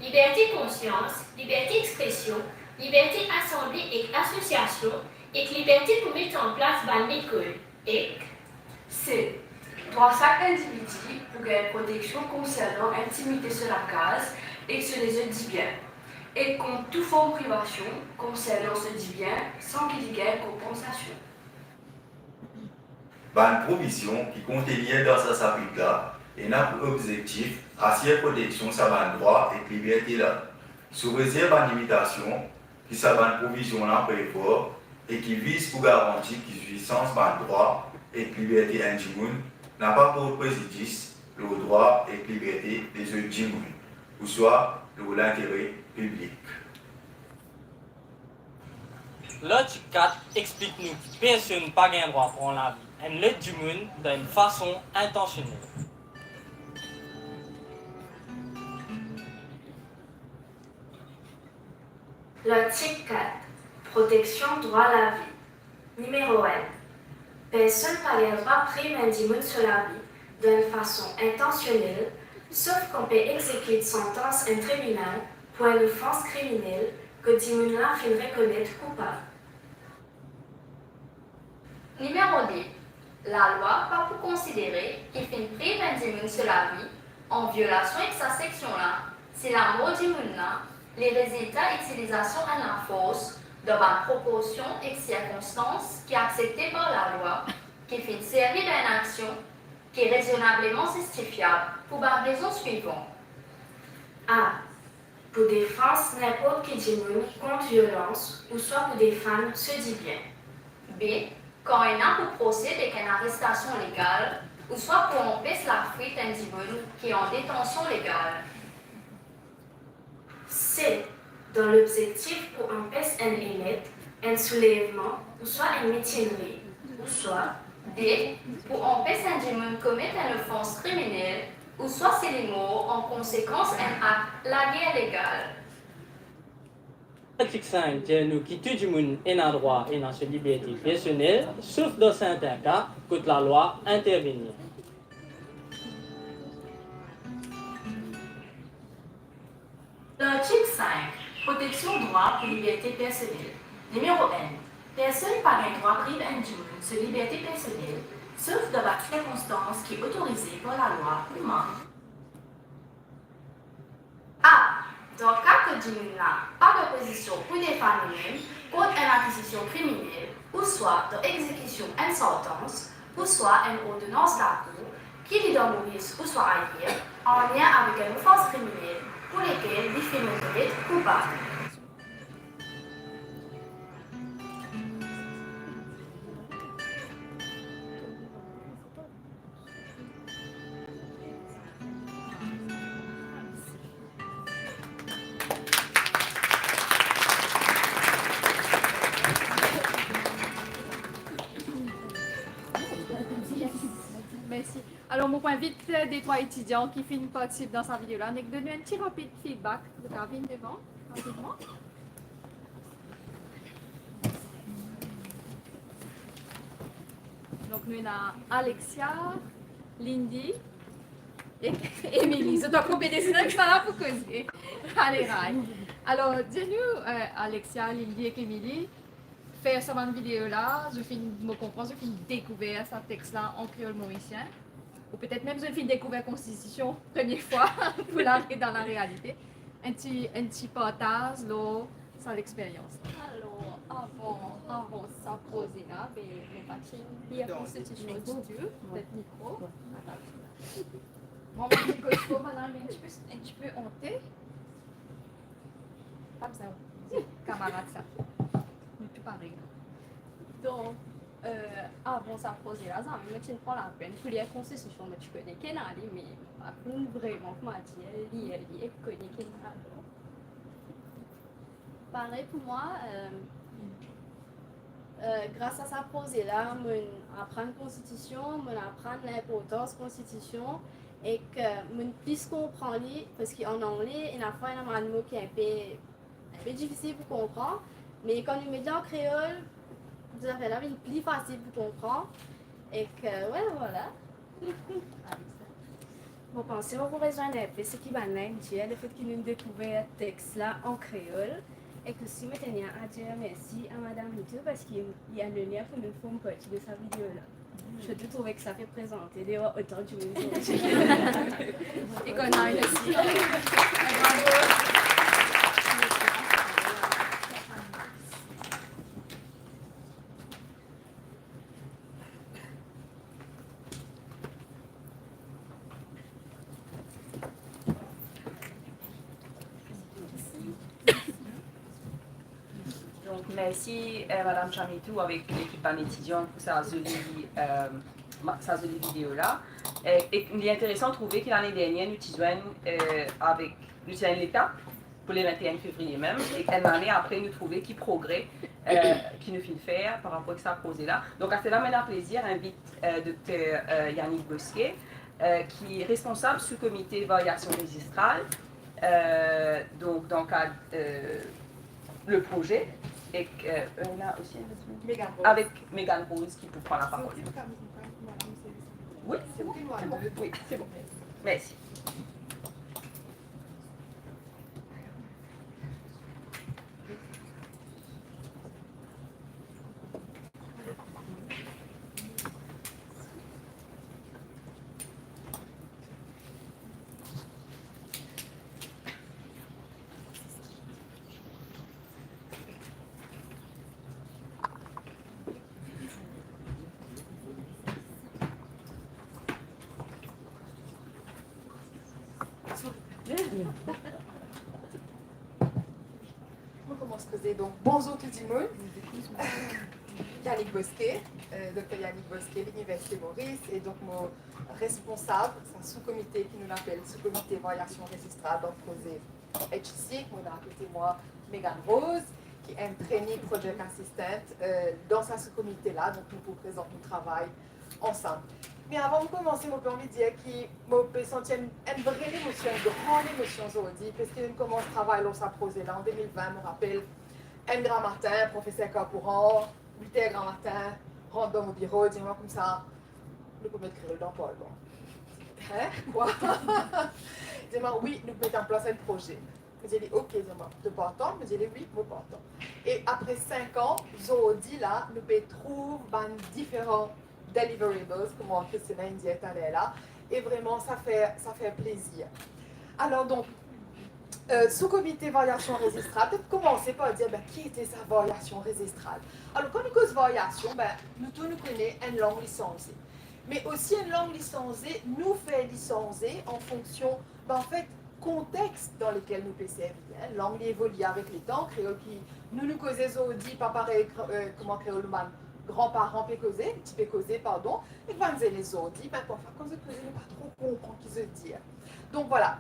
Liberte konsians, liberte expresion, liberte asanble ek asosiasion, ek liberte pou met an plas bann lekol, ek C. Drwa sak individi pou gagn proteksion konsernan intimite so lakaz ek so lezot dibien, ek kont tou form privasion konsernan so dibien san ki li gagn konpansasion. Bann provizion ki kontenir dan sa sapit la ena pou obzektif asir proteksion sa bann drwa ek liberte la, sou rezerv bann limitasion ki sa bann provizion la prevwar e ki viz pou garanti ki zwisans bann drwa ek liberte enn dimoun napa port prezidis lor drwa ek liberte lezot dimoun ouswa lor lintere piblik. Lartik kat explik nou ki personn pa gagn drwa pran lavi enn lot dimoun dan enn fason intansionel. Lartik kat, proteksion drwa lavi. Nimero enn. Personn pa gagn drwa priv enn dimoun so lavi dan enn fason intansionel, sof kan pe exekit santans enn tribinal pou enn ofans kriminel kot dimoun la finn rekonet koupab. Nimero de. Lalwa pa pou konsidere ki finn priv enn dimoun so lavi an violasion ek sa seksion la, si lamor dimoun la, li rezilta itilizasion enn lafors dan bann proporsion ek sirkonstans ki aksepte par lalwa, ki finn servi dan enn aksion ki rezonableman zistifiab pou bann rezon swivan. A. Pou defans ninport ki dimoun kont violans ouswa pou defann so dibien. B. Kan ena pou prosed ek enn arestasion legal ouswa pou anpes lafwit enn dimoun ki an detansion legal. C. Dan lobzektif pou anpes enn emet, enn soulevman ouswa enn mitinri, ouswa D. Pou anpes enn dimoun komet enn ofans kriminel ouswa si li mor an konsekans enn akt lager legal. Lartik sink dir nou ki tou dimoun ena drwa ena so liberte personel, sof dan sertin ka kot lalwa intervenir. Lartik sink, proteksion drwa pou liberte personel. Nimero enn, personn pa gagn drwa priv enn dimoun so liberte personel, sof dan bann sirkonstans ki otorize par lalwa ou mank. A. Dan ka kot dimoun la pa dan pozision pou defann limem kont enn akizasion kriminel, ouswa dan exekision enn santans, ouswa enn ordonans lakour, ki li dan Moris ouswa ayer, anlien avek enn ofans kriminel pou lekel li finn rekonet koupab. Mersi. Alor, mo pou invit, euh, de trwa etidian ki finn partisip dan sa video la, nek donn nou enn ti rapid feedback, zot a vinn devan rapidman. Donk, nou ena Alexia, Lindy ek Emily. Zot ankor pe desine, nou pa la pou koze. Ale, ray. Alor, dir nou, euh, Alexia, Lindy ek Emily, fer sa bann video la, zot finn, mo konpran, zot finn dekouver sa text la an kreol morisien. Ou petet mem zot finn dekouver konstitision premie fwa pou la dan larealite. Enn ti, enn ti partaz lor sa lexperyans. Alor, avan, avan sa proze la, be, mo pa ti lir konstitision ditou, petet mikro. Atann. Mo, mo mikro, mo pa la, me enn tipe, enn tipe onte. Pa bizin dir kamarad sa. Nou tou parey. Donk, euh, avan sa proze la, zame mo ti pran lapenn pou lir konstitision, mo ti kone ki ena li, me mo pa finn vreman, kouma dir, lir li ek kone ki ena li. Parey pou mwa, euh, euh, gras a sa proze la, mo'nn aprann konstitision, mo'nn aprann linportans konstitision, ek, euh, mo'nn plis konpran li, parski an angle, ena fwa ena bann mo ki enpe, enpe difisil pou konpran, me kan nou met li an kreol, zafer la vinn pli fasil pou konpran, ek, euh, we, vwala. Mo panse mo pou rezwenn enpe seki bann-la inn dir, lefet ki nou dekouver text la an kreol, ek osi mo tenir a dir mersi a Madam Mitou, parski li al loner pou nou form parti de sa video la. Mo ti trouve ki sa fer prezante devan otan dimoun zordi. E konn al osi. Bravo. Donk, mersi, euh, Madam Chamitou avek lekip bann etidian pou sa zoli, euh, ma-, sa zoli video la. E, e li interesan trouve ki lane dernier nou ti zwenn, euh, avek, nou ti ena enn letap pou le vingt et un février mem, e enn lane apre nou trouve ki progre, euh, ki nou finn fer par rapor ek sa proze la. Donk, aster la, mo ena plezir invit, euh, Dokter, euh, Yannick Bosquet, euh, ki responsab sou komite varyasion rezistral, euh, donk dan kad, euh, le proze, ek, euh, euh, la osi, Megan Rose. Avek Megan Rose ki pou pran lapawol. Wi, se bon, se bon. Wi, se bon. Mersi. Mo koumans koze, donk, bonzour tou dimoun. Yannick Bosquet, euh, Docteur Yannick Bosquet, Liniversite Moris, e donk mo responsab sa soukomite ki nou apel soukomite Variasion Rezistral dan proze H C C, ek mo ena akote mwa Megan Rose, ki enn trainee project assistant, euh, dan sa soukomite la, donk nou pou prezant nou travay ansam. Me avan mo koumanse, mo pe anvi dir ki mo pe santi enn, enn vre emosion, enn gran emosion zordi, parski nou koumans travay lor sa proze la an de mil vin, mo rapel, enn gramatin, profeser Carpooran, wit er gramatin, rant dan mo biro, dir mwa koumsa, nou pou met kreol dan parlman. Hein? Kwa? Dir mwa, wi, nou pou met an plas enn proze. Mo dir li, ok, dir mwa, to partan? Mo dir li, wi, mo partan. E apre sink an, zordi la, nou pe trouv bann diferan deliverables, kouma Christina inn dir taler la, e vreman, sa fer, sa fer plezir. Alor, donk, euh, soukomite Variasion Rezistral, petet koumanse par dir, be, ki ete sa Variasion Rezistral? Alor, kan nou koz variasion, be, nou tou nou kone enn lang li sanze. Me osi enn lang li sanze, nou fer li sanze an fonksion, be, anfet, kontex dan lekel nou pe servi, hein. Lang li evolie avek letan, kreol ki nou, nou koze zordi, pa parey, euh, kouma kreol nou bann granparan pe koze, ti pe koze, pardon, ek bann zenes zordi, be, parfwa, kan zot koze, nou pa tro konpran ki zot dir. Donk, vwala,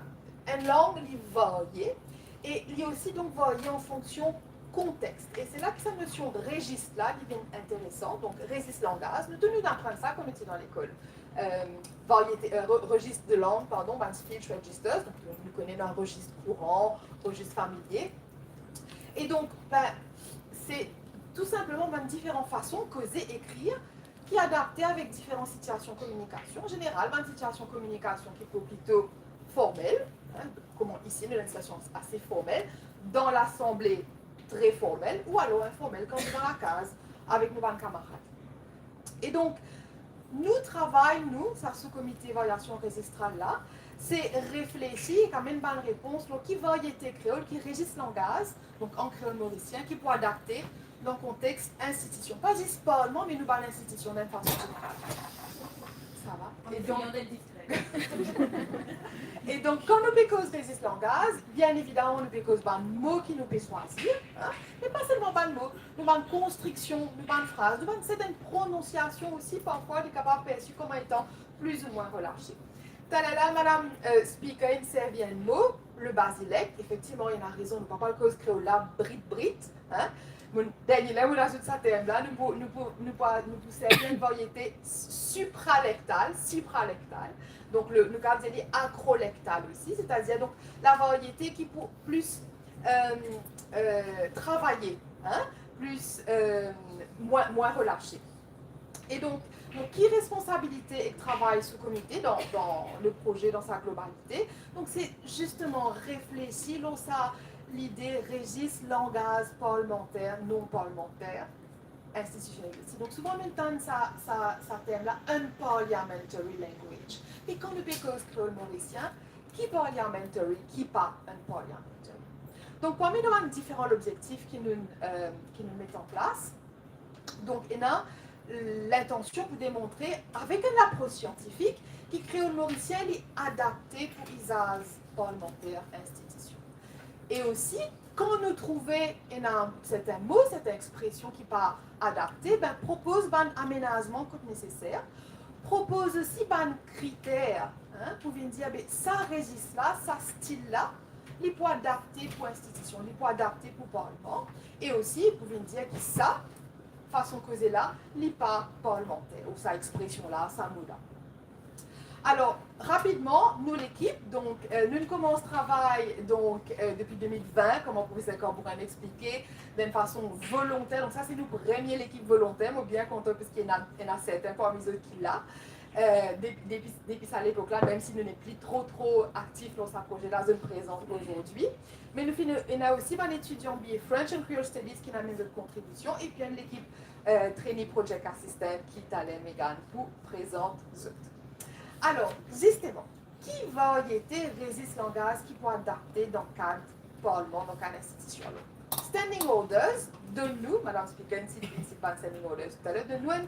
enn lang, li varie, e li osi, donk, varie an fonksion kontex. E se la ki sa nosion rezis la, li vinn interesan. Donk, rezis langaz, nou tou nou aprann sa kan nou ti dan lekol. Euh, variete, euh, re-, rezis de lang, pardon, bann speech registers, donk, nou, nou kone dan rezis kouran, rezis familie. E donk, be, se tou sinpleman bann diferan fason koze, ekrir, ki adapte avek diferan sitiasion kominikasion. An zeneral, bann sitiasion kominikasion ki pou plito formel, hein, kouma isi, nou dan enn sitiasion ase formel, dan lasanble tre formel, ou alor informel, kan nou dan lakaz avek nou bann kamarad. E donk, nou travay, nou, sa soukomite Variasion Rezistral la, se reflesi ek amenn bann repons lor ki variete kreol, ki rezis langaz, donk an kreol morisien, ki pou adapte dan kontex institision. Pa zis parlman, me nou bann institision dan enn fason zeneral. Sa va? E donk, e donk, kan nou pe koz rezis langaz, bien evidaman, nou pe koz bann mo ki nou pe swazir, hein, me pa selman bann mo, nou bann konstriksion, nou bann fraz, nou bann sertenn prononsiasion osi, parfwa, li kapav persi kouma etan pli ou mwin relase. Taler la, madam, euh, speaker inn servi enn mo, le bazilek. Efektivman, li ena rezon, nou pa pou al koz kreol la brit brit, hein. Mo, dernie ler mo azout sa term la, nou pou, nou pou, nou pou, nou pou servi enn variete s-, sipralektal, sipralektal. Donk, le, nou kapav dir li akrolektal osi, setadir, donk, la variete ki pou pli, euh, euh, travaye, hein, pli, euh, mwin, mwin relase. E donk, donk, ki responsabilite ek travay soukomite dan, dan le proze, dan sa globalite? Donk, se zisteman reflesi lor sa lide rezis langaz parlmanter, non parlmanter, institisionel osi. Donk, souvan nou tann sa, sa, sa term la, unparliamentary language. Me kan nou pe koz kreol morisien, ki parliamentary, ki pa unparliamentary? Donk, parmi nou bann diferan lobzektif ki nou, euh, ki nou met an plas, donk, ena lintansion pou demontre, avek enn lapros siantifik, ki kreol morisien, li adapte pou izaz parlmanter, institision. E osi, kan nou trouve ena serten mo, serten expresion ki pa adapte, be, propoz bann amenazman kot neseser, propoz osi bann kriter, hein, pou vinn dir, be, sa rezis la, sa stil la, li pou adapte pou institision, li pou adapte pou parlman, e osi pou vinn dir ki sa fason koze la, li pa parlmanter, ou sa expresion la, sa mo la. Alor, rapidman, nou lekip, donk, euh, nou komans travay, donk, euh, depi de mil vin, kouma profeser Carbouran explike, dan enn fason volonter. Donk sa, se nou premie lekip volonter, mo bien kontan, parski ena, ena sertin parmi zot ki la. Euh, de-, depi, depi sa lepok la, mem si nou nepli tro, tro aktif dan sa proze la, zot prezan azordi. Me nou finn ena osi bann etidian B A French and Creole Studies ki amenn zot kontribision, epi enn lekip, euh, trainee project assistant ki taler Megan pou prezant zot. Alor, zisteman, ki variete rezis langaz ki pou adapte dan kad parlman, dan kad institision? Standing orders donn nou, Madam Speaker, si, si bann standing orders taler, donn nou enn,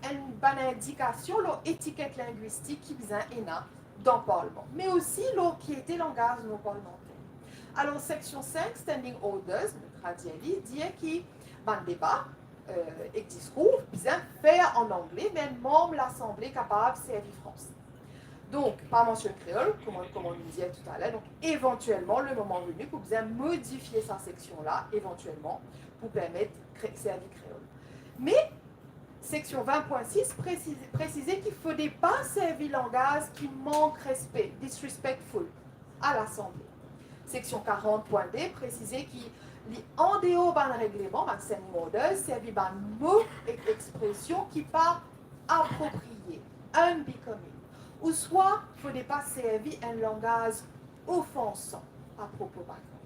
enn bann indikasion lor etiket lingwistik ki bizin ena dan parlman, me osi lor ki ete langaz non parlmanter. Alor, seksion sink, standing orders, mo tradir li, dir ki bann deba, euh, ek diskour bizin fer an angle, me enn manm Lasanble kapav servi franse. Donk, pa mansionn kreol, kouma, kouma nou dir toutaler, donk, evantielman, lemoman veni, pou bizin modifie sa seksion la, evantielman, pou permet kre-, servi kreol. Me, seksion vin pwin sis presize, presize ki fode pa servi langaz ki mank respe, disrespectful, a Lasanble. Seksion karant pwin de presize ki li andeor bann regleman, bann standing orders, servi bann mo ek expresion ki pa apropriye, unbecoming, ouswa fode pa servi enn langaz ofansan apropo bann mo.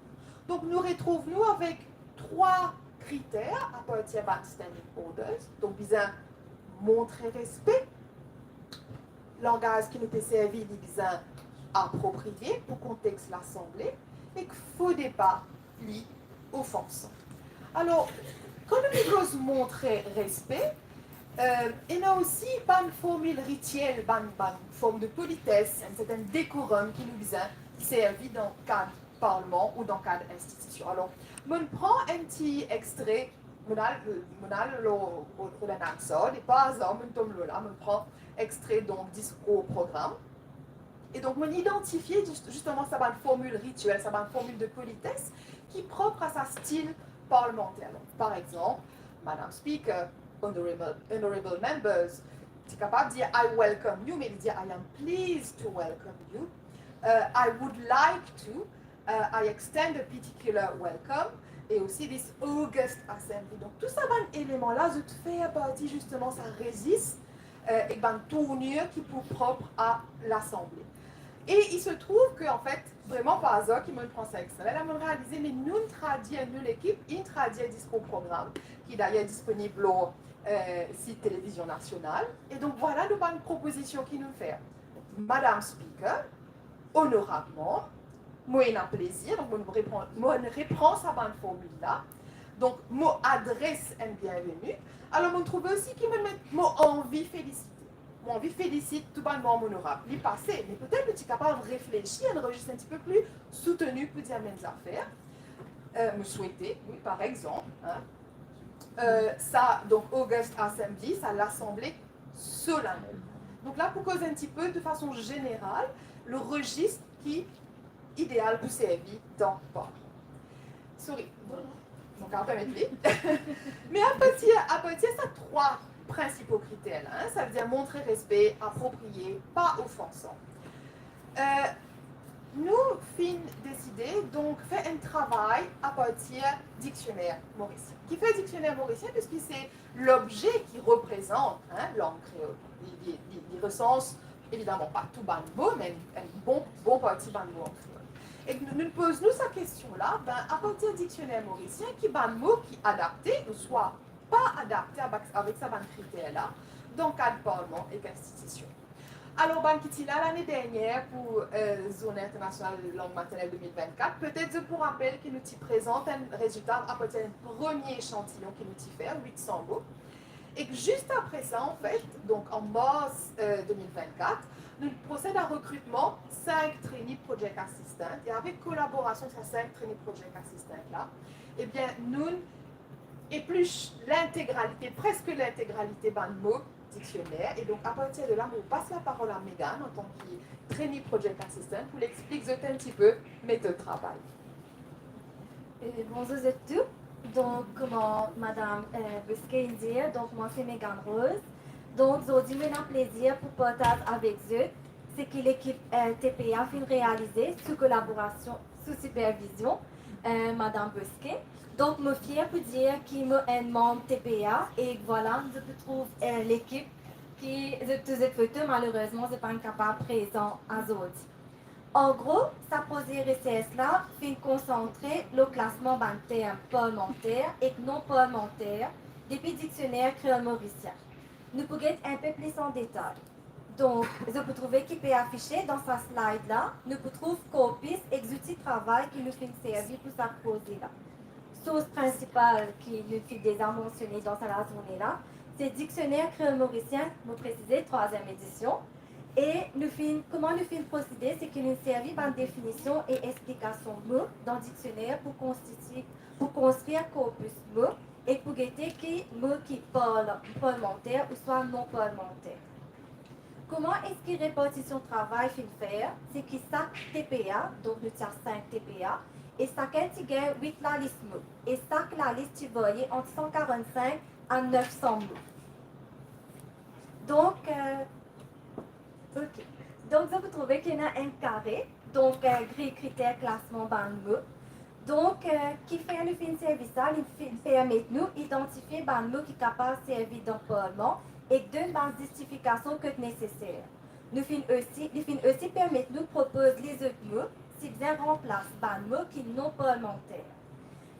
Donk, nou retrouv nou avek trwa kriter apartir bann standing orders. Donk, bizin montre respe, langaz ki nou pe servi, li bizin apropriye pou kontex Lasanble, ek fode pa li ofansan. Alor, kan nou pe koz montre respe, euh, ena osi bann formil ritiel, bann, bann form de polites, enn sertin dekorom ki nou bizin servi dan kad parlman ou dan kad institision. Alor, mo'nn pran enn ti extre, mo'nn al, mo'nn al lor, lor, lor Roland Hansard, e par azar, mo'nn tom lor la, mo'nn pran extre, donk, diskour program. E donk, mo'nn idantifie zis-, zisteman sa bann formil ritiel, sa bann formil de polites ki prop a sa stil parlmanter. Donk, par exanp, Madam Speaker, honorable, honorable members, ti kapav dir, "I welcome you," me li dir, "I am pleased to welcome you." Euh, "I would like to," euh, "I extend a particular welcome," e osi this august assembly. Donk, tou sa bann eleman la, zot fer parti zisteman sa rezis, euh, ek bann tournir ki pou prop a Lasanble. E il se trouve ke, anfet, vreman par azar ki mo'nn pran sa extre la, mo'nn realize, me nou tradir, nou lekip, inn tradir diskour program, ki dayer disponib lor, euh, sit Televizion Nasional. E donk, vwala nou bann propozision ki nou fer. Madam Speaker, onorabman, mo ena plezir, donk mo'nn repran, mo'nn repran sa bann formil la. Donk, mo adres enn bienveni. Alor, mo'nn trouve osi ki mo'nn met, mo anvi felisite. Mo anvi felisit tou bann manm onorab. Li pase, me petet nou ti kapav reflesi, enn rezis enn tipe pli souteni pou dir mem zafer. Euh, mo swete, wi, par exanp, hein. Euh, sa, donk, August Assembly, sa Lasanble solanel. Donk la, pou koz enn tipe de fason zeneral, le rezis ki ideal pou servi dan parlman. Sorry, bon, mo kapav permet li. Me apartir, apartir sa trwa prinsipo kriter la, hein, savedir montre respe, apropriye, pa ofansan. Euh, nou finn deside, donk, fer enn travay apartir diksioner morisien. Kifer diksioner morisien? Parski se lobze ki reprezant, hein, lang kreol. Li, li, li, li resans, evidaman, pa tou bann mo, me enn, enn bon, bon parti bann mo an kreol. E nou, nou poz nou sa kestion la, ben, apartir diksioner morisien, ki bann mo ki adapte ouswa pa adapte avek, avek sa bann kriter la, dan kad parlman ek institision. Alor, bann ki ti la lane dernier pou, euh, Zourne Internasional Lang Maternel de mil vennkat, petet zot pou rapel ki nou ti prezant enn rezilta apartir enn premie echantiyon ki nou ti fer, wit san mo. E zis apre sa, anfet, donk an mars, euh, de mil vennkat, nou prosed a rekritman sink trainee project assistant, e avek kolaborasion sa sink trainee project assistant la, ebien, nou eplis lintegralite, preske lintegralite bann mo diksioner. E donk, apartir de la, mo pas laparol a Megan, antan ki trainee project assistant, pou li explik zot enn tipe metod travay. E bonzour zot tou. Donk, kouma Madam, euh, Bosquet inn dir, donk, mwa se Megan Rose. Donk, zordi, mo ena plezir pou partaz avek zot seki lekip, eh, T P A finn realize sou kolaborasion, sou sipervizion, eh, Madam Bosquet. Donk, mo fier pou dir ki mo enn manm T P A e vwala, zot pou trouv, eh, lekip ki, zot, tou zot foto, malerezman, zot pa'nn kapav prezan azordi. An gro, sa proze resers la finn konsantre lor klasman bann term parlmanter ek non parlmanter depi diksioner kreol morisien. Nou pou get enpe plis an detay. Donk, zot pou trouve ki pe afise dan sa slide la, nou pou trouv korpis ek zouti travay ki nou finn servi pou sa proze la. Sours prinsipal ki nou finn deza mansione dan sa lazourne la, se diksioner kreol morisien, mo presize, trwaziem edision. E nou finn, kouma nou finn prosede, se ki nou servi bann definision e explikasion mo dan diksioner pou konstitwi-, pou konstrir korpis mo e pou gete ki mo ki parl-, parlmanter ouswa non parlmanter. Kouma eski repartision travay finn fer? Se ki sak T P A, donk nou ti a sink T P A, e sakenn ti gagn wit lalis mo, e sak lalis ti varye ant san karannsink a nef san mo. Donk, eh, ok. Donk, zot pou trouve ki ena enn kare, donk, eh, gri kriter klasman bann mo. Donk, eh, kifer nou finn servi sa? Li finn permet nou idantifie bann mo ki kapav servi dan parlman ek donn bann zistifikasion kot neseser. Nou finn osi, li finn osi permet nou propoz lezot mo si bizin ranplas bann mo ki non parlmanter.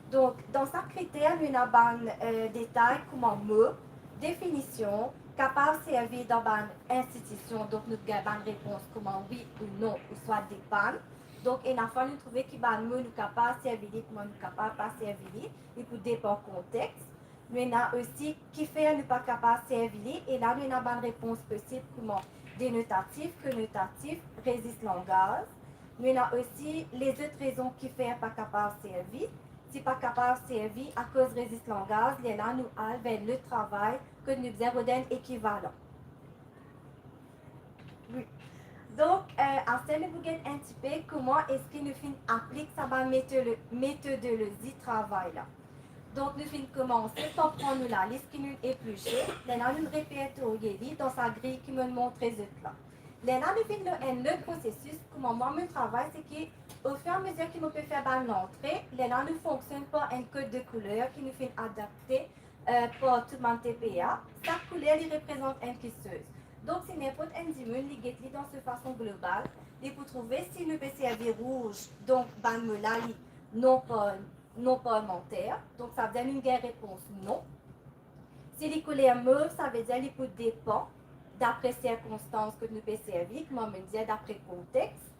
Donk, dan sak kriter, nou ena bann, eh, detay kouma mo, definision, kapav servi dan bann institision, donk nou gagn bann repons kouma wi ou non, ouswa depann. Donk, ena fwa nou trouve ki bann mo nou kapav servi li, kouma nou kapav pa servi li, li pou depan kontex. Nou ena osi kifer nou pa kapav servi li, e la nou ena bann repons posib kouma denotatif, konotatif, rezis langaz. Nou ena osi lezot rezon kifer pa kapav servi. Si pa kapav servi akoz rezis langaz, lerla nou al ver lot travay kot nou bizin rod enn ekivalan. Wi. Donk, eh, aster nou pou get enn tipe kouma eski nou finn aplik sa bann metolo-, metodolozi travay la. Donk, nou finn koumanse par pran nou lalis ki nou epliche, lerla nou repertorye li dan sa gri ki mo montre zot la. Lerla nou vinn lor enn lot prosesis, kouma mwa mo travay, se ki, ofiramezir ki mo pe fer bann lantre, lerla nou fonksionn par enn kod de kouler ki nou finn adapte, eh, par tou bann T P A. Sak kouler, li reprezant enn kiksoz. Donk, si ninport enn dimoun, li get li dan so fason global, li pou trouve si nou pe servi rouz, donk bann mo la, li non par-, non parlmanter, donk sa vedir nou gagn repons non. Si li kouler mov, sa vedir li pou depan, dapre sirkonstans kot nou pe servi, kouma mo dir, dapre kontex.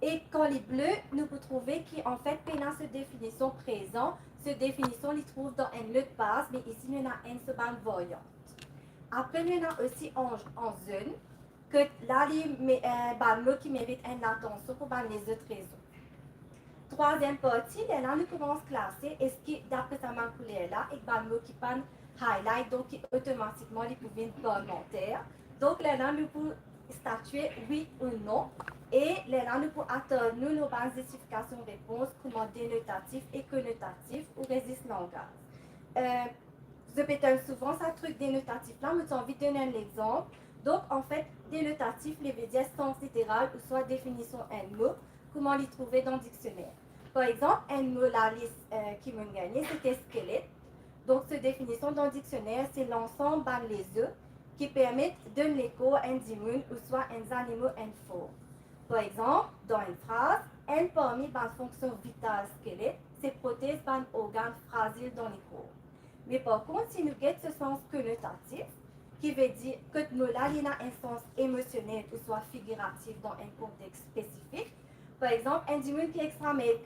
E kan li ble, nou pou trouve ki, anfet, pena so definision prezan, so definision li trouv dan enn lot paz, me isi nou ena enn so bann variant. Apre, nou ena osi an, an zonn, kot la li me-, eh, bann mo ki merit enn latansion pou bann lezot rezon. Trwaziem parti, lerla nou koumans klase, eski dapre sa bann kouler la, ek bann mo ki pa'nn highlight, donk ki otomatikman li pou vinn parlmanter. Donk, lerla nou pou statie wi ou non, e lerla nou pou atann nou lor bann zistifikasion repons kouma denotatif e konotatif ou rezis langaz. Eh, Zot pe tann souvan sa trik denotatif la, mo ti anvi donn enn lexanp. Donk, anfet, denotatif, li vedir sans literal ouswa definision enn mo, kouma li trouve dan diksioner. Par exanp, enn mo lalis, eh, ki mo'nn gagne, sete skelet. Donk, so definision dan diksioner, se lansam bann lezo ki permet donn lekor enn dimoun ouswa enn zanimo enn form. Par exanp, dan enn fraz, enn parmi bann fonksion vital skelet, se protez bann organn frazil dan lekor. Me par kont, si nou get so sans konotatif, ki vedir kot mo la, li ena enn sans emosionel ouswa figiratif dan enn kontex spesifik, par exanp, enn dimoun ki extra meg.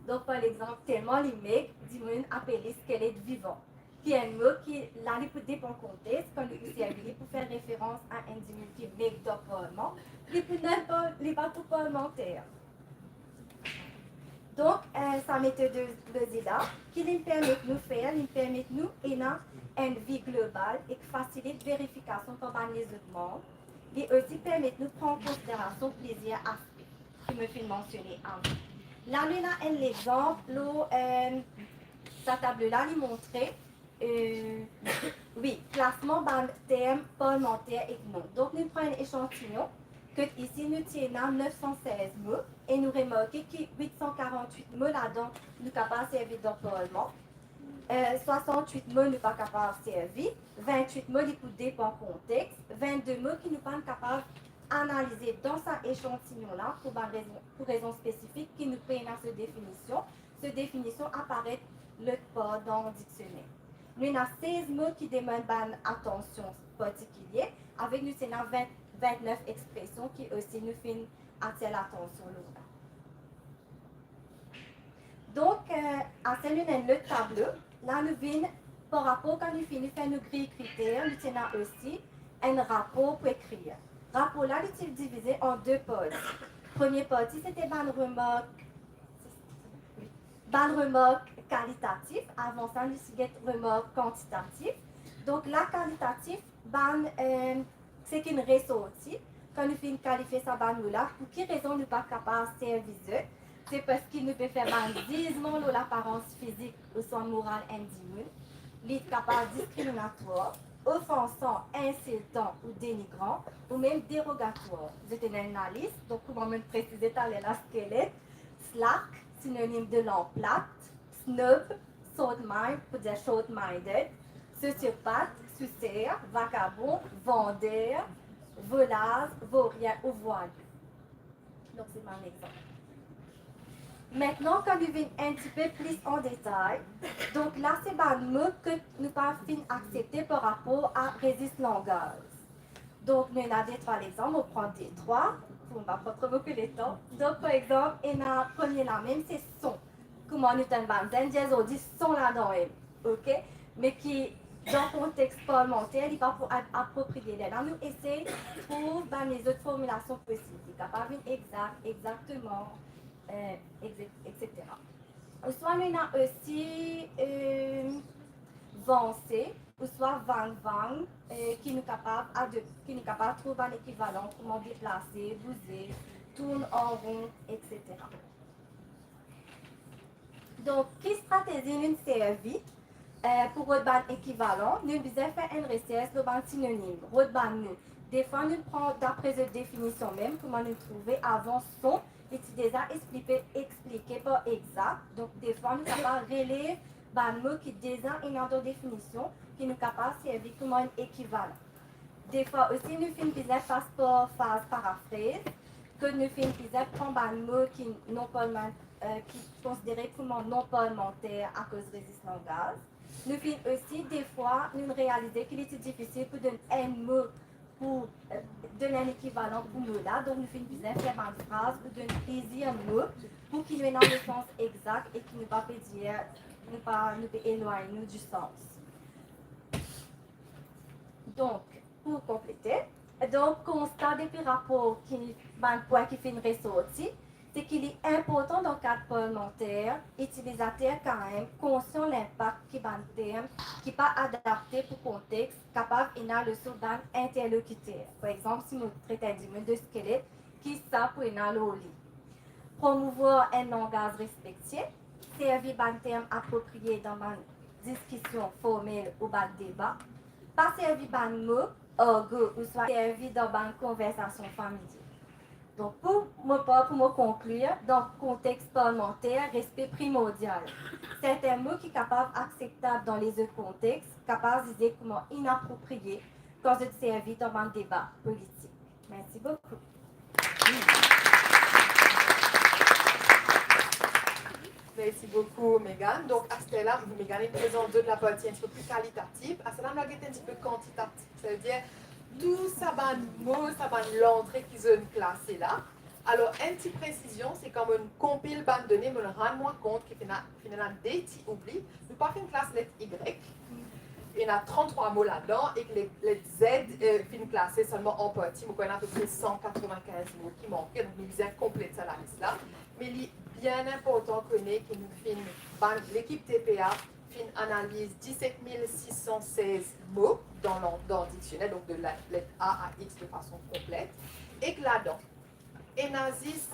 Donk, par exanp, telman li meg, dimoun apel li skelet vivan. Ki enn mo ki la, li pou depan kontex, kan li pou servi li pou fer referans a enn dimoun ki meg dan parlman, li pou napa, li pa pou parlmanter. Donk, eh, sa metodolozi la, ki li permet nou fer, li permet nou ena enn vi global ek fasilit verifikasion par bann lezot manm. Li osi permet nou pran konsiderasion plizier aspe ki mo finn mansione avan. La, nou ena enn lexanp lor, eh, sa tablo la, li montre, eh, wi, klasman bann term parlmanter ek non. Donk, nou pran enn echantiyon, Kot isi nou ti ena nef san sez mo e nou remarke ki wit san karant-wit mo ladan nou kapav servi dan parlman, eh, swasant-wit mo nou pa kapav servi, vent-wit mo li pou depan kontex, vennde mo ki nou pa kapav analize dan sa echantiyon la pou bann rezon, pou rezon spesifik ki nou pena so definision. So definision aparet lot par dan diksioner. Nou ena sez mo ki demann bann atansion partikilie, avek nou ti ena vin, vintnef expresion ki osi nou finn atir latansion lor la. Donk, eh, aster nou ena enn lot tablo. La nou vinn, par rapor kan nou fini fer nou griy kriter, nou ti ena osi enn rapor pou ekrir. Rapor la, li ti divize an de parti. Premie parti, se ti bann remark, bann remark kalitatif. Avan sa, nou ti get remark kantitatif. Donk la, kalitatif, bann, eh, seki resorti, kan nou finn kalifie sa bann mo la, pou ki rezon nou pa kapav servi zot, se parski nou pe fer bann zizman lor laparans fizik ouswa moral enn dimoun, li kapav diskriminatwar, ofansan, insiltan ou denigran, ou mem derogatwar. Zot ena enn lalis, donk kouma mo'nn presize taler la, skelet, slak, sinonim de lanplat, snob, short mind, pou dir short-minded, sosiopat, souser, vakabon, vander, volaz, vorien ou vwayou. Donk, se bann exanp. Aster, kan nou vinn enn tipe plis an detay, donk la, se bann mo ki nou pa finn aksepte par rapor a rezis langaz. Donk, nou ena de trwa lexanp, mo pran de trwa, pou mo pa pran tro boukou letan. Donk, par exanp, ena premie la mem, se son. Kouma nou tann bann zenn dir zordi son ladan mem, ok? Me ki, dan kontex parlmanter, li pa pou ap-, apropriye. Lerla nou esey trouv bann lezot formilasion posib. Li kapav vinn egzak, egzakteman, eh, ekse-, etsetera. Ouswa nou ena osi, eh, vanse, ouswa vang-vang, eh, ki nou kapav adop-, ki nou kapav trouv bann ekivalan kouma deplase, bouze, tourn an ron, etsetera. Donk, ki stratezi nou servi, eh, pou rod bann ekivalan? Nou bizin fer enn resers lor bann sinonim, rod bann mo. Defwa nou pran dapre zot definision mem, kouma nou trouve avan son, li ti deza explike, explike par egzak. Donk, defwa nou kapav relev bann mo ki deza ena dan definision, ki nou kapav servi kouma enn ekivalan. Defwa osi, nou finn bizin pas par faz parafrez, kot nou finn bizin pran bann mo ki non parlman-, eh, ki konsidere kouma non parlmanter akoz rezis langaz. Nou finn osi, defwa, nou realize ki li ti difisil pou donn enn mo pou, eh, donn enn ekivalan pou mo la, donk nou finn bizin fer bann fraz pou donn plizir mo pou ki nou ena lesans egzak e ki nou pa pe dir, nou pa, nou pe elwagn nou di sans. Donk, pou konplete, donk, konsta depi rapor ki, bann pwin ki finn resorti, se ki li inportan dan kad parlmanter, itilizater kan mem konsian linpak ki bann term ki pa adapte pou kontex kapav ena lor so bann interlokiter. Par exanp, si mo tret enn dimoun de skelet, ki sa pou ena lor li? Promouvwar enn langaz respektie, servi bann term apropriye dan bann diskision formel ou bann deba, pa servi bann mo argo ouswa servi dan bann konversasion familie. Donk, pou mo par, pou mo konklir, dan kontex parlmanter, respe primordial. Sertin mo ki kapav akseptab dan lezot kontex, kapav zize kouma inapropriye kan zot servi dan bann deba politik. Mersi boukou. Mersi boukou, Megan. Donk, aster la, Megan inn prezant zot laparti enn tipe pli kalitatif. Aster la, nou al get enn tipe kantitatif. Savedir, tou sa bann mo, sa bann lantre ki zot inn klase la. Alor, enn ti presizion, se kan mo'nn konpil bann done, mo'nn rann mwa kont ki finn ena, finn ena de ti oubli. Nou pa finn klas let Y. Ena tranntrwa mo ladan ek le-, let Z, eh, finn klase selman an parti, mo krwar ena apepre san katrevinkinz mo ki manke, donk nou bizin konplet sa lalis la. Me li bien inportan kone ki nou finn, bann, lekip T P A finn analiz diset mil sis san sez mo dan lan-, dan diksioner, donk de la, let A a X de fason konplet. Ek ladan, ena zis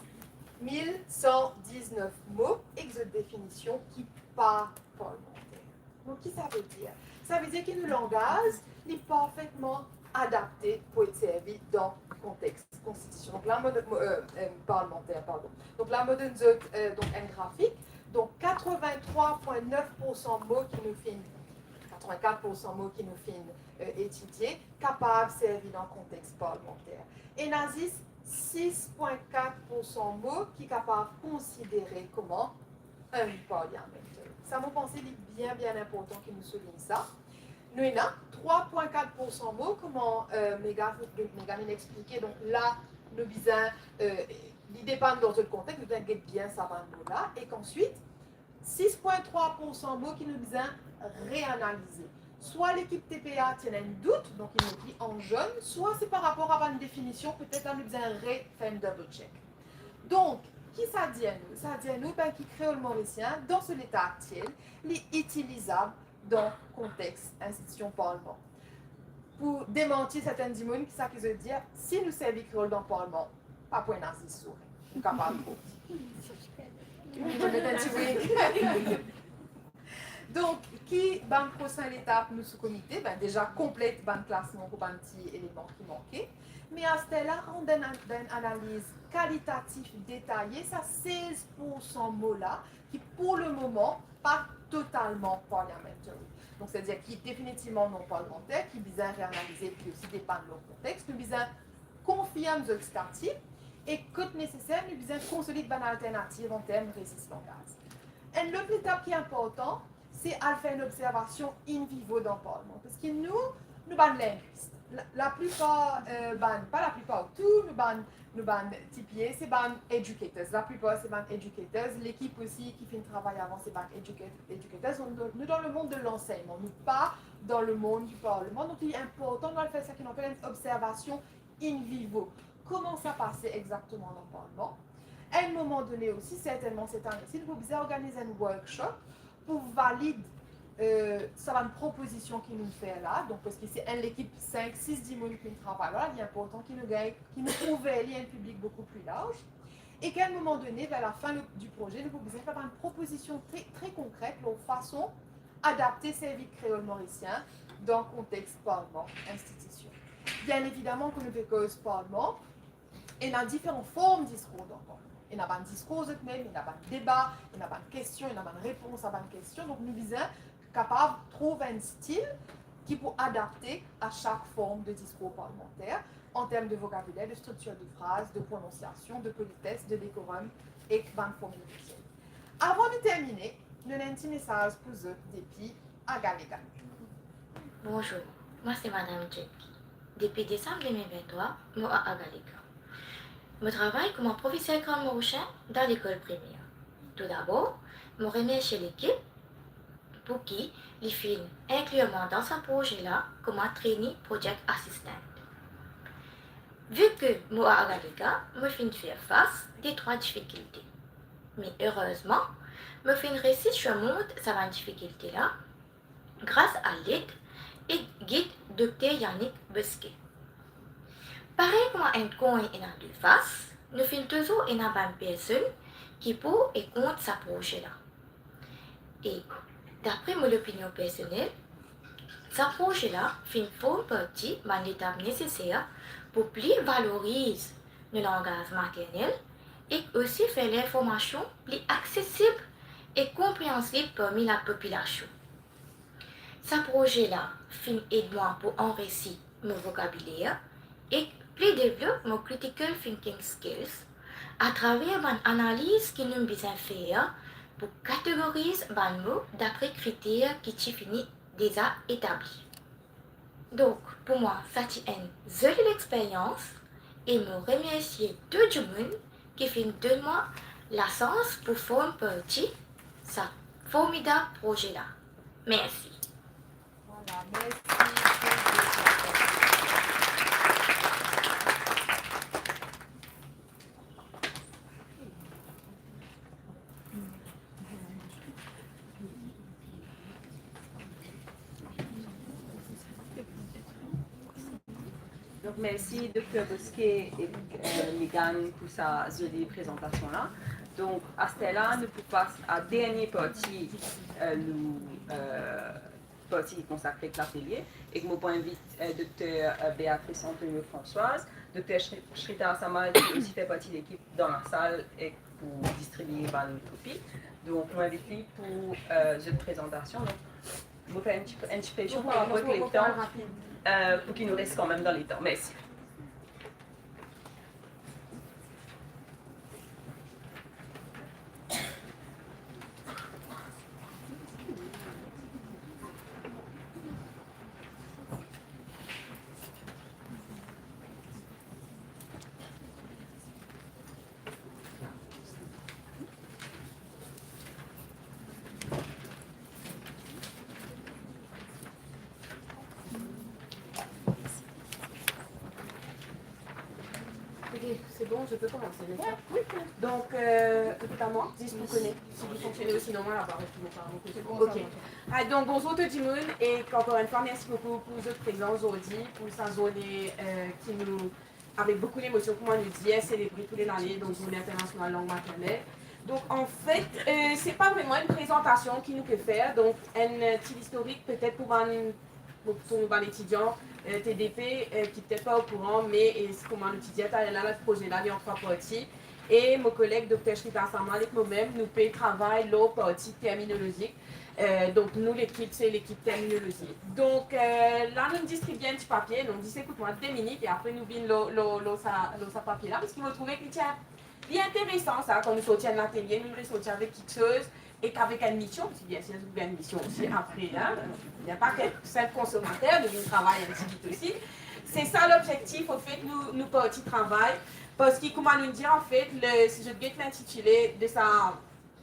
mil san diznef mo ek zot definision ki pa parlmanter. Donk, ki sa vedir? Sa vedir ki nou langaz, li parfetman adapte pou et servi dan kontex konstitision. Donk la, mo, mo, euh, euh, parlemanter, pardon. Donk la, mo donn zot, euh, donk enn grafik. Donk, quatre-vingt-trois point neuf pour cent mo ki nou finn, quatre-vingt-quatre pour cent mo ki nou finn, euh, etidie, kapav servi dan kontex parlemanter. Ena zis six point quatre pour cent mo ki kapav konsidere kouma unparliamentary. Sa, mo panse li bien, bien inportan ki nou soulign sa. Nou ena trois point quatre pour cent mo, kouma, euh, Megan, Megan inn explike. Donk la, nou bizin, euh, li depann dan zot kontex, nou bizin get bien sa bann mo la. E answit, six point trois pour cent mo ki nou bizin reanalize. Swa lekip T P A ti ena enn dout, donk li met li an zonn, swa se par rapor a bann definision, petet la nou bizin refer enn double check. Donk, ki sa dir nou? Sa dir nou, ben, ki kreol morisien, dan so leta aktiel, li itilizab dan kontex institision parlman. Pou demanti sertin dimoun, ki sa ki zot dir, si nou servi kreol dan parlman, pa pou ena zis souri. Nou kapav tro. Mo met enn ti wink. Donk, ki bann prosin letap nou sou komite? Ben, deza konplet bann klasman pou bann ti eleman ki manke. Me aster la, rant dan, dan enn analiz kalitatif detaye, sa sez pour san mo la, ki pou lemoman pa totalman parliamentary. Donk, setadir ki definitivman non parliamanter, ki bizin reanalize, ki osi depann lor kontex. Nou bizin konfirm zot stati e, kot neseser, nou bizin konsolid bann alternativ an term rezis langaz. Enn lot letap ki inportan, se al fer enn observasion in vivo dan parlman. Parski nou, nou bann lingwis, la, laplipar, euh, bann, pa laplipar, tou nou bann, nou bann T P A, se bann educators. Laplipar, se bann educators. Lekip osi ki finn travay avan, se bann educa-, educators. Nou, nou, nou dan lemond de lansegnman, nou pa dan lemond di parlman. Donk, li inportan nou al fer sa ki nou apel enn observasion in vivo. Kouma sa pase exakteman dan parlman? A enn moman done osi, sertennman set ane osi, nou pou bizin organiz enn workshop pou valid, euh, sa bann propozision ki nou fer la. Donk, parski se enn lekip sink, sis dimoun ki finn travay la, li inportan ki nou gagn, ki nou ouver li a enn piblik boukou pli larz. E ki a enn moman done, ver lafin di proze, nou pou bizin fer bann propozision tre, tre konkret lor fason adapte servi kreol morisien dan kontex parlman institision. Bien evidaman, kan nou pe koz parlman, ena diferan form diskour dan parlman. Ena bann diskour zot mem, ena bann deba, ena bann kestion, ena bann repons a bann kestion. Donk, nou bizin kapav trouv enn stil ki pou adapte a sak form de diskour parlimanter, an term de vokabiler, de striktir de fraz, de prononsiasion, de polites, de dekorom ek bann form ofisie. Avan nou termine, nou ena enn ti mesaz pou zot depi Agalega. Bonzour, mwa se Madam Jack. Depi desam de mil vinn-trwa, mo a Agalega. Mo travay kouma profeser Grand Mauricien dan lekol primer. Toudabor, mo remersie lekip pou ki li finn inklir mwa dan sa proze la kouma trainee project assistant. Vi ki mo a Agalega, mo finn fer fas detrwa difikilte. Me erezman, mo finn resi sirmont sa bann difikilte la gras a led ek gid Dokter Yannick Bosquet. Parey kouma enn kogn ena de fas, nou finn touzour ena bann personn ki pou e kont sa proze la. E dapre mo lopinion personel, sa proze la finn form parti bann letap neseser pou pli valoriz nou langaz maternel ek osi fer linformasion pli aksesib e konpreansib parmi lapopilasion. Sa proze la finn ed mwa pou anrisi mo vokabiler ek pli devlop mo critical thinking skills atraver bann analiz ki nou bizin fer pou kategoriz bann mo dapre kriter ki ti fini deza etabli. Donk, pou mwa, sa ti enn zoli lexperyans e mo remersie tou dimoun ki finn donn mwa lasans pou form parti sa formidab proze la. Mersi. Vwala, mersi. Donk, mersi, Dokter Bosquet e, euh, Megan, pou sa zoli prezantasion la. Donk, aster la, nou pou pas a dernie parti, euh, nou, euh, parti konsakre ek latelie, ek mo pou invit, eh, Dokter, eh, Béatrice Antonio Françoise, Dokter Shri-, Shrita Samal, ki osi fer parti lekip dan lasal ek pou distribie bann kopi. Donk, mo invit li pou, eh, zot prezantasion. Donk, mo fer enn ti, enn ti presion par rapor ek letan, eh, pou ki nou res kanmem dan letan. Mersi. Ok, c'est bon, je peux commencer, n'est-ce pas ? Oui. Donk, eh, écoute à moi, zis pou kone si li fonksionn, sinon mo, la parol pou mo par mo kote. Ok. Ah, donk, bonzour tou dimounn, e ankor enn fwa, mersi boukou pou zot prezans zordi, pou sa zourne, eh, ki nou avek boukou lemosion, kouma nou dir, selebre tou le lane, donk, Zourne Internasional Lang Maternel. Donk, anfet, eh, se pa vreman enn prezantasion ki nou pe fer, donk, enn, eh, ti listorik, petet pou bann, pou nou bann etidian, eh, T D P, eh, ki petet pa okouran, me, eh, kouma nou ti dir taler la, proze la, li an trwa parti. E mo koleg Dokter Shrita Samal ek momem, nou pe travay lor parti terminolozik. Eh, donk, nou lekip, se lekip terminolozi. Donk, eh, la, nou distribie enn ti papie, donk, zis ekout mwa de minit, e apre, nou vinn lor, lor, lor sa, lor sa papie la, parski mo trouve ki li ti, li interesan, sa, kan nou sorti enn latelie, nou resorti avek kiksoz, ek avek enn mision, parski, biensir, nou gagn enn mision osi apre, hein. Nou pa ke sinp konsomater, nou vinn travay enn tigit osi. Se sa lobzektif, anfet, nou, nou parti travay, parski, kouma nou dir, anfet, le, si zot get lintitile de sa,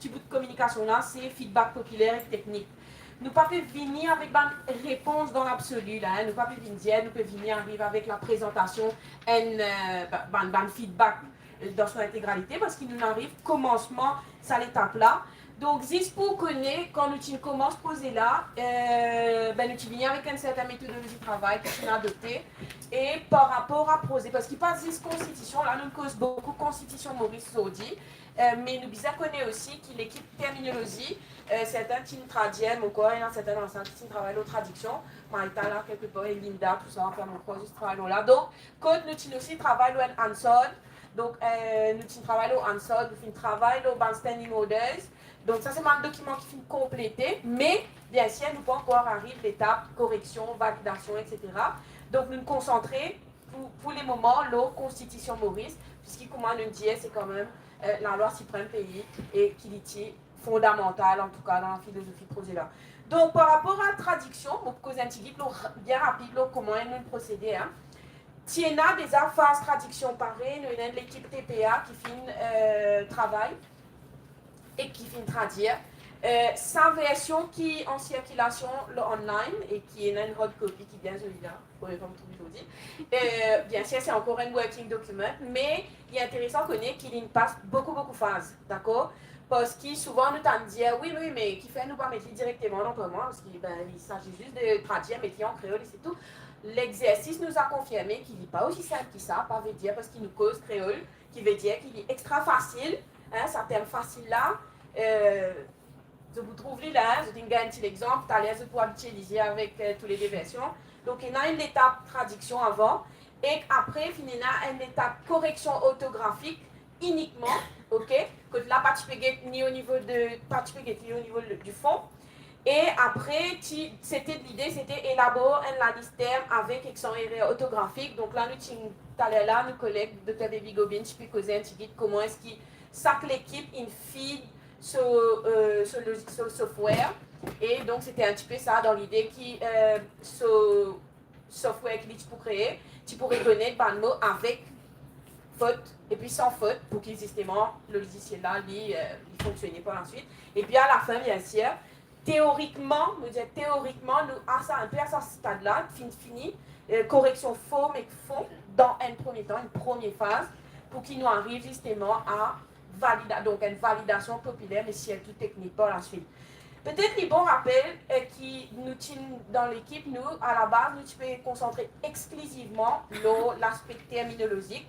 ti bout kominikasion la, se feedback popiler ek teknik. Nou pa pe vini avek bann repons dan labsoli la, hein. Nou pa pe vinn dir, nou pe vini ariv avek laprezantasion enn, eh, ba-, bann, bann feedback, eh, dan son integralite, parski nou ariv komansman sa letap la. Donk, zis pou kone, kan nou ti koumans proze la, eh, ben, nou ti vini avek enn sertin metodolozi travay ki ti adopte, e par rapor a proze, parski pa zis konstitision, la, nou koz boukou konstitision Moris zordi, eh, me nou bizin kone osi ki lekip terminolozi, eh, sertin ti tradir, mo krwar ena sertin dan lasal ki ti travay lor tradiksion, Maïta la, kelkepar, e Linda, tou sa, anfin, mo krwar zis travay lor la. Donk, kot nou ti osi travay lor enn Hansard, donk, eh, nou ti travay lor Hansard, nou finn travay lor bann standing orders. Donk, sa se bann dokiman ki finn konplete, me, biensir, nou pa ankor ariv letap koreksion, validasion, et cetera. Donk, nou konsantre pou, pou lemoman, lor konstitision Moris, piski kouma nou dir, se kanmem, eh, lalwa siprem pei e ki li ti fondamantal, antouka, dan lafilozofi proze la. Donk, par rapor a tradiksion, mo pou koz enn tigit lor, bien rapid, lor kouma nou prosede, hein. Ti ena deza faz tradiksion pare, nou ena enn lekip T P A ki finn, eh, travay e ki finn tradir. Eh, sa version ki an sirkilasion lor online e ki ena enn hard copy ki bien zoli la, pou reponn tou zordi. Eh, biensir, se ankor enn working document, me li interesan kone ki li pas boukou, boukou faz, dakor? Parski souvan nou tann dir, "Wi, wi, me kifer nou pa met li direkteman dan Pamwa?" Parski, ben, il s'agit juste de tradir, met li an kreol, e se tou. Lexersis nou a konfirme ki li pa osi sinp ki sa, pa ve dir parski nou koz kreol, ki ve dir ki li extra fasil, hein, sa term fasil la, eh, zot pou trouv li la, hein, zot inn gagn ti lexanp, taler zot pou abitie li avek, eh, toulede version. Donk, ena enn letap tradiksion avan, e apre, finn ena enn letap koreksion ortografik inikman, ok? Kot la, pa ti pe get ni o nivo de, pa ti pe get li o nivo de, di fon. E apre, ti, sete, lide, sete elabor enn lalis term avek ek san erer ortografik. Donk la, nou ti, taler la, nou koleg Dokter Baby Gobin ti pe koze enn tigit kouma eski sak lekip inn feed so, eh, so lozi-, so software. E donk, sete enn tipe sa, dan lide ki, eh, so software ki li ti pou kree, ti pou rekonet bann mo avek fot epi san fot, pou ki zisteman lozisiel la, li, eh, li fonksione par laswit. Epi alafin, biensir, teorikman, nou dir teorikman, nou a sa, enn pe a sa stad la, finn fini, eh, koreksion form ek fon, dan enn premie tan, enn premie faz, pou ki nou ariv zisteman a valida-, donk enn validasion popiler, me sirtou teknik par laswit. Petet li bon rapel, eh, ki nou ti dan lekip, nou, alabaz, nou ti pe konsantre exklizivman lor laspe terminolozik,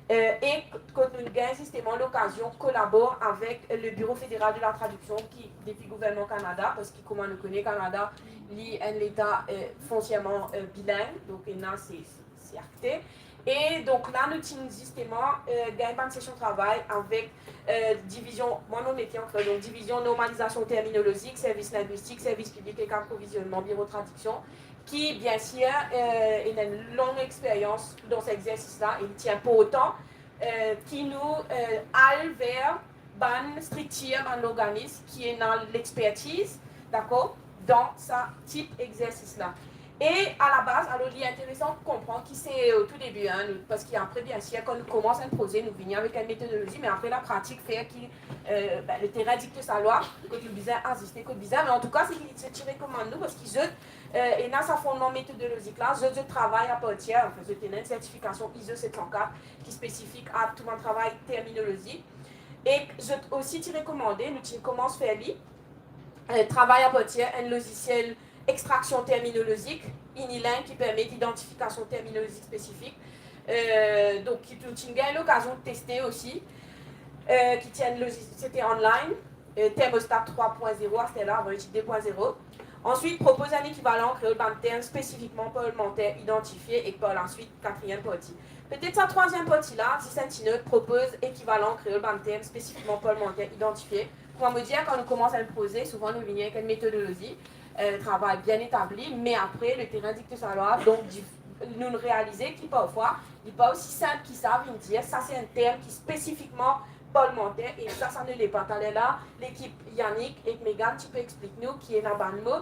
eh, e kot nou gagn zisteman lokazion kolabor avek le Bureau Fédéral de la Traduction ki depi gouvernman Kanada, parski kouma nou kone Kanada, Li enn leta, euh, fonsierman, euh, biling, donk ena se, se akte. E donk la, nou ti zisteman, euh, gagn bann sesion travay avek, euh, divizion, mwa mo mete an kreol, donk divizion normalizasion terminolozik, servis lingwistik, servis piblik ek aprovizionman, biro tradiksion, ki, bien sir, euh, ena enn long experyans dan sa exersis la, e li ti inportan, euh, ki nou, euh, al ver bann striktir, bann lorganism ki ena lexpertiz, dakor, dan sa tip exersis la. E a la baz, alor, li interesan konpran ki se o tou debi, hein, nou, parski apre, bien sir, kan nou koumans enn proze, nou vini avek enn metodolozi, me apre, lapratik fer ki, euh, ben, le terrain dicte sa loi, kot nou bizin aziste, kot bizin, me antouka, se ki, se ti rekomann nou, parski zot, euh, ena sa fondman metodolozik la, zot, zot travay apartir, anfin, zot ena enn sertifikasion ISO set san kat ki spesifik a tou bann travay terminolozi. E zot osi ti rekomande, nou ti koumans fer li, euh, travay apartir enn lozisiel extraksion terminolozik, Iniling, ki permet idantifikasion terminolozik spesifik. Euh, donk, ki nou ti gagn lokazion teste osi, euh, ki ti enn lozi-, se ti online, euh, Thermostat trwa pwin zero, aster la, avan li ti de pwin zero. Answit, propoz enn ekivalan an kreol bann term spesifikman parlmanter idantifie ek par laswit, katriem parti. Petet sa trwaziem parti la, zis enn ti not, propoz ekivalan an kreol bann term spesifikman parlmanter idantifie. Kouma mo dir, kan nou koumans enn proze, souvan nou vini avek enn metodolozi, euh, travay bien etabli, me apre, le terrain dicte sa loi, donk, di-, nou realize ki parfwa, li pa osi sinp ki sa, vinn dir, sa se enn term ki spesifikman parlmanter, e sa, sa ne le pa. Taler la, lekip Yannick ek Megan ti pe explik nou ki ena bann mo,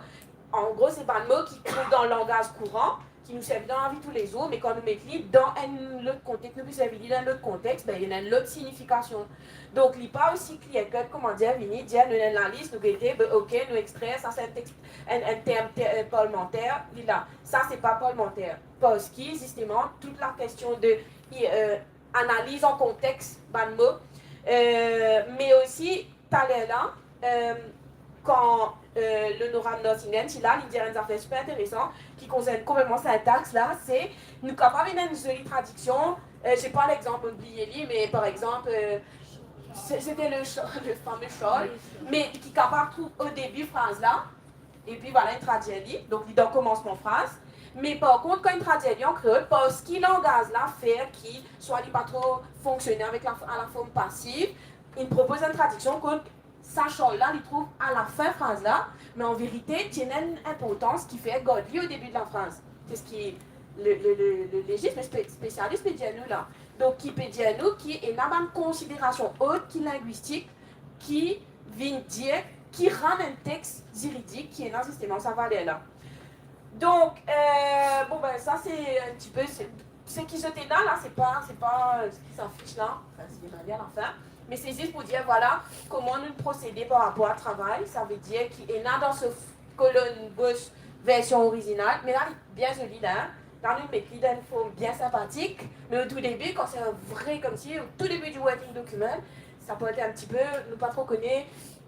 an gro, se bann mo ki trouv dan langaz kouran, ki nou servi dan lavi toulezour, me kan nou met li dan enn lot kontex, nou pe servi li dan enn lot kontex, be, li ena enn lot signifikasion. Donk, li pa osi clear cut, kouma dir, vini, dir, nou ena enn lalis, nou gete, be, ok, nou extrer, sa se enn tex-, enn, enn term te-, euh, parlmanter, li la. Sa, se pa parlmanter. Parski, zisteman, tou lakestion de, euh, analiz an kontex bann mo, euh, me osi, taler la, euh, kan, euh, Lonorab Nurtingen ti la, li dir enn zafer siper interesan ki konsern konpletman sintax la, se nou kapav ena enn zoli tradiksion, euh, se pa lexanp, mo bliye li, me par exanp, euh, se, se ti le ch-, le fame Charles, me ki kapav trouv o debi fraz la, epi vwala, inn tradir li, donk li dan komansman fraz. Me par kont, kan inn tradir li an kreol, parski langaz la fer ki swa li pa tro fonksione avek la, a la form pasiv, inn propoz enn tradiksion kot sa Charles la, li trouv a lafin fraz la, me an verite, ti ena enn inportans ki fer gard li o debi de lafraz. Se seki le, le, le, le legis, le spe-, spesialis pe dir nou la. Donk, ki pe dir nou ki ena bann konsiderasion ot ki lingwistik, ki vinn dir, ki rann enn tex ziridik ki ena zisteman sa valer la. Donk, euh, bon, ben, sa se enn tipe, se, seki zot ena la, se pa, se pa, euh, seki sa fich la, anfin, se demande a lafin. Me se zis pou dir, vwala, kouma nou prosede par rapor a travay, savedir ki ena dan so f-, kolonn gos version orizinal, me la, li bien zoli la, hein. La, nou met li dan enn form bien sinpatik, me o tou debi, kan se enn vre, koumsi, o tou debi di working document, sa pou ete enn tipe, nou pa tro kone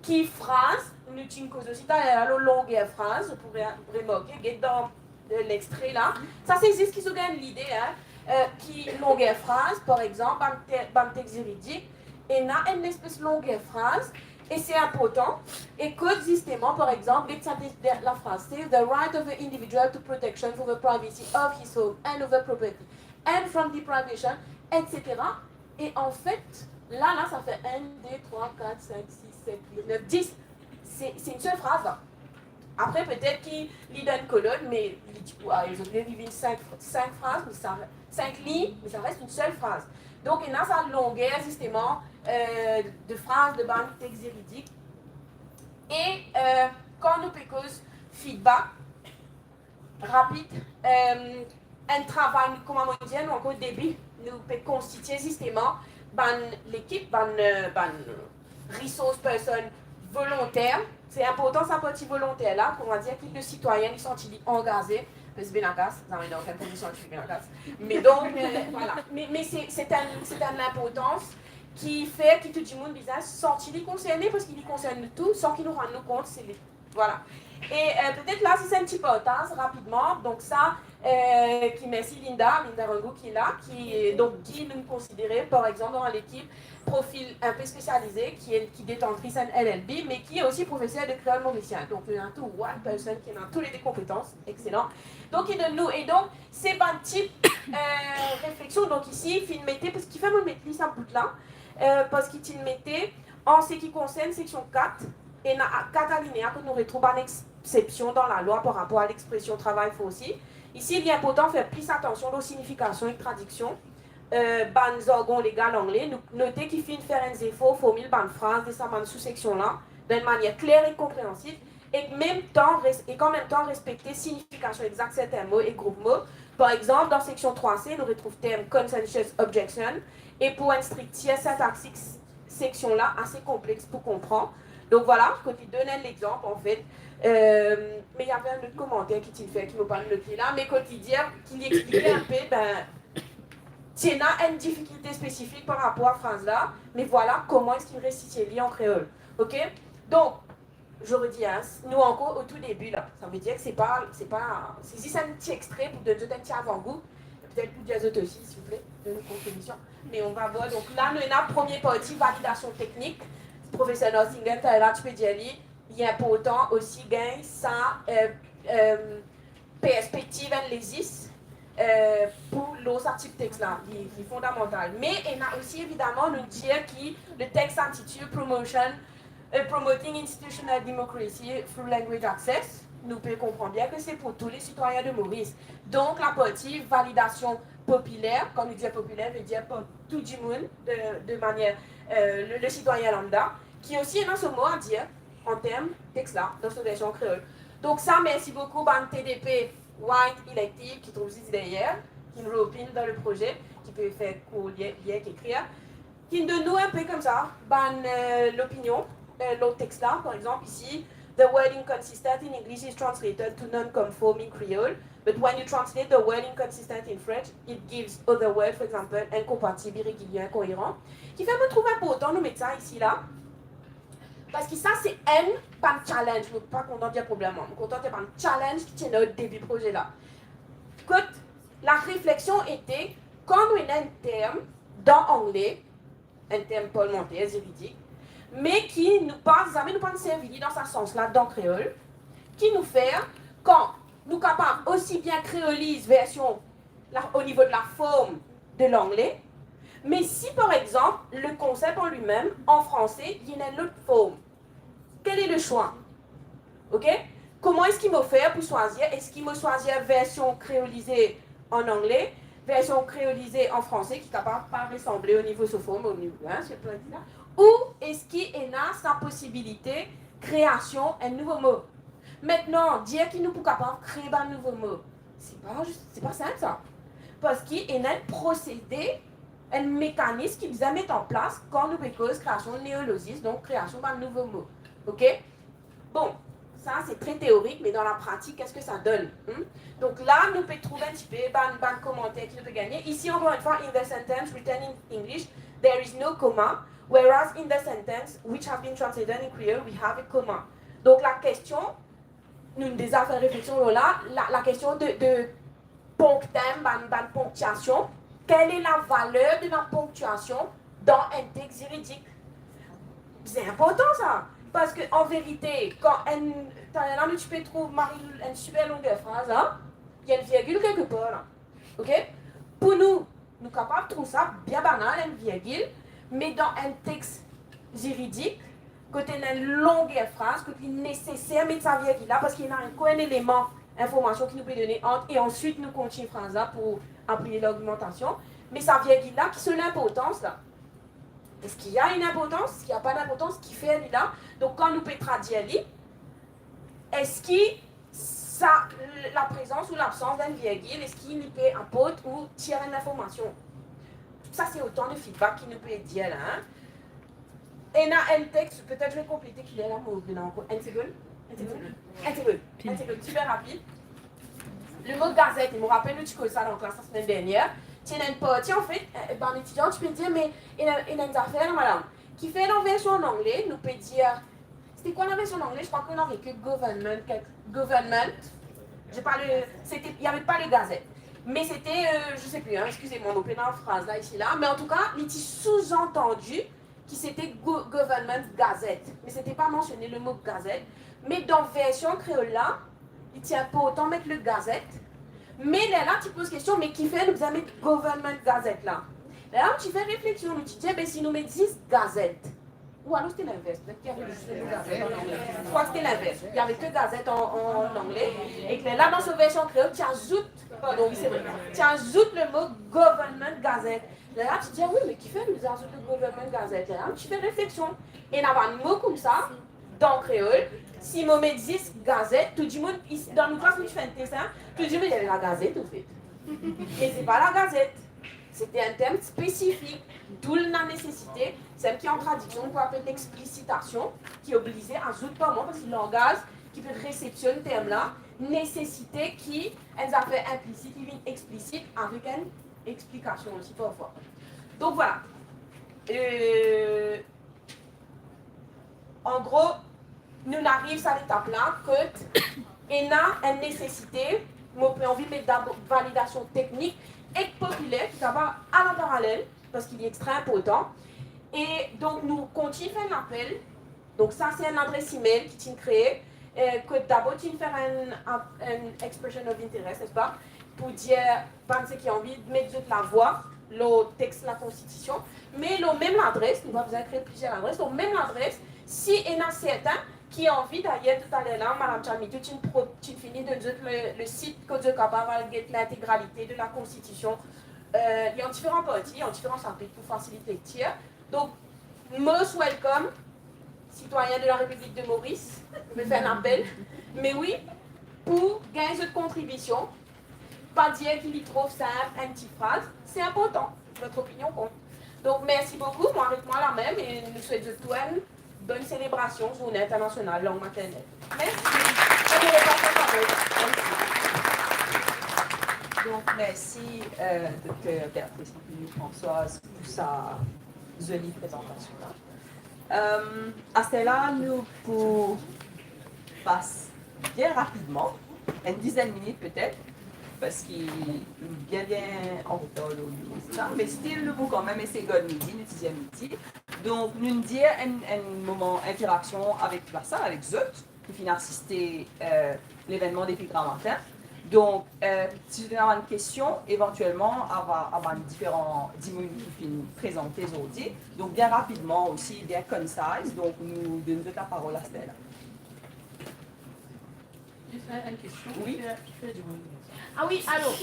ki fraz, nou ti koz osi taler la, lor longer fraz, pou re-, remarke, get dan, euh, lextre la. Sa, se zis ki zot gagn lide, hein, euh, ki longer fraz, par exanp, bann te-, bann tex ziridik, ena enn lespes longer fraz, e se inportan, e kot zisteman, par exanp, get sa de, de, lafraz, se the right of the individual to protection for the privacy of his home and of the property, and from deprivation, et cetera. E anfet, la, la, sa fer enn, de, trwa, kat, sink, sis, set, wit, nef, dis. Se, se enn sel fraz la. Apre, petet ki li dan enn kolonn, me li ti pou, ah, zot li vinn sink, sink fraz, me sa, sink lign, me sa res enn sel fraz. Donk, ena sa longer, zisteman, euh, de fraz, de bann tex ziridik. E, euh, kan nou pe koz feedback, rapid, euh, enn travay, kouma mo dir, nou ankor o debi, nou pe konstitie zisteman bann lekip, bann, euh, bann resource person volonter. Se inportan sa parti volonter la, kouma dir ki le sitwayin li santi li angaze, pe bien agas, zame dan okenn kondision li pe bien agas. Me donk, euh, vwala. Me, me se, se enn, se enn inportans ki fer ki tou dimoun bizin santi li konserne, parski li konsern nou tou, san ki nou rann nou kont, se li Vwala. E, euh, petet la, se enn ti partaz rapidman. Donk sa, euh, ki mersi Linda, Linda Rangou ki la, ki, donk, ki nou konsidere, par exanp, dan lekip, profil inpe spesialize, ki est, ki detantris enn L L B, me ki est aussi professeur de créole mauricien. Donc, il y a tout, one person qui a tous les deux compétences, excellent. Donc, il donne nous, et donc, se bann tip, euh, refleksion, donk isi, finn mete, parski kifer mo met li sa bout la, euh, parski ti mete, an se ki konsern seksion kat, ena kat alinea kot nou retrouv bann eksepsion dan lalwa par rapor a lexpresion travay forse. Isi, li inportan fer plis atansion lor signifikasion ek tradiksion, euh, bann zargon legal angle. Nou note ki finn fer enn zefor formil bann fraz de sa bann sou-seksion la, dan enn manier kler ek konpreansiv, ek mem tan res-, ek an mem tan respekte signifikasion exak sertin mo ek group mo. Par exanp, dan seksion trwa C, nou retrouv term conscientious objection, e pou enn striktir sintaksik seksion la ase konplex pou konpran. Donk vwala, kot li donn enn lexanp, anfet, euh, me ena enn lot komanter ki ti fer, ki mo pa note la, me kot li dir, ki li explike inpe, ben, ti ena enn difikilte spesifik par rapor a fraz la, me vwala koman eski li resitie li an kreol. Ok? Donk, je redis, hein, nou ankor o tou debi la. Sa ve dir ki se pa, se pa, se zis enn ti extre pou donn zot enn ti avangou. Petet pou dir zot osi, silvouple, donn nou kontribision. Me on va voir. Donk la, nou ena premie parti, validasion teknik. Profeser Nordlingen, talera ti pe dir li, li inportan osi gagn sa, euh, euh, perspektiv enn lezis, euh, pou lor sa tip text la, li, li fondamantal. Me ena osi, evidaman, nou dir ki le text s'intitule Promotion, euh, Promoting Institutional Democracy through Language Access. Nou pe konpran bien ki se pou tou le sitwayin de Moris. Donk, laparti validasion popiler, kan nou dir popiler, ve dir pou tou dimoun de, de manier, euh, le, le sitwayin lambda, ki osi ena so mo a dir an term text la, dan so version kreol. Donk sa, mersi boukou bann T D P White Elective ki trouv zis deryer, ki roule dan le proze, ki pe fer kour, lir, lir ek ekrir, ki donn nou inpe koumsa bann, euh, lopinion, euh, lor text la, par exanp, isi, "The word inconsistent in English is translated to non-conform in Creole, but when you translate the word inconsistent in French, it gives other word, for example, incompatible, irrégulier, incohérent." Kifer mo trouv inportan nou met sa isi la, parski sa se enn bann challenge, mo pa kontan dir problem, mo kontan dir bann challenge ki ti ena o debi proze la. Kot larefleksion ete, kan nou ena enn term dan angle, enn term parlemanter, ziridik, me ki nou pa, zame nou pa servi li dan sa sans la dan kreol, ki nou fer kan nou kapav osi bien kreoliz version la, o nivo de laform de langle, me si, par exanp, le konsep an limem, an franse, li ena enn lot form, quel est le choix? Ok? Kouma eski mo fer pou swazir? Eski mo swazir version kreolize an angle, version kreolize an franse, ki kapav pa resanble o nivo so form, o nivo, hein, se plan la, ou eski ena sa posibilite kreasion enn nouvo mo? Aster, dir ki nou pou kapav kree bann nouvo mo, se pa, se pa sinp sa. Parski ena enn prosede, enn mekanis ki bizin met an plas kan nou pe koz kreasion neolozis, donk kreasion bann nouvo mo. Ok? Bon, sa se tre teorik, me dan lapratik, qu'est-ce que ça donne? Hmm? Donk la, nou pe trouv enn tipe bann, bann komanter ki nou pe gagne. Isi, ankor enn fwa, in the sentence written in English, there is no comma, whereas in the sentence which have been translated in Creole, we have a comma. Donk lakestion, nou deza fer refleksion lor la, la, lakestion de, de ponctem, bann, bann ponctuation, quelle est la valeur de la ponctuation dans un texte juridique? Se inportan sa, parski an verite, kan enn, taler la nou ti pe trouv Marie-Lou enn siper longer fraz la, ena enn virgil kelkepar la. Ok? Pou nou, nou kapav trouv sa bien banal, enn virgil, me dan enn text jiridik, kot ena enn longer fraz, kot li neseser met sa virgil la, parski ena ankor enn eleman informasion ki nou pe done ant, e answit nou kontign fraz la pou apiye largimantasion. Me sa virgil la, ki so linportans la? Eski ena enn inportans? Eski ena pa d'inportans? Kifer li la? Donk, kan nou pe tradir li, eski sa, laprezans ou labsans d'enn virgil, eski li pe aport ou tir enn informasion? Sa se otan de feedback ki nou pe dir la, hein. Ena enn text, petet mo konplete ki ler la mo vinn ankor. Enn segonn, enn segonn, enn segonn, enn segonn, siper rapid. Le mo gazette, mo rapel nou ti koz sa dan klas lasemenn dernier. Ti ena enn parti, anfet, eh, bann etidian ti pe dir, me ena, ena enn zafer la, madam. Kifer dan version an angle, nou pe dir, c'était quoi la version en anglais? Je crois qu'on avait que government, quelque, government. J'ai pas le, c'était, il y avait pas le gazette. Mais c'était, euh, je sais plus, hein, excusez-moi, mo pena fraz la isi la. Mais en tout cas, li ti sous-entendu ki sete go-, Government Gazette. Me sete pa mansione le mo gazette. Me dan version kreol la, li ti inportan met le gazette. Me lerla ti poz kestion, me kifer nou bizin met Government Gazette la? Lerla nou ti fer refleksion, nou ti dir, be si nou met zis gazette, ou alor sete linvers, petet ki avi zis le mo gazette an angle. Je crois que c'était l'inverse. Il y avait que gazette en, en, en anglais. E lerla dan so version kreol, ti azout, pardon, wi, se vre, ti azout le mo Government Gazette. Lerla ti dir, ah wi, me kifer nou azout le Government Gazette? Lerla ti fer refleksion. Ena bann mo koumsa, dan kreol, si mo met zis gazette, tou dimoun, isi, dan nou klas, nou ti fer enn tes, hein, tou dimoun, il y avait la gazette, au fait. Me se pa la gazette. Sete enn term spesifik, d'où la nesesite, sel ki an tradiksion, nou apel lexplisitasion, ki oblize azout par mo, parski langaz ki pe resepsionn term la, nesesite ki enn zafer inplisit, li vinn eksplisit avek enn explikasion osi parfwa. Donk, vwala. Euh, an gro, nou ariv sa letap la, kot ena enn nesesite, mo pe anvi met dabor validasion teknik ek popiler, ki kapav al an paralel, parski li extra inportan. E donk, nou kontign fer enn apel. Donk, sa, se enn ladres email ki ti kree, eh, kot dabor ti fer enn, enn expression of interest, nespa, pou dir bann seki anvi met zot lavwa lor text lakonstitision. Me lor mem ladres, nou pa bizin kree plizier ladres, lor mem ladres, si ena sertin ki anvi, dayer, toutaler la, Madam Chamitou ti pro-, ti fini donn zot le, le sit kot zot kapav al get l'integralite de lakonstitision. Eh, li an diferan parti, an diferan sapit pou fasilite lektir. Donk, most welcome, sitwayin de la Repiblik de Moris, mo fer enn apel. Me wi, pou gagn zot kontribision, pa dir ki li tro sinp, enn ti fraz, se inportan, votre opinion compte. Donk, mersi boukou, mo aret mwa la mem e nou swet zot tou enn bonn selebrasion Zourne Internasional Lang Maternel. Mersi. Donk, mersi, euh, Dokter Béatrice Anthony Françoise, pou sa zoli prezantasion la. Euh, aster la, nou pou pas bien rapidman, enn dizenn minit petet, parski nou bien, bien an retar lor nou sa, me still, nou pou kanmem esey gard midi, nou ti dir midi. Donk, nou dir enn, enn moman interaksion avek lasal, avek zot ki finn asiste, euh, levennman depi gramatin. Donk, euh, si zot ena bann kestion, evantielman, a ba-, a bann diferan dimoun ki finn prezante zordi. Donk, bien rapidman osi, bien concise, donk nou donn zot laparol aster la. Zis enn, enn kestion. Wi. Ki fer, ki fer dimoun? Ah wi, alor.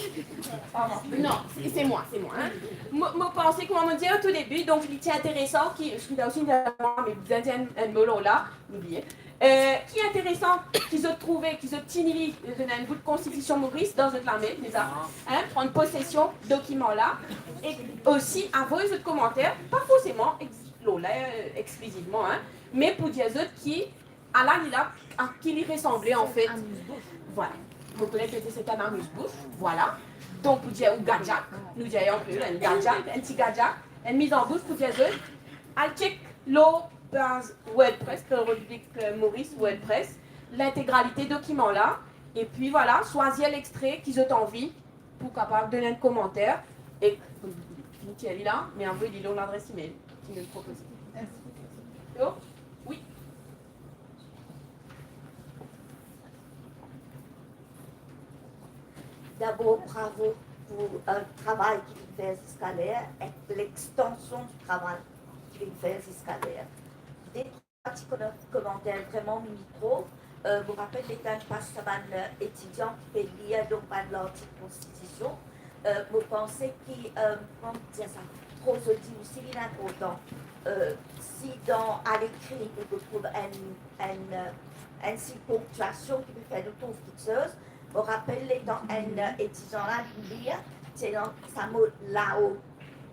Non, se, se mwa, se mwa, hein. Mo, mo panse, kouma mo dir o tou debi, donk li ti interesan ki, parski nou osi, nou dir enn, enn mo lor la, nou bliye. Eh, ki interesan ki zot trouve, ki zot tini li, zot ena enn bout Konstitision Moris dan zot lame, deza, hein, pran posesion dokiman la, e osi avoy zot komanter, pa forseman ex-, lor la, eh, exklisivman, hein, me pou dir zot ki ala li la, a ki li resanble, anfet. Vwala. Mo konet ki se enn amuse-bouche, vwala. Donk, pou dir ou gadiak, nou dir an kreol, enn gadiak, enn ti gadiak, enn miz an bous pou dir zot, al check lor paz WordPress, Kreol Repiblik, euh, Moris WordPress, lintegralite dokiman la, epi vwala, swazir lextre ki zot anvi pou kapav donn enn komanter, e fini tir li la, me avoy li lor ladres email ki nou propoze. Mersi. Yo? Wi. Dabor, bravo pou, euh, travay ki finn fer ziska ler ek lextansion di travay ki finn fer ziska ler. De trwa ti koman-, komanter, vreman mini tro. Euh, mo rapel letan mo pas sa bann, euh, etidian ki pe lir, donk, bann lartik Konstitision, euh, mo panse ki, euh, kouma dir sa, tro zoli osi, li inportan. Euh, si dan, alekri, nou retrouv enn, enn, euh, enn sign ponktiasion ki pe fer nou trouv kiksoz. Mo rapel letan enn, euh, etidian la, li lir, ti ena sa mo lao.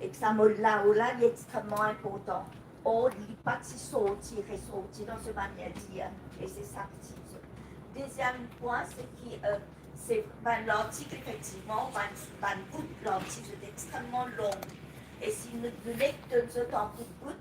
E sa mo lao la, li extrememan inportan. Or, li pa ti sorti, resorti dan so manier dir, e se sa ki ti. Deziem pwin, se ki, euh, se bann lartik, efektivman, bann, bann bout lartik, zot extrememan long. E si nou, nou nek donn zot an bout bout,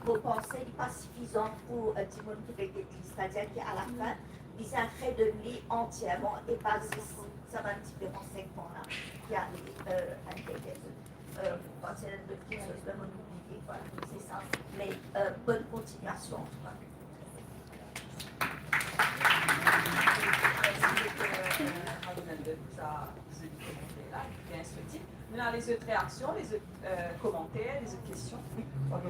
mo panse li pa sifizan pou, euh, dimoun ki pe get li. Setadir ki alafin, bizin redonn li antierman e pa zis sa bann diferan segman la ki ale, euh, enn deryer zot. Euh, mo panse enn lot kiksoz, me mo oubliye. Et voilà, c'est ça. Mais, euh, bonne continuation, en tout cas. Merci beaucoup, euh, Marie-Hélène, de tout ça, ce commentaire-là, bien instructif. Maintenant, les autres réactions, les autres, euh, commentaires, les autres questions. Oui, pardon.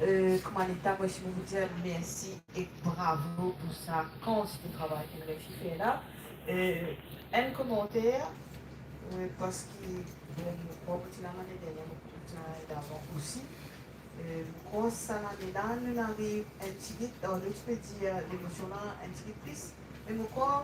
Euh, kouma leta, mo osi mo pou dir mersi ek bravo pou sa kantite travay ki inn reysi fer la. Euh, enn komanter, euh, parski, euh, mo krwar mo ti la lane dernie, mo ti la lane davan osi. Euh, mo krwar sa lane la, nou ariv enn tigit, dan lot pe dir lemosion la enn tigit plis, me mo krwar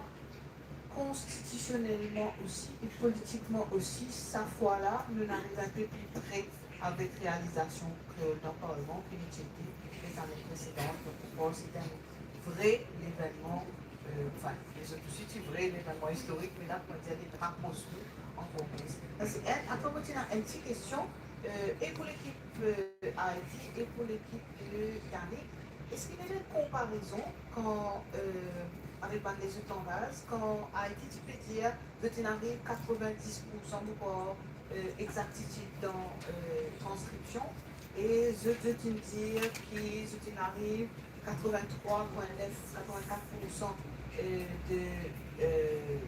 konstitisionelman osi e politikman osi, sa fwa la, nou ariv enn pe pli pre avek realizasion kreol dan parlman ki nou ti ete lezane presedan. Donk, pou mwa, se enn vre levennman, euh, anfin, lezot osi ti vre levennman istorik, me la, pou dir, li rapros nou ankor plis. Sa se enn. Apre, mo ti ena enn ti kestion, euh, e pou lekip, euh, Haiti e pou lekip de Yannick, eski ena enn konparezon kan, euh, avek bann lezot langaz, kan Haiti ti pe dir zot inn ariv katrevenndis poursan, mo krwar, euh, exaktitid dan, euh, transkripsion, e zot, zot inn dir ki zot inn ariv katreventrwa pwin nef, katrevenkat poursan, euh, de, euh,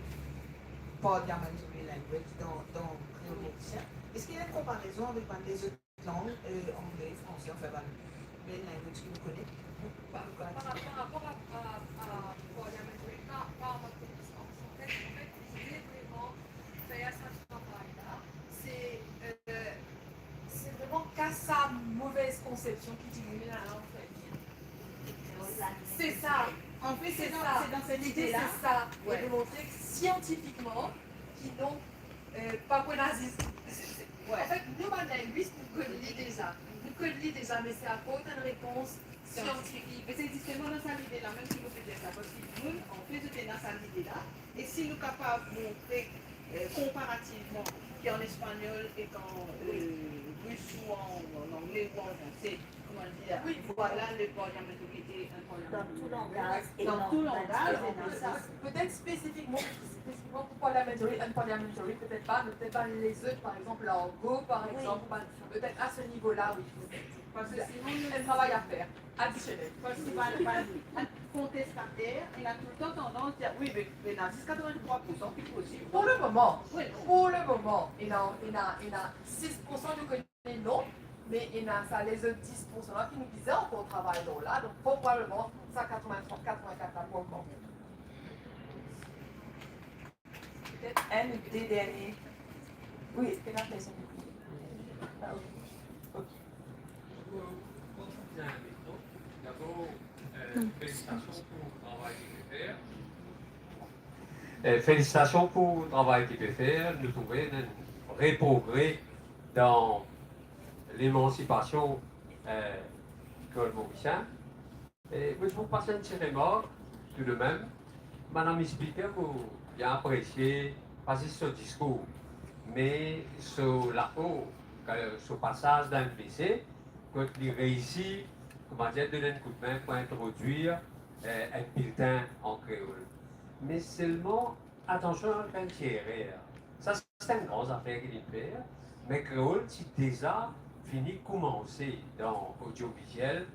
parliamentary language dan, dan kreol morisien. Eski ena enn konparezon avek bann lezot lang, euh, angle, franse, anfin, bann main language ki nou kone? Par, par, par rapor a, a, a parliamentary, par, par bann konesans, an fet, an fet, lide vreman fer sa travay la, se, euh, se vreman kas sa movez konsepsion ki dimoun ena, an fet. Se sa. An fet, se sa. Lide, se sa. E demontre siantifikman ki non, euh, pa pou ena zis, se, se, an fet, nou bann lingwis, nou konn li deza. Nou konn li deza, me se aport enn repons siantifik. E se zisteman dan sa lide la mem ki mo pe dir sa, parski dimoun, an fet, zot ena sa lide la. E si nou kapav montre, euh, konparativman, ki an espanyol ek an, euh, ris ou an, an angle ou an franse, kouma dir, wi, vwala, le parliamentary et un parliamentary. Dan tou langaz, dan tou langaz, ena sa. Petet spesifikman, spesifikman pou parliamentary, unparliamentary, petet pa, me petet bann lezot, par exanp, largo, par exanp, ou bann, petet a se nivo la, wi, petet. Parski sinon, nou ena enn travay a fer, adisionel. Parski bann, bann, bann kontestater, ena toultan tandans dir, wi, me, me ena zis katreventrwa poursan ki posib. Pou le moman, wi, pou le moman, ena, ena, ena sis poursan nou kone non, me ena sa lezot dis poursan la ki nou bizin ankor travay lor la, donk probableman sa katreventrwa, katrevenkat la pou ogmante. Petet enn ou de dernie. Wi, eski ena personn? Ah, wi. Ok. Dabor, euh, felisitasion pou travay ki pe fer. Euh, felisitasion pou travay ki pe fer. Nou trouve enn vre progre dan lemansipasion, euh, kreol morisien. E mo ti pou pas enn ti remark, tou de mem. Madam Speaker, mo bien apresie, pa zis so diskour, me so lapor, so pasaz dan M B C, kot li reisi, kouma dir, donn enn koudme pou introdwir, eh, enn biltin an kreol. Me selman, atansion, al fer enn ti erer. Sa, se enn gran zafer ki li fer, me kreol ti deza fini koumanse dan odioviziel,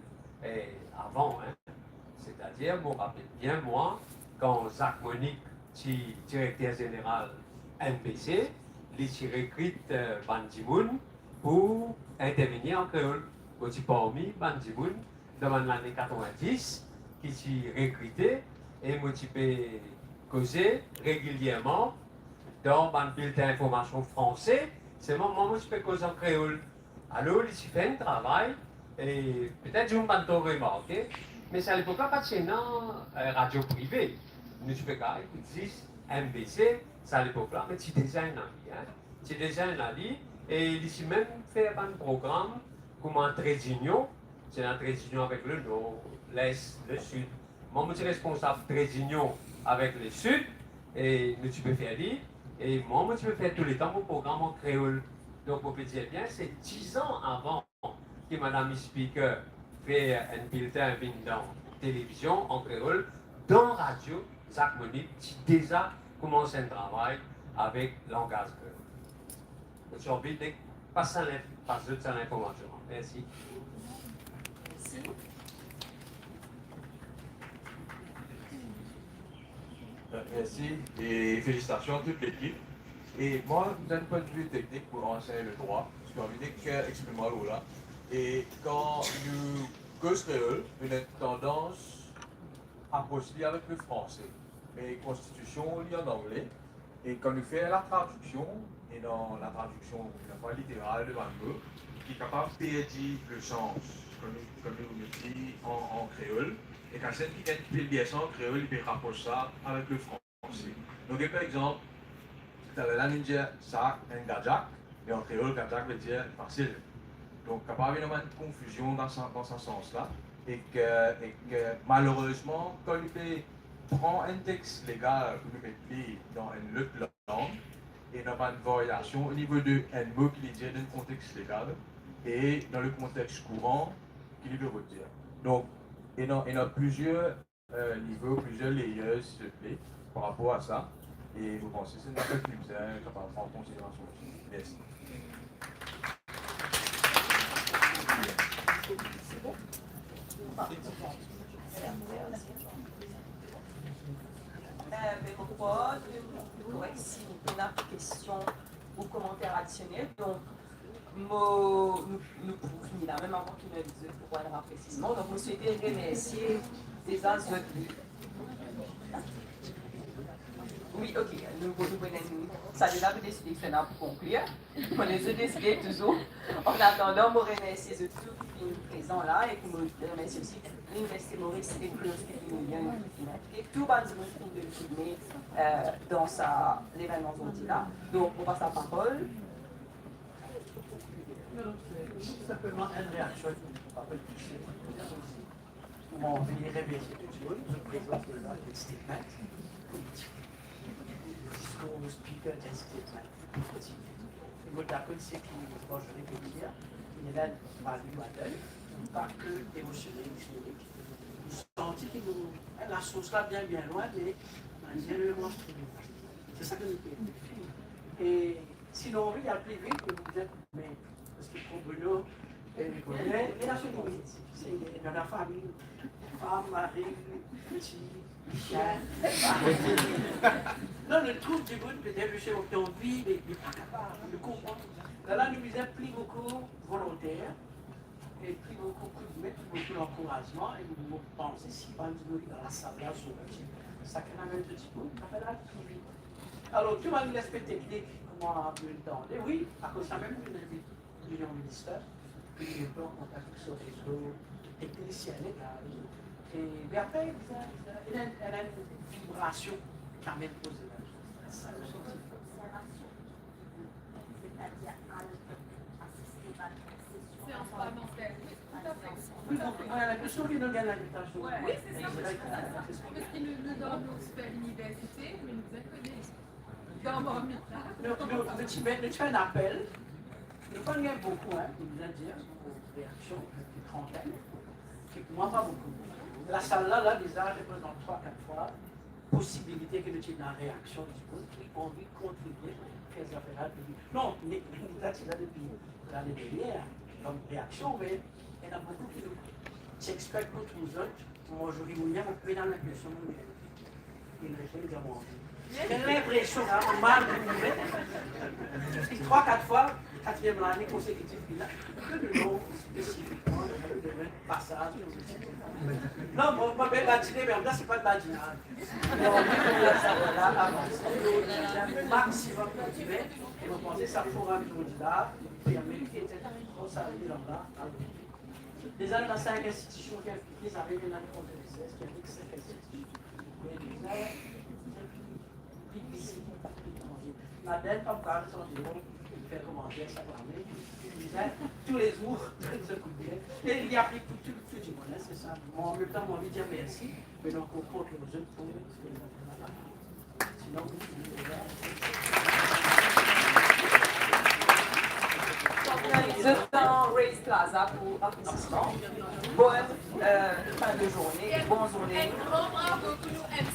eh, avan, hein. Setadir, mo rapel bien mwa, kan Jacques Monique ti direkter zeneral M B C, li ti rekrit, eh, bann dimoun pou intervenir an kreol. Mo ti parmi bann dimoun dan bann lane katrevin-dis ki ti rekrite, e mo ti pe koze regilierman dan bann biltin informasion franse, selman mwa mo ti pe koz an kreol. Alor, li ti fer enn travay, e petet zot bann ti remarke, me sa lepok la pa ti ena, eh, radio prive. Nou ti pe kapav ekout zis M B C, sa lepok la, me ti deza ena li, hein. Ti deza ena li, e li ti mem fer bann program kouma Trait d'Union, ti ena Trait d'Union avek le Nor, Les, le Sid. Mwa, mo ti responsab Trait d'Union avek le Sid, e nou ti pe fer li, e mwa, mo ti pe fer touletan mo program an kreol. Donk, mo pe dir bien, se dizan avan ki Madam Speaker fer enn biltin vinn dan televizion an kreol, dan radio, Jacques Monique ti deza koumans enn travay avek langaz kreol. Mo ti anvi donn pas sa linf-, pas zot sa linformasion. Mersi. Mersi. Mersi e felisitasion a tout lekip. E mwa, mo ena enn pwin de vi teknik pou ansegn ledrwa, parski mo anvi nek exprim mwa lor la. E kan nou koz kreol, nou ena enn tandans apros li avek lefranse. Me konstitision li an angle, e kan nou fer latradiksion, e dan latradiksion, lafwa literal de bann mo, ki kapav perdi lesans kan nou, kan nou, nou dir an, an kreol, e kan seki gagn, ki pe lir sa an kreol, li pe rapros sa avek lefranse. Donk, par exanp, taler la nou dir sa enn gadyak, me an kreol, gadyak ve dir fasil. Donk, kapav ena bann konfizion dan sa, dan sa sans la, e ke, e ke malerezman, kan nou pe pran enn text legal pou nou met li dan enn lot lang, ena bann varyasion o nivo de enn mo ki li dir dan enn kontex legal e dan le kontex kouran ki li pe rod dir. Donk, ena, ena plizier, euh, nivo, plizier layers, siouple, par rapor a sa. E mo panse se enn zafar ki nou bizin kapav pran an konsiderasion osi. Mersi. Euh, ben, mo krwar, si nou ena kestion ou komanter adisionel, donk, mo, nou, nou pou fini la, mem avan ki nou invit zot pou parl presizeman. Donk, mo swete remersie deza zot. Wi, ok, nou, nou, nou, sa deza, nou deside fer la pou konklir. Mo, nou deside touzour. An atandan, mo remersie zot tou ki finn prezan la e ki mo remersie osi Liniversite Moris e Claude ki finn vinn, e tou bann dimoun ki finn vinn filme, euh, dan sa levenman zordi la. Donk, mo pas laparol. Non, non, se tou sinpleman enn reaksion ki mo pa pe touche. Mo anvi remersie tou dimoun, zot prezans la, statement pozitif. Diskour speaker, statement pozitif. E mo dakor seki Marjorie pe dir, ena enn value added, pa ke emosionel, istorik. Nou santi ki nou, eh, lasos la bien, bien lwin, me nou vinn manz tou. Se sa ki nou pe fini. E si nou anvi al pli vit, nou bizin, me, parski pou Bruno, eh, li kone, li ena so limit. Se, dan lafami, fam, mari, piti, sien. Non, nou trouv dimoun, petet, misye anvi, me li pa kapav, nou konpran. Lerla nou bizin pli boukou volonter, e pli boukou koudme, pli boukou lankourazman, e mo panse si bann dimoun dan lasal la, zot, sakenn amenn zot dimoun, sa pe al pli vit. Alor, tou bann lespe teknik, kouma nou tande, wi, akoz sa mem, nou invit Lilian Minister, ki li pran kontak ek so rezo teknisien legal. E, me apre, ena, ena, ena enn vibrasion ki amenn koze la. Sa, nou santi. Wi, donk, mwa, la kestion ki nou gagn lavitasion. Wi, se sa, se sa. Parski nou, nou dan nou sfer liniversite, me nou bizin kone. Dan marmit la. Nou, nou, nou ti met, nou ti fer enn apel. Nou pa gagn boukou, hein, pou bizin dir, reaksion, enn trantenn. Ki pou mwa pa boukou. Lasal la, la, deza reprezant trwa, kat fwa posibilite ki nou ti ena reaksion dimoun ki anvi kontribie, fer zafer la pli vit. Non, ni, ni ta ti la depi lane dernier, kom reaksion, me ena boukou ki nou ti expect pou trouv zot, Marjorie Mounier, mo pena linpresion, mo, ena linpresion, mo mal trouve. Trwa, kat fwa, katriem lane konsekitif, li la, ke le nom spesifikman, le nom pasaz, non, mo, mo pe badine, me anmem se pa badinaz. Donk, sa, la, avanse. Maximum de diven, e mo panse sa forum zordi la, permet petet, kan sa vinn la, Deza, ena sink institision ki inplike, sa vle dir ena enn konferans ki avek sink institision. Me deza, difisil. Ladan, pa kapav sante mo fer komanter sa lane. Deza, toulezour, donn zot koudme. E li aplik pou tou, tou dimoun, hein, se sa. Mwa, anmemtan, mo anvi dir mersi, me nou ankor kont lor zot pou Zot dan Rays Plaza pou aplasman. Bonn, euh, fin de zourne, bon zourne. Enn gran bravo pou nou M